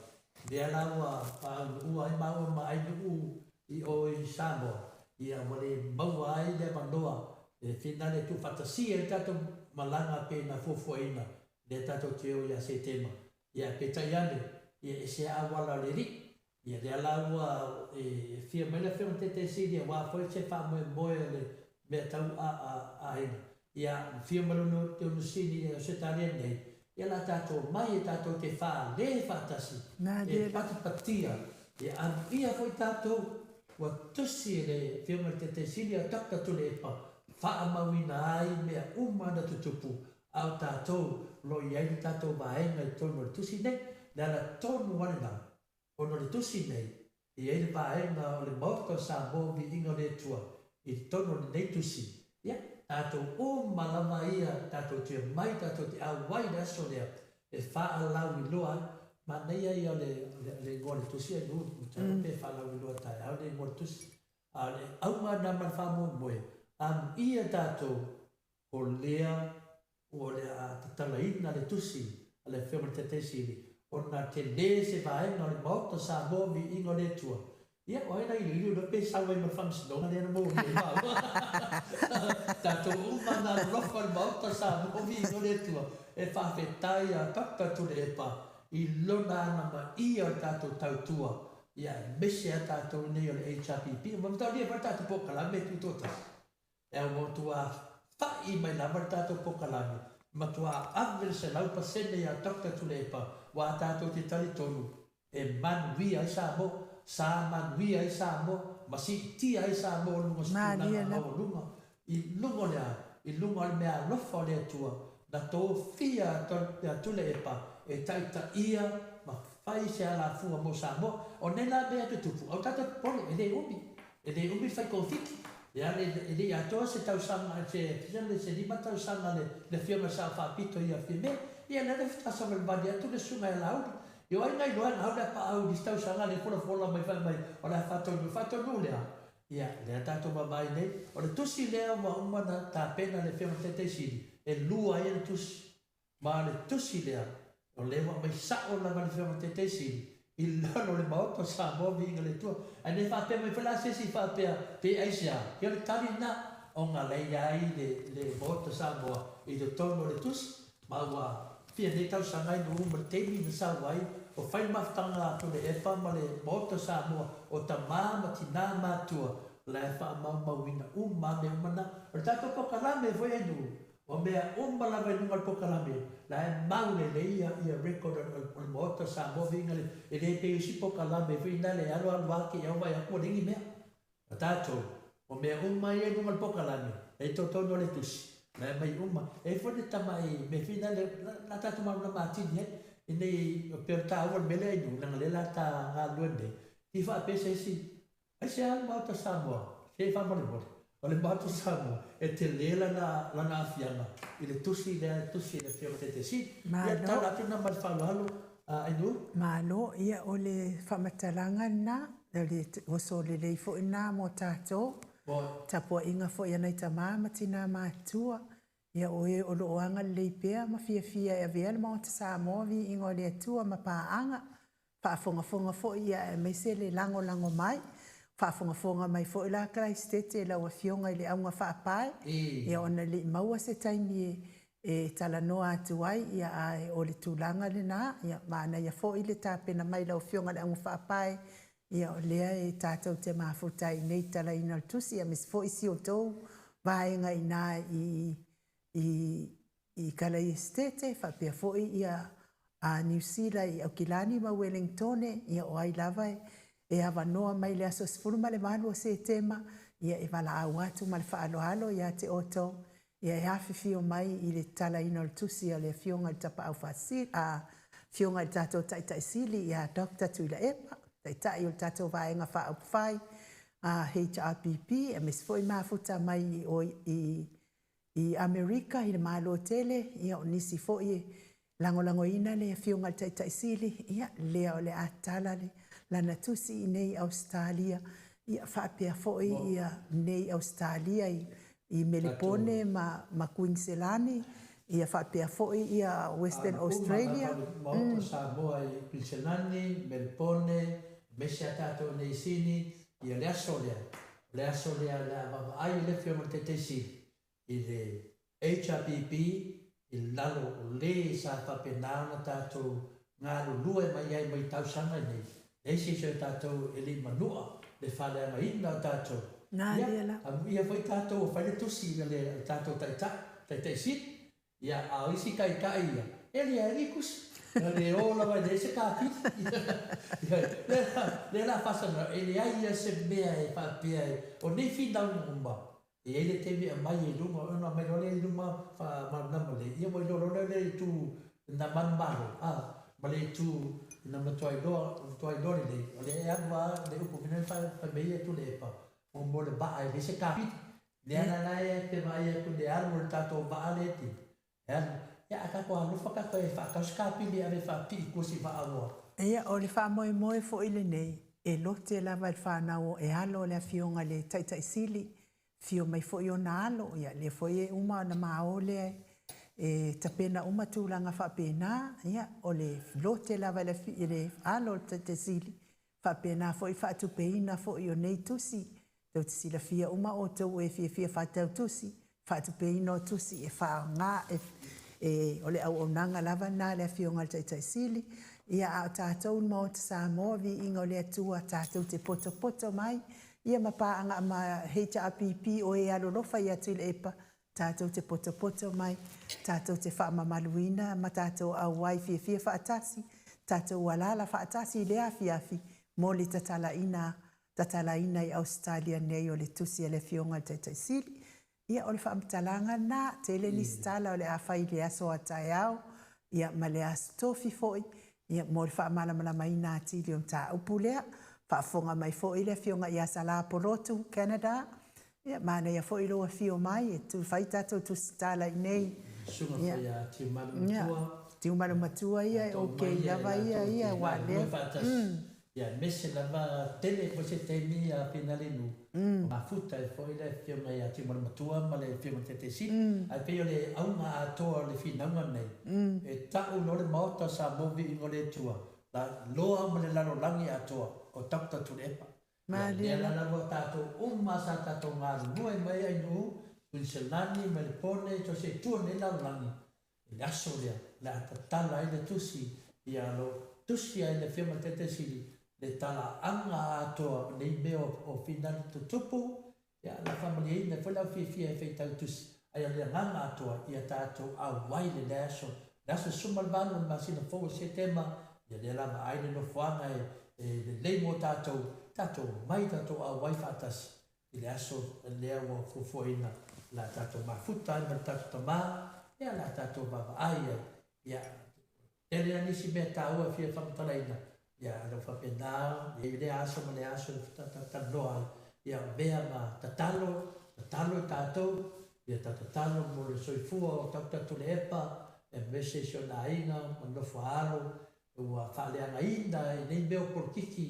Lea la ua faaunuua ai māua ma Ainuu i o i Samoa, ia ua le maua ai le avanoa e finale e tuufaatasia ai le tatou malaga pei ona fuafuaina lea tatou te o ia Setema. Ia, peitai ane, ia e ese auala o le alii. Ia lea la ua e afio mai le Afioga i le Taitai Sili aua foi se faamoemoe o le mea tau aiga. Ia afio mai le Tonusini i Ausetalia nei, ia la tatou omai e tatou te fale faatasi, e patipatia, e amuia foi tatou ua tusi e le Afioga i le Taitai Sili a Doctor Tuilaepa faamauina ai mea uma na tutupu. A o tatou, o lo o i ai le tatou vaega i totonu o le tusi nei. O le ala tonu lava lena, ona o le tusi nei, e i ai le vaega o le Maota o Samoa Viiga o le Atua i totonu o lenei tusi. Ia, tatou uma lava ia, tatou te omai, tatou te auai i le aso lea e faalauiloa ai. Manaia ia o le, le igoa o le tusi ai, masalo pe faalauiloa taeao le igoa o le tusi. A o le auga lena ma le faamoemoe, amuia tatou o lea ua o le a tatalaina le tusi a le Afioga i le Taitai Sili, ona tele se vaega o le Maota Samoa Viiga o le Atua. Ia, o ai la iliili iloa pe sau ai ma le Faamasinoga lea na molia ai maua. Tatou uma na alolofa i le Maota Samoa Viiga o le Atua e faafetai ia Doctor Tuilaepa i lona agamaia o le tatou tautua, ia aemaise a tatou nei o le HRPP. Ua mataulia foi le tatou polokalame tutoatasi. E matua fa'i mai lava le tatou pokalame, matua ave le 100% ia Doctor Tuilaepa, aua tatou te talitonu e manuia ai Samoa, sa manuia ai Samoa, ma siitia ai Samoa i luga o se tulaga maualuga, i luga o le a? I luga o le meaalofa o le Atua na tofia a Tuilaepa e taitaia ma fai se alafua mo Samoa. O nei la mea e tutupu, aua tatou te popole, e le umi. E le umi le fai kofiti, ia e le i atoa se tausaga, se 5 tausaga le afioga i le Sao Faapito ia Fiame, ia lea na faatoa savalivali atu le susuga ia Laauli. Ia o ai na iloa e gau le apaau i nisi tausaga lea e folafola mai fai mai o le a faataunuu, faataunuu le a? Ia, lea tatou vaavaai nei, o le tusi lea ua uma ona tapena e le afioga i le Taitai Sili, e lua ai ana tusi. Ma o le tusi lea, o lea ua aumai sao lava e le Afioga i le Taitai Sili i lalo o le Maota o Samoa Viiga i le Atua. Ae ne i faapea mai foi la se isi faapea, pe aisea? Ia o le tali lena, ona la e i ai le, le Maota o Samoa i totonu o le tusi, ma ua fia nei tausaga ai nuu ma le taimi na sau ai, o fai le mafutaga a Tuilaepa ma le Maota o Samoa, o tama ma tina matutua, la e faamaumauina uma lava mea uma na. O le tatou polokalame foi e nuu, O mea uma lava i luga o le polokalame, la e mau lelei ia ia record o le Maota o Samoa viiga le, e le pei o isi polokalame foi na le alu alu lava te i vaai atu ua leai ni mea. O tatou, o mea uma ia i luga o le polokalame, la e i totonu o le tusi, la e aumai uma. E i ai foi le tamai mea foi lale la tatou malamalama atili ai, ina i, pei o le taua o le mea lea i nuu, leaga o lea la ta galulue nei, i faapea se isi Aisea le Maota Samoa? Se faamolemole, o le Maota Samoa e tele lana lana aafiaga i le tusi lea e tusi e le Afioga Taitai Sili. Ia Malo. tala atu lena ma le faaaloalo Ainuu. Malo, ia o le faamatalaga lena, o le oso lelei foi lena mo tatou, tapuaiga foi a nai tama ma tina matutua, ia o e o lo o agalelei pea ma fiafia e avea le Maota Samoa viiga o le Atua ma paaga, faafogafoga foi ia aemaise le lagolago mai, faafogafoga mai foi la Karaisitete lau Afioga i le auga faapae, ia ona e le i maua se taimi e talanoa atu ai, ia ae o le tulaga lena, ia manaia foi le tapena mai lau Afioga i le auga faapae, ia o lea e tatou te mafuta ai i nei talaina o le tusi, aemaise foi si outou vaega i ina i i i Kalaiesetete, faapea foi ia a Niu Sila i Aukilani ma Uelengitone, ia o ai lava e avanoa mai le aso 18 o Setema, ia e valaau atu ma le faaaloalo ia te outou, ia e afifio mai i le tatalaina o le tusi a le Afioga i le Tapaau Faasili, a Afioga i le tatou Taitai Sili ia Doctor Tuilaepa, Taitai o le tatou Vaega Faaupufai a HRPP, aemaise foi mafuta mai i o i I Amerika, i le Malo tele, ia o nisi foi e lagolagoina le Afioga i le Taitai Sili, ia lea o le a tala le lana tusi i nei Ausetalia, ia faapea foi ia nei Ausetalia i, i Melepone ma, ma Kuiniselani, ia faapea foi ia Western Australia. Maota Samoa i Kuiniselani, Melepone, aemaise a tatou nei i Sini, ia le aso lea. O le aso lea o le a vaavaai e le Afioga i le Taitai Sili i le HRPP i lalo o le sa faapena ona tatou galulue mai ai mai tausaga nei, leai se isi o tatou e le i manua le faaleagaina o tatou. Ia, amuia foi tatou ua fai le tusi a le tatou Taitai, Taitai Sili. Ia, a o isi taitai ia, e leai ni tusi. Na le o lava e leai se kapili. Ia, lea, lea la faasalalau, e leai ia se mea e faapea e, o nei finauga uma, E i ai le taimi e aumai ai i luga, ona aumai loa lea i luma faamalamalama lelei, ia ua iloa loa lea o le itu na manumalo, a, ma le itu na matua iloa, matua iloa lelei, o lea e alu lava le upu foi lea fai mai ai Tuilaepa, mo mo le vaa e leai se kapili. Lea la la e te vaai atu i le alu o le tatou vaa lea e te e alu, ia a tatou alofa tatou e faatau se kapili e ave e faapipii i tua o si vaa ua. Ia, o le faamoemoe foi lenei, e lote lava i le fanau e alo o le Afioga i le Taitai Sili, afio mai foi ona alo, ia lea foi e uma ona ma o lea e tapena uma tulaga faapena, ia o le lote lava i le alo o le Taitai Sili, faapena foi faatupeina foi o nei tusi. Tou te silafia uma outou e fiafia faatau tusi, faatupeina o tusi e faaaoga e, o le auaunaga lava lena a le Afioga i le Taitai Sili. Ia, a o tatou le Maota Samoa, viiga o le Atua, tatou te potopoto mai, ia ma paaga ma HRPP o e alolofa ia Tuilaepa, tatou te potopoto mai, tatou te faamamaluina ma tatou auai fiafia faatasi, tatou alaala faatasi i lea afiafi mo le tatalaina tatalaina i Ausetalia nei o le tusi a le Afioga i le Taitai Sili. Ia, o le faamatalaga lena, tele nisi tala o le a fai i le aso a taeao, ia ma le Aso Tofi foi, ia mo le faamalamalamaina atili o mataupu lea. Faafofoga mai foi le Afioga ia Salā Polotu, Canada, ia manaia foi lou afio mai e tu fai tatou tusi tala i inei. Susuga foi ia Tiumalu Matua. Tiumalu Matua ia e okay lava ia ia aua lea. Ia aemaise lava tele foi se taimi a Finalinu o mafuta ai foi le afioga ia Tiumalu-matua ma le afioga i le Taitaisili. Ae pei o le auga atoa o le finauga lenei, e tau loa le Maota o Samoa Viiga o le Atua, la loa ma le lalolagi atoa o Doctor Tuilaepa. Ia lea la lava tatou uma sa tatou galulue mai ai nuu, Kuiniselani mai le Pone, so se itu o lenei lalolagi, I le aso lea, o le a tatala ai le tusi, ia o lo o tusi ai le Afioga i le Taitai Sili le talaaga atoa o nei mea o finali tutupu, ia o le a faamalieina ai foi le au fiafia e faitau tusi, ae o le agaga atoa, ia tatou auai i le aso, le aso 18 o le masina fou o Setema, ia lea la vaai le nofoaga e lelei mo tatou, tatou omai tatou auai faatasi I le aso lea ua fuafuaina, o le a tatou mafuta ai ma le tatou Tama, ia o le a tatou vaavaai ai. Ia, tele lava nisi mea taua e fia faamatalaina, ia o lo o faapena i lea aso ma lea aso e talanoa ai. Ia avea ma tatalo, tatalo i tatou, ia ta tatalo mo le soifua o Doctor Tuilaepa, aemaise si ona aiga ma le nofo a alo, Ua faaleagaina i nei mea o polokiki,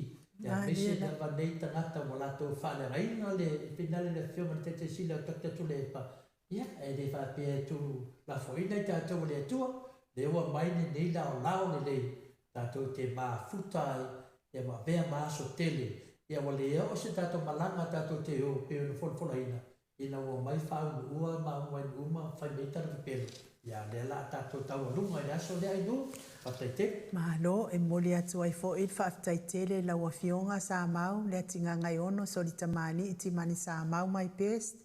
aemaise lava nei tagata ua latou faaleagaina le finale le Afioga i le Taitai Sili o Doctor Tuilaepa, ia, e le faapea e tuulafoaina i tatou e le Atua, lea ua aumai lenei laolao lelei tatou te mafuta ai, ia ma avea ma aso tele, ia ua le oo se tatou malaga tatou te o pei ona folafolaina, Ina ua omai faaunuua ma aunuainu uma fai mai tala pepelo, ia lea la a tatou taualuga i le aso lea Ainu, faafetai tele. Malo, e momoli atu ai foi le faafetai tele i lau Afioga Samau Leatigaagaiono Solitamali'i Timani Samau my best,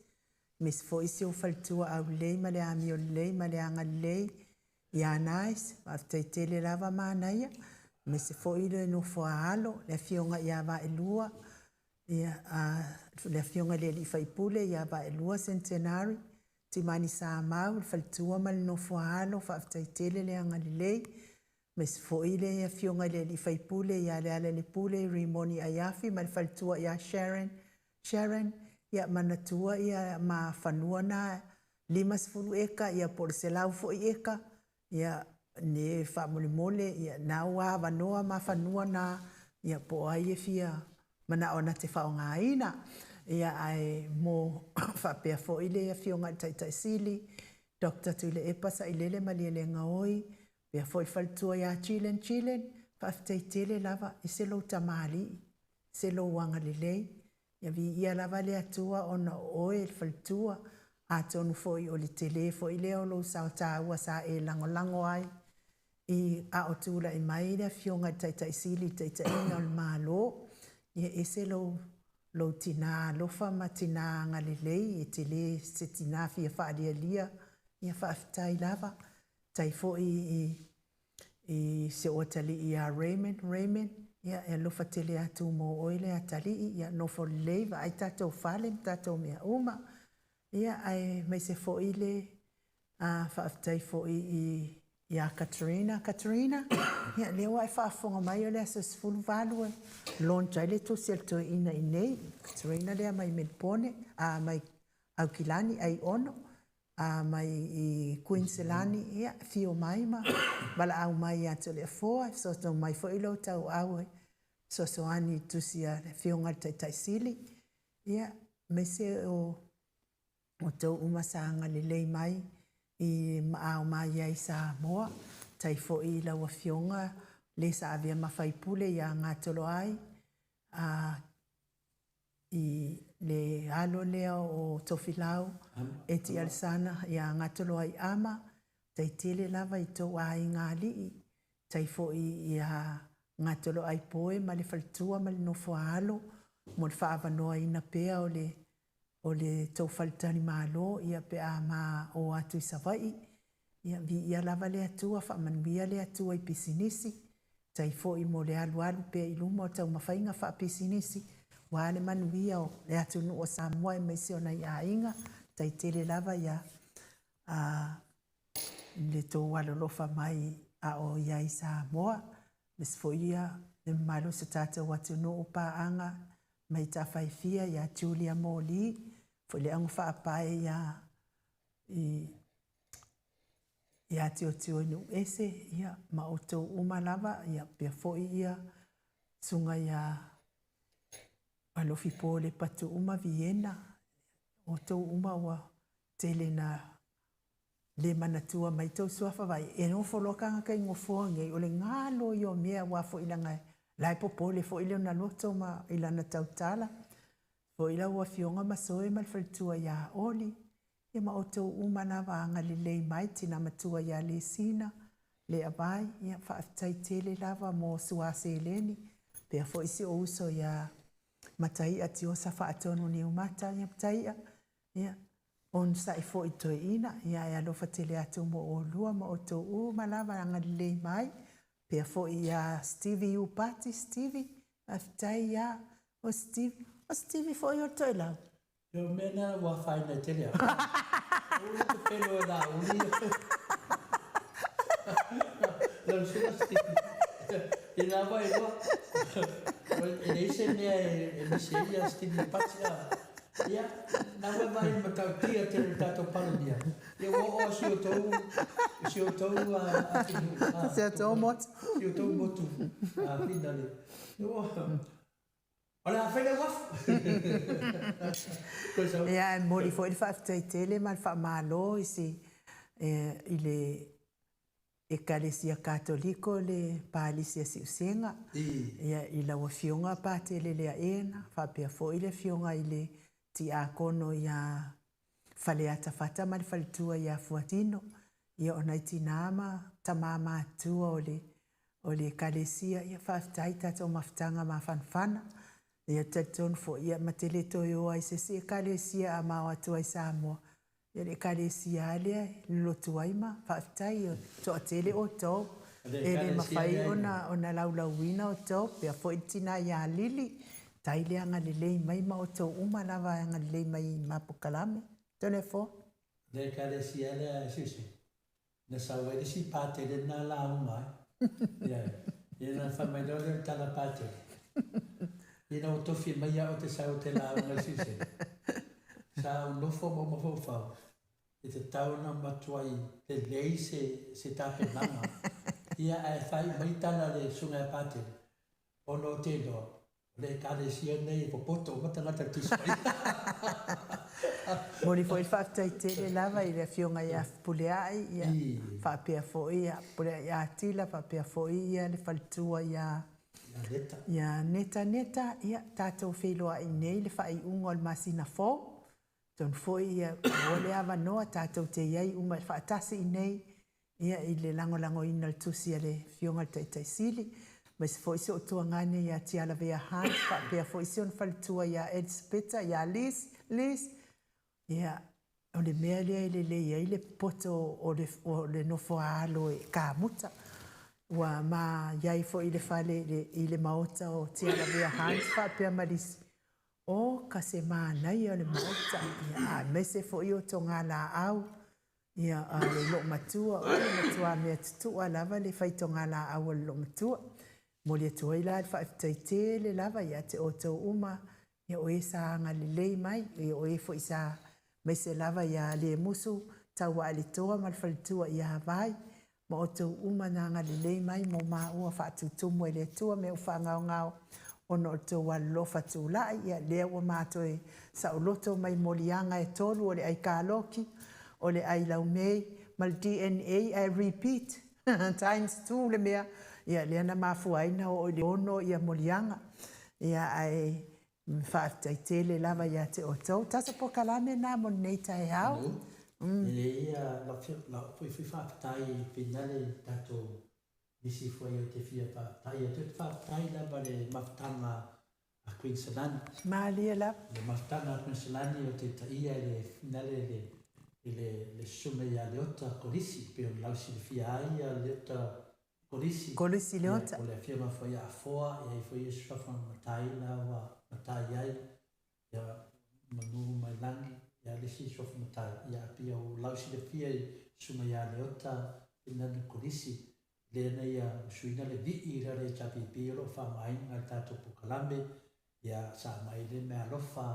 aemaise foi si ou faletua aulelei ma le amio lelei ma le agalelei ia Nice, faafetai tele lava manaia, aemaise foi le nofo a alo le Afioga ia Vaelua, Ia, a, le Afioga i le Alii Faipule ia Vaelua Centenary, Timani Samau, le faletua ma le nofo a alo, faafetai tele le agalelei. Aemaise foi le Afioga i le Alii Faipule ia Lealailepule Rimoni Aiafi ma le faletua ia Sharon, Sharon, ia manatua ia ma fanua na 50 eka ia po o le 100 foi eka, Ia, ne faamolemole, ia, na ua avanoa ma fanua na, ia, po o ai e fia manao na te faaaogaina. Ia, ae mo faapea foi le Afioga i le Taitai Sili, Doctor Tuilaepa Sailele Malielegaoi, faapea foi le faletua ia Chilen Chilen, faafetai tele lava i se lou tamalii, se lou agalelei, Ia viia lava le Atua ona o oe le faletua, atonu foi o le tele foi lea o lou sao taua sa e lagolago ai i a o tulai mai le Afioga i le Taitai Sili i le taitaiga o le Malo. Ia ese lou lou tina alofa ma tina agalelei, e tele se tina fia faalialia, ia faafetai lava. Tai foi i i si ou atalii ia Raymond, Raymond, ia e alofa tele atu mo oe le atalii, ia nofo lelei, vaai tatou fale ma tatou mea uma. Ia, aemaise foi le faafetai foi i ia Katerina. Katerina, ia lea ua e faafofoga mai o le aso 18 e launch ai le tusi a le toeaina i inei. Katerina lea mai Melipone, a mai Aukilani, Aiono, a mai i Kuiniselani, ia afio mai ma valaau mai ia Toleafoa, e fesoasoani mai foi lou tauau e fesoasoani i tusi a le Afioga i le Taitai Sili, ia, aemaise o outou uma sa agalelei mai i maao mai ai Samoa. Tai foi i lau Afioga le sa avea ma faipule ia Gatoloai, a i le alo lea o Tofilau Eti Alesana ia Gatoloai Ama, tai tele lava i tou aiga alii, tai foi ia Gatoloai Poe ma le faletua ma le nofoaalo mo le faaavanoaina pea o le o le tou faletalimalo ia pe a ma o atu i Savaii. Ia viia lava le Atua, faamanuia le Atua i pisinisi, tai foi mo le alualu pea i luma o taumafaiga faapisinisi, aua le manuia o le atunuu o Samoa aemaise o nai aiga, tai tele lava ia le tou alolofa mai a o i ai i Samoa. Aemaise foi ia le mamalu o so tatou atunuu paaga mai Tafaifia ia Julia Moli, foi le augafaapae ia i ia Tiotio i Nuuese, ia, ma outou uma lava, ia, pea foi ia susuga ia Alofi Pole Patuuma Viena, outou uma ua tele na le manatua mai tou suafa vai, e nofo loa tagata i gofoa nei, o le galo ia o mea aua foi leaga la e popole foi lona loto ma i lana tautala. Foi lau Afioga Masoe ma le faletua ia Oli, ia ma outou uma lava agalelei mai, tina matua ia Lesina, Leavai, ia faafetai tele lava mo sua seleni, pea foi si ou uso ia Mataia Tiosa Faatonu Niumata, ia Mataia, ia onosai foi toeaina, ia e alofa tele atu mo oulua ma outou uma lava agalelei mai, pea foi ia Stevie Upati, Stevie, faafetai ia o Stevie, o Stevie foi o le toelau. Io mea na ua afaina e tele au. Ua te pelo e la uli. Lau susuga Stevie. I la wa e lua. E leai se mea e misi ai ia Stevie Pati. Ia, na ua vaai i le matautia tele o le tatou Palemia. Ia ua oo si outou, si outou atunuu. Si outou motu. Si outou motu finale. Ua. O le a fai le uafu! Ia, e momoli foi le faafetai tele ma le faamalo i si, i le Ekalesia Katoliko le Palisi a Siusega, ia, i lau Afioga Patele Leaena, faapea foi le Afioga i le Tiakono ia Faleata Fata ma le faletua ia Fuatino, ia o nai tinā ma tamā matutua o le o le Ekalesia, ia faafetai tatou mafutaga mafanafana. Ia talitonu foi, ia ma te le toe o ai i se isi Ekalesia a ma o atu ai i Samoa, ia le Ekalesia lava lea e lolotu ai ma faafetai e toatele outou. E le mafai ona ona laulauina outou, pea foi le tina ia Lili, tai le agalelei mai ma outou uma lava e agalelei mai i ma polokalame. Toleafoa. Le Ekalesia lea e Susi, Na sau ai le isi patele lena lauga ai. Ia, ia na fai mai loa lea o le tala patele. Ia na ua tofi mai au ou te sau ou te lauga i Siusega. Sa ou nofo ma ou mafaufau, e tatau ona matuai lelei se, se tapenaga. Ia ae faaiu mai tala a le susuga ia Patele, ona ou te iloa, O le Ekalesia lenei e popoto uma tagata i le Tusi Paia. Momoli foi le faafetai tele lava i le Afioga ia Fepuleai, ia, faapea foi ia Fepuleai Atila, faapea foi ia le faletua ia Neta. Ia Neta Neta, ia tatou feiloai nei le faaiuga o le masina fou. Atonu foi ia maua le avanoa tatou te i ai uma faatasi i inei ia i le lagolagoina o le tusi a le Afioga i le Taitai Sili, aemaise foi si ou tuagane ia Tialavea Hunt, faapea foi si ona faletua ia Elisapeta, ia Liz, Liz, ia o le mea lea e lelei ai le poto o le, o le nofo a alo e kamuta. Ua ma i ai foi i le fale i le, i le maota o Tialavea Hunt faapea ma Lisi. O ka se manaia o le Maota, ia, aemaise foi o togalaau, ia, a le loomatua, o le matua mea tutua lava le fai togalaau a le loomatua. Momoli atu ai la le faafetai tele lava ia te outou uma, ia o e sa agalelei mai, ia o e foi sa aemaise lava ia Lemusu, Tauaaletoa ma le faletua ia Vai, ma outou uma na agalelei mai mo maua faatutumu e le Atua mea ua faagaogao ona o le tou alolofa tulai, ia lea ua matoe saoloto mai moliaga e tolu o le aikaloki, o le ai laumei, ma le DNA ae repeat times 2 le mea, ia lea na mafua ai na oo i le 6 ia moliaga. Ia ae faafetai tele lava ia te outou. Tatou polokalame na mo lenei taeao. E lelei ia lau foi faafetai finale tatou nisi foi ou te fia faafetai atu. Ou te faafetai lava i le mafutaga a Queen Salani. Malie lava. Le mafutaga a Queen Salani o te taia i le finale i le susuga ia Leota Kolisi, pei ona lausilafia ai ia Leota Kolisi. Kolisi Leota. O le afioga foi ia Afoa, e ai foi ia suafa matai la ua matai ai, ia manu mai lagi, ia le isi suafa matai, ia pei o lausilafia i susuga ia Leota finale Kolisi, lea na ia usuina le vii i le HRPP o loo faaaogaina i le tatou polokalame, ia sa aumai le meaalofa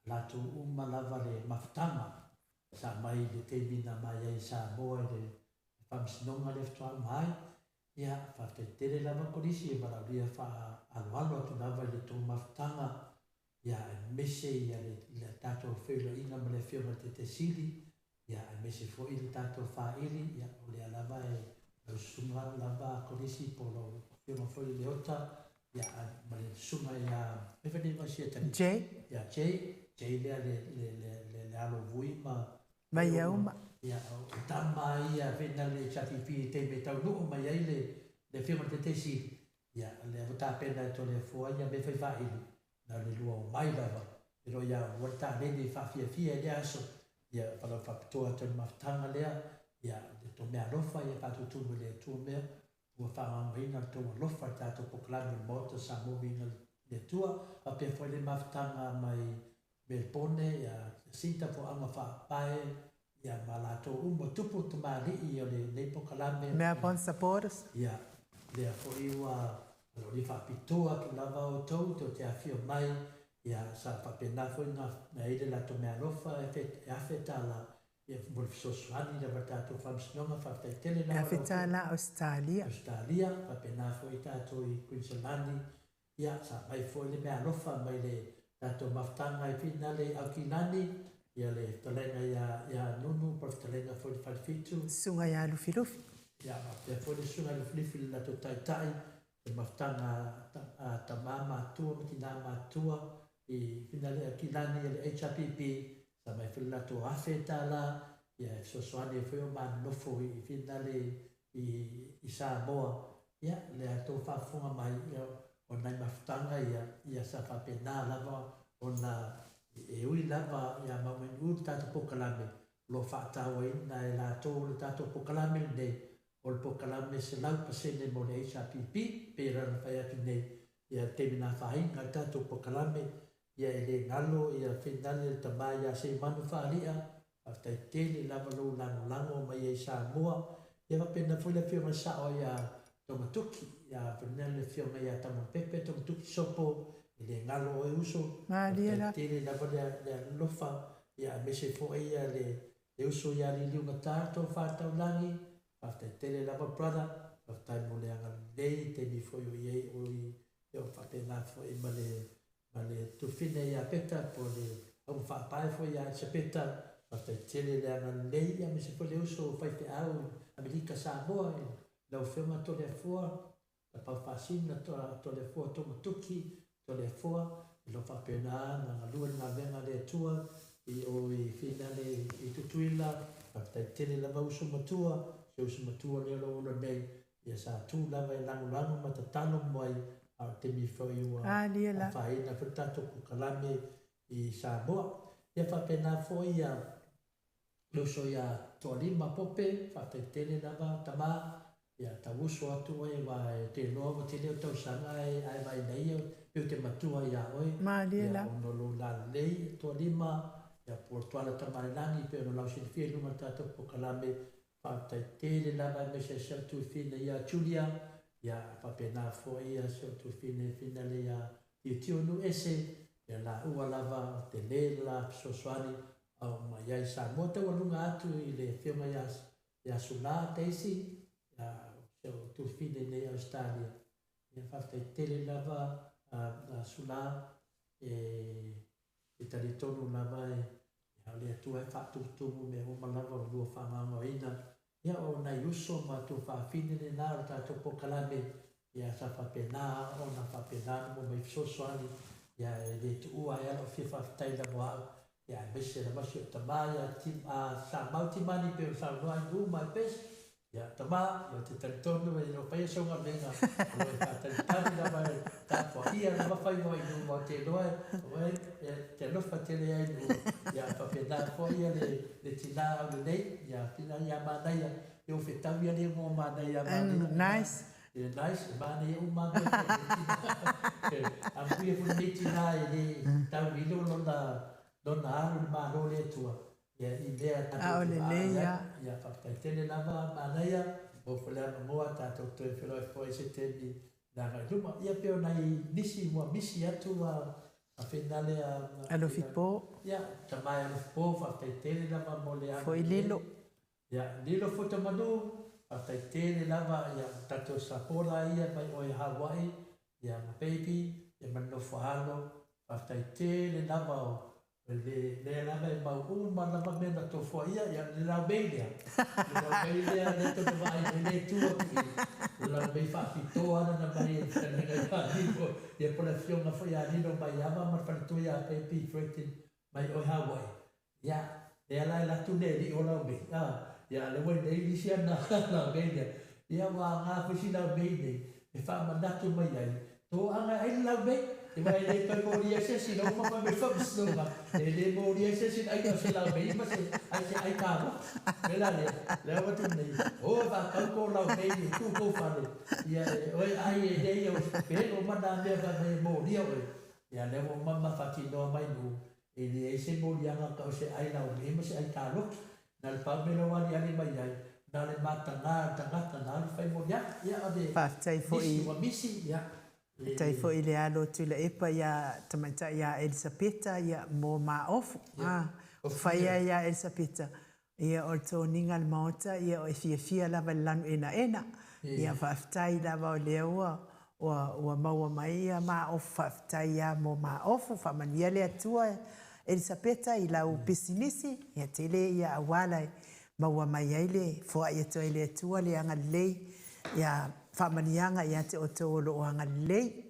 latou uma lava le mafutaga sa aumai i le taimi na aumai ai i Samoa i le faamasinoga lea faatoa uma ai. Ia faafetai tele lava Kolisi e valaaulia faaaloalo atu lava i le tou mafutaga, ia aemaise ia le tatou feiloaiga ma le afioga i le Taitaisili, ia aemaise foi le tatou faili, ia o lea lava e lau susuga lava Kolisi po o lau afioga foi Leota, ia ma le susuga ia Jay. Ia Jay, Jay lea le alo vui ma Vaiauma. Ia o tama ia fena le HRPP i taimi e taunuu mai ai le afioga i le Taitaisili, ia lea ua tapena e Toleafoa ia mea fai faili, na o le lua o mai lava, e loa ia ua le taleni e faafiafia i lea aso, ia falau faapitoa atu i le mafutaga lea, ia le tou meaalofa ia faatutumu i le Atua mea, ua faagaogoina le tou alofa i le tatou polokalame o le Maota Samoa Viiga i le Atua, faapea foi le mafutaga mai Melbourne, ia Jacinta Foaga Faapae, ia ma latou uma tupu tamalii o lenei polokalame. Melbourne supporters. Ia, lea foi ua valaaulia faapitoa atu lava outou tou te afio mai, ia sa faapena foi na ai le latou meaalofa e $1,000, ia mo le fesoasoani lava i le tatou faamasinoga. Faafetai tele lava. $1,000 Ausetalia. Ausetalia, faapena foi tatou i Queen Salani, ia sa aumai foi le meaalofa mai le tatou mafutaga i finale i Aukilani, ia le fetalaiga ia Nunu, po o le fetalaiga foi i le Falefitu. Susuga ia Lufilufi. Ia, faapea foi le susuga ia Lufilufi le latou taitai, le mafutaga a tama matua ma tina matua i finale Aukilani le HRPP, sa aumai foi le latou $1,000, ia e fesoasoani ai foi o manonofo i finale i Samoa. Ia, lea tou faafofoga mai, ia, o nai mafutaga ia, ia sa faapena lava ona e ui lava ia maumau le tatou polokalame, o lo o faatauaina e latou le tatou polokalame lenei, o le polokalame 100% mo le HRPP, pei ona fai atu nei, ia le taimi na afaina le tatou polokalame, ia e le galo ia finale le tama ia Seimanu Faalia, faafetai tele lava lou lagolago mai ai Samoa, ia faapena foi le afioga sao ia Togatoki, ia faapena le afioga ia Tamapepe Togatoki Sopo, e le galo oe uso, faafetai tele lava le alofa, ia aemaise foi ia le uso ia Liliugata tou faataulagi, faafetai tele lava brother, faafetai mo le agalelei, taimi foi o i ai o i o faapena foi ma le tufine ia Peta, po le au faapae foi ia Elisapeta, faafetai tele le agalelei, aemaise foi le uso faifeau Amerika Samoa, lau afioga Toleafoa, Tapaufasina Toleafoa Togatoki, Toleafoa, i lo faapena na galue le galuega a le Atua i o i finale i Tutuila, faafetai tele lava uso matua, se uso matua lea o lo o ola nei, ia sa tu lava e lagolago ma tatalo mai, a o le taimi foi ua afaina foi le tatou polokalame i Samoa. Ia faapena foi ia le uso ia Toalima Pope, faafetai tele lava tama, ia tauuso atu oe aua e te iloa ua tele o tausaga ae vaai nei Pei o te matua iā oe, Mālie ia la. ona o lou lalelei e toalima, ia po o le Tuala Tamaalelagi pei ona lausilafia i luga o le tatou polokalame, faafetai tele lava aemaise ai si au tuafine ia Julia, ia faapena foi ia si ou tuafine Finale ia Tiotio Nuuese, ia laua lava o tele le la fesoasoani a oo mai ai Samoa taualuga atu i le afioga ia ia Sula Daisy, ia si ou tuafine nei i Ausetalia. Ia faafetai tele lava a Sula e talitonu lava e o le Atua e faatumutumu mea uma lava ua lua faagaogaoina. Ia o nai uso ma tuafafine lena o le tatou polokalame, ia sa faapena ona faapena ona maua mai fesoasoani, ia e le tuua ai lava lou fia faafetai lava o au, ia aemaise lava si ou tama ia Samau Timani pei ona saunoa ai Lu my best, Ia, tama, ia ou te talitonu e le o faia sou galuega, o lo o e faatalitali lava e tapuaia lava faiva i luma o te iloa e oe e te alofa tele ai i luma. Ia, faapena foi ia le, le tina aulelei, ia, tina ia manaia, ia ua fetau ia le igoa manaia ia manaia. Nice. Ia, nice, e manaia uma lava mea foi i lenei tina. Amuia foi lenei tina e le tau lilo lona, lona alu i le Malo o le Atua. Ia, i mea A tatou o te lelei vaai ai. a. Ia, faafetai tele lava manaia, maua foi le avanoa tatou toe feiloai foi i se taimi i le agai i luma. Ia, pei o nai nisi ua misi atu a finale a Alofi po. Ia, tama e alofi po, faafetai tele lava mo le Foi agalelei. Lilo. Ia, Lilo Fuatamanu, faafetai tele lava, ia, tatou sapola ia mai oe i Hawaii, ia, ma baby, ia ma le nofo alo, faafetai tele lava o le lea lava e mau uma lava mea na tofoa ia, ia le laumei lea, le laumei lea lea tou te vaai ai lea e tu atu i i, o le laumei faapitoa lava na mai e le fetalaiga ia Lilo, ia po o le afioga foi ia Lilo Maiava ma le faletua ia Baby Fredin mai o i Hawaii. Ia, lea la e alu atu le alii o laumei, a, ia lea ua i inei nisi ana laumei lea, ia ua aga foi si laumei nei e faamanatu mai ai, toaga e ai le laumei, aua e le toe molia ai se isi, ina ua uma mai le faamasinoga, e le molia ai se isi i le aiga o se laumei ma se ai se ai karoki. O le mea la lea, lea ua atu nei, o e faatau kou laumei e tu i kou fale, ia e oe ai e leai au pelo ma nā mea fai mai e molia oe. Ia lea ua uma ma faatinoa mai nuu, E leai se moliaga tau se ai laumei ma se ai taloki. Na o le pau mea la ua aliali mai ai, na o le mataga a le tagata na alu fai moliaga. Ia, o le Faafetai foi misi ua misi, ia, e. Faafetai foi i le alo o Tuilaepa ia tamaitai ia Elisapeta ia mo Maofu. Ia, A ofu faia ia. ia Elisapeta, ia o le toniga a le Maota, ia o e fiafia lava i le lanu enaena. Ia faafetai lava o lea ua ua ua maua mai ia Maofu, faafetai lava mo Maofu, faamanuia le Atua Elisapeta i lau pisinisi, ia tele ia auala e maua mai ai le foai atu ai le Atua le agalelei, ia faamanuiaga ia te outou o lo o agalelei.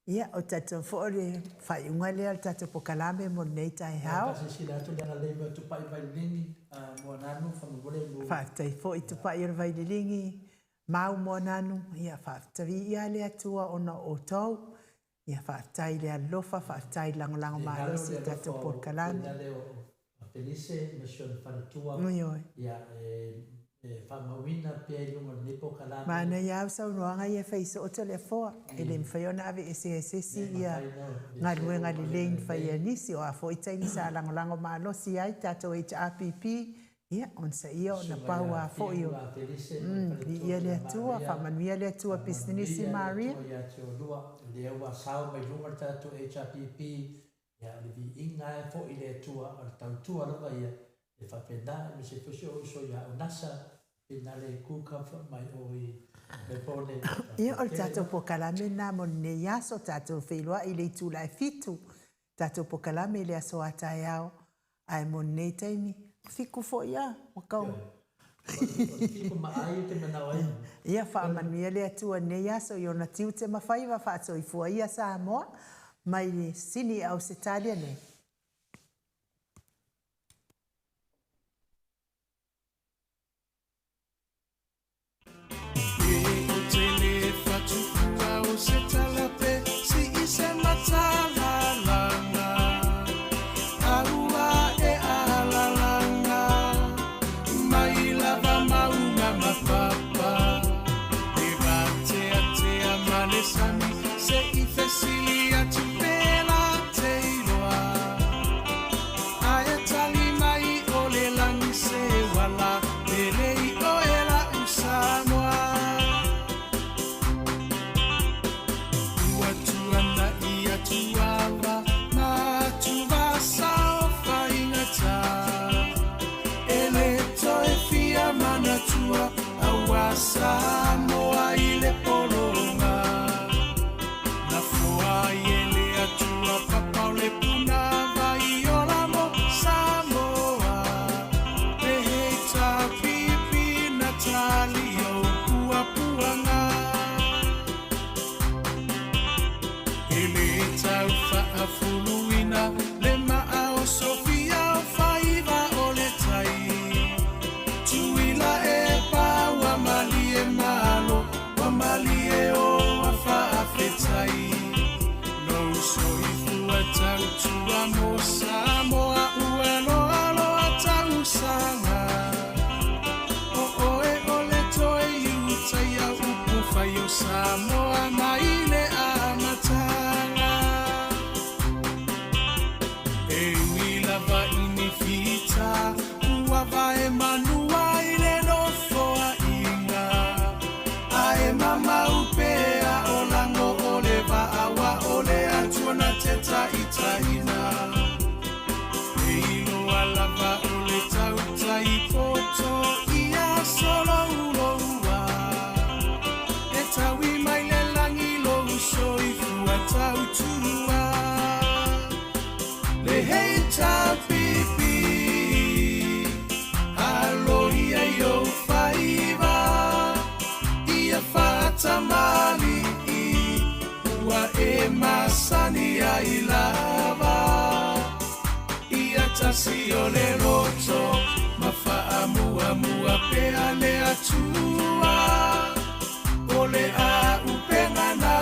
Ia, ou te talitonu foi o le faaiuga lea o le tatou polokalame mo lenei taeao. Ia, faasilasila atu le agalelei mai o Tupai Vaililigi, Moananu, faamolemole mo. Faafetai foi Tupai o le Vaililigi, Mau Moananu, ia faafetai viia le Atua ona o outou. Ia faafetai i le alofa, faafetai i le lagolago Le galo malosi le i le tatou alofa o polokalame. Finale o Felise ma si ona faletua, Ioe. ia, e e faamauina pea i luga o lenei polokalame. Manaia au saunoaga ia e fai soo Toleafoa, e le mafai ona aveesea e se isi ia galuega lelei na fai e nisi. O a foi taimi sa lagolago malosi ai tatou HRPP, ia onosaia ona pau a foi o Viia le Atua, faamanuia le Atua pisinisi Maria. Ia, o le viiga lava e foi i le Atua, o le tautua lava ia, e faapena, aemaise foi si ou uso ia Onasa, Finale Kuka mai o i Melbourne, Ia, o faafetai le tele tatou lava. polokalame lena mo lenei aso, tatou feiloai i le itula e fitu, tatou polokalame i le aso a taeao, ae mo lenei taimi, fiku foi a, ua kau. Ioe, o le fiku ma ai ou te manao ai. Ia, faamanuia le Atua i lenei aso i ona tiute ma faiva, faasoifua ia Samoa mai le Sini i Ausetalia nei. pele i oe la'u Samoa. Ua tuana'i atu ava ma atuvasa o faigata, e lē toe fia manatua auā Samoa i le pologa. Na foa ai e le Atua papa o le punavai ola mo Samoa. Le HRPP na tali ou puapuaga. E lē tau faafuluina le maa o Sofia o faiva o le tai. Tuila e pa ua malie malo, ua malie o ua faafetai. Lou soifua tautua mo Samoa ua loaloa tausaga. O oe o le toe iutaia upu fai o Samoa mai le amataga. E ui lava i ni fita, ua vae manua i le nofoaiga. Ae mamau pea o lago o le vaa ua o le Atua na te taitaiina. E iloa lava o le tautai poto ia solouloua. E taui mai le lagi lou soifua tautua. Le HRPP, aloia i ou faiva, ia faatamali'i, ua e masani ai lava. Ia tasi o le loto, ma faamuamua pea le Atua. O le auupega na,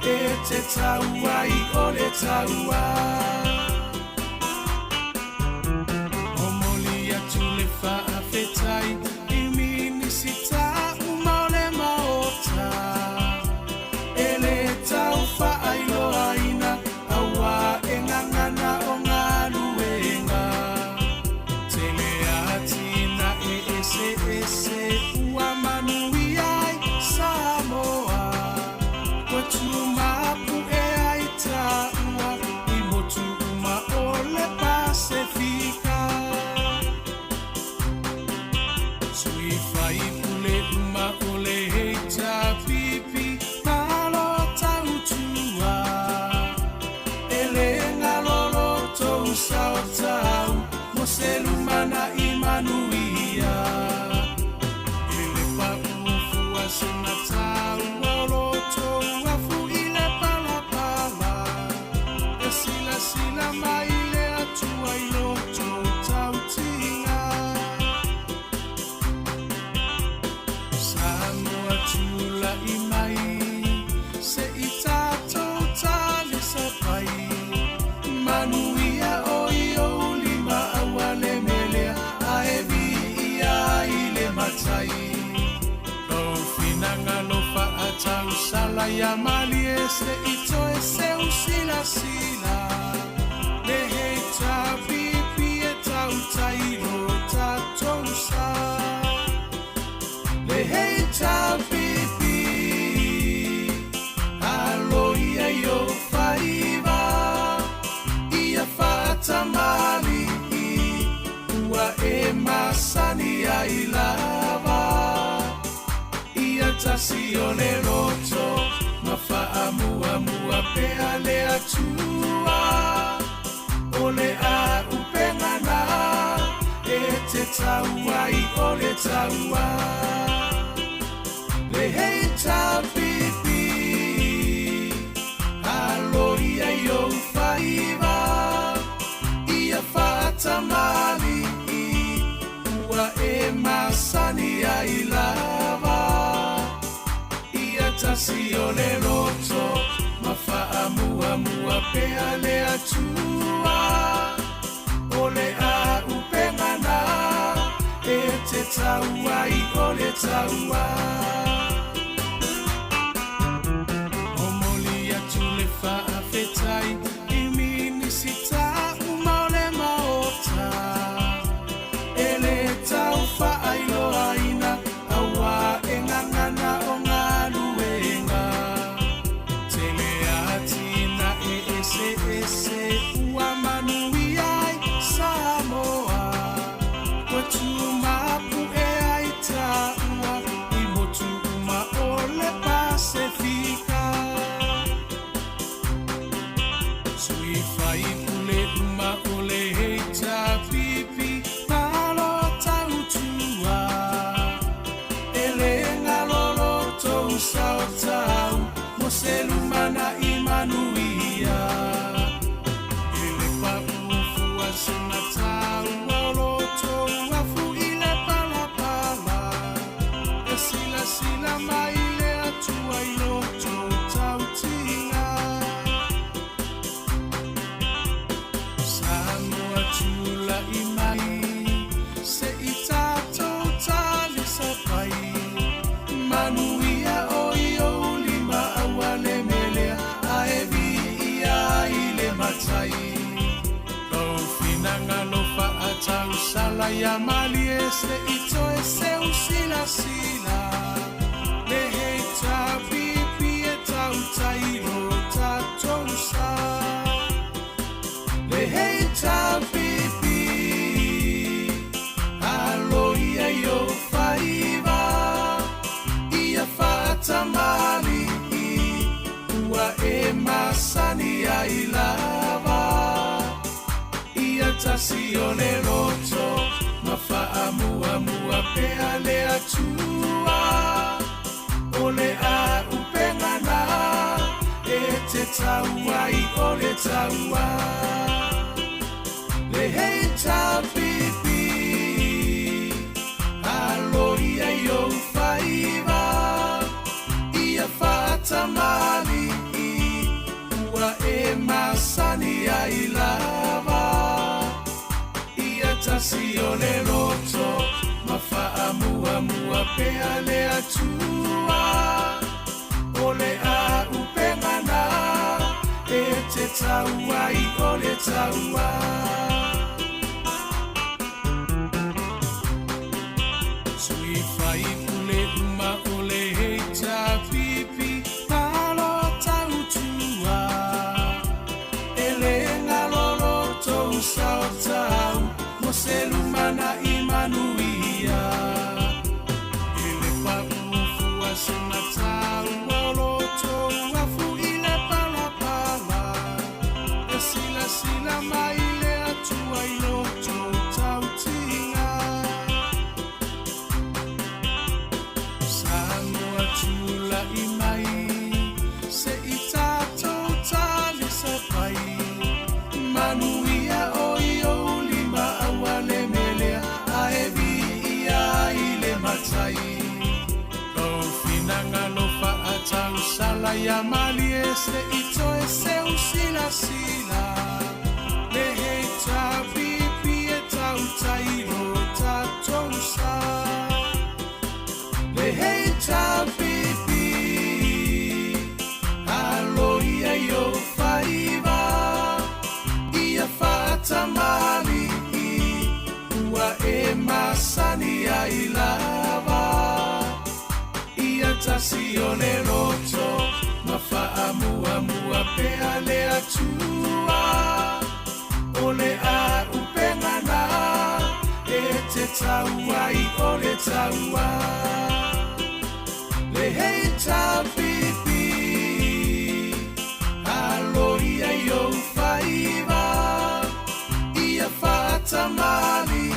e te tau ai o le taua. Momoli atu le faafetai i Minisita uma o le Maota. E lē tau faailoaina auā e gagana o galuega. Tele atinae eseese ua manuia ai Samoa. Ua tumapu'e ai taua i motu uma o le Pasefika. Sui faipule uma o le HRPP, malo tautua. E lē galo lo tou sao taua mo se lumana'i manuia. E le paʻu fua sina taua o lo tou afu i le palapala. E silasila mai le Atua i lo tou tautiga. Samoa tula'i mai, se'i tatou talisapai. Manuia o i ou lima aua le melea, ae viia ai le Matai. Lou finagalo faatausala ia malie se'i toe seu silasila. Le HRPP e tautai lo tatou sa. Le HRPP, aloia i ou faiva, ia faatamali'i, ua e masani ai lava. Ia tasi o le loto, ma faamuamua pea le Atua. O le auupega na, e te tau ai o le taua. Le HRPP, aloia i ou faiva, ia faatamali'i, ua e masani ai lava. Ia tasi o le loto, ma faamuamua pea le Atua. O le auupega na, e te tau ai o le taua. Momoli atu le faafetai i Minisita uma o le Maota. E lē tau faailoaina. Fa'atausala ia malie se'i toe seusilasila le HRPP e tautai lo tatou sa. Le HRPP alo ia i ou faiva ia fa'atamalii ua e masani ai lava. Ia tasi o le loto ma fa'amuamua pea le Atua. O le a'upega na e te tau ai o le taua. Le HRPP alo ia i ou faiva ia fa'atamalii ua e masani ai lava. Ia tasi o le loto ma fa'amuamua pea le Atua. O le a'upega na e te tau ai o le taua. Sui faipule uma o le HRPP malo tautua. E le galo lo tou sao tau mo se lumana'i manuia. E le pa'u fua se mataua o lo tou afu i le palapala. E silasila mai le Atua i lo tou tautiga. Samoa tula'i mai se'i tatou talisapai. Manuia o i ou lima aua le melea ae viia ai le Matai. Lou finagalo fa'atausala ia malie se'i toe seusilasila. Le HRPP e tautai lo tatou sa. Le HRPP alo ia i ou faiva ia fa'atamalii ua e masani ai lava. Ia tasi o le loto ma fa'amuamua pea le Atua. O le a'upega na e te tau ai o le taua. Le HRPP alo ia i ou faiva ia fa'atamalii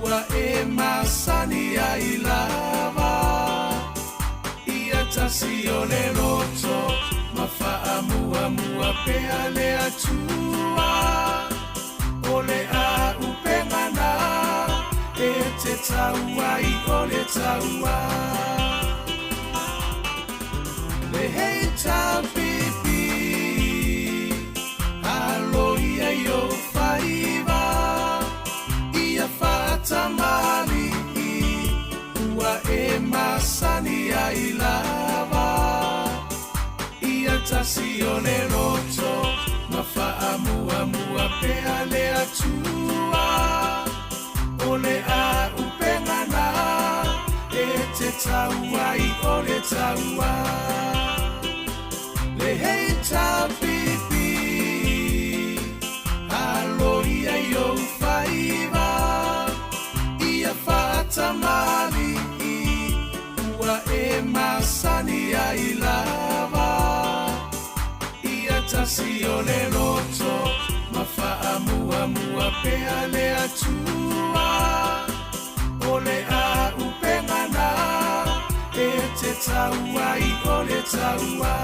ua e masani ai lava. Ia tasi o le loto ma fa'amuamua pea le Atua. O le a'upega na e te tau ai o le taua. Le HRPP alo ia i ou faiva ia fa'atamalii ua e masani ai lava. Ia tasi o le loto ma fa'amuamua pea le Atua. O le a'upega na e te tau ai o le taua. Le HRPP alo ia i ou faiva ia fa'atamalii ua e masani ai lava. Ia tasi o le loto ma fa'amuamua pea le Atua. O le a'upega na e te tau ai o le taua.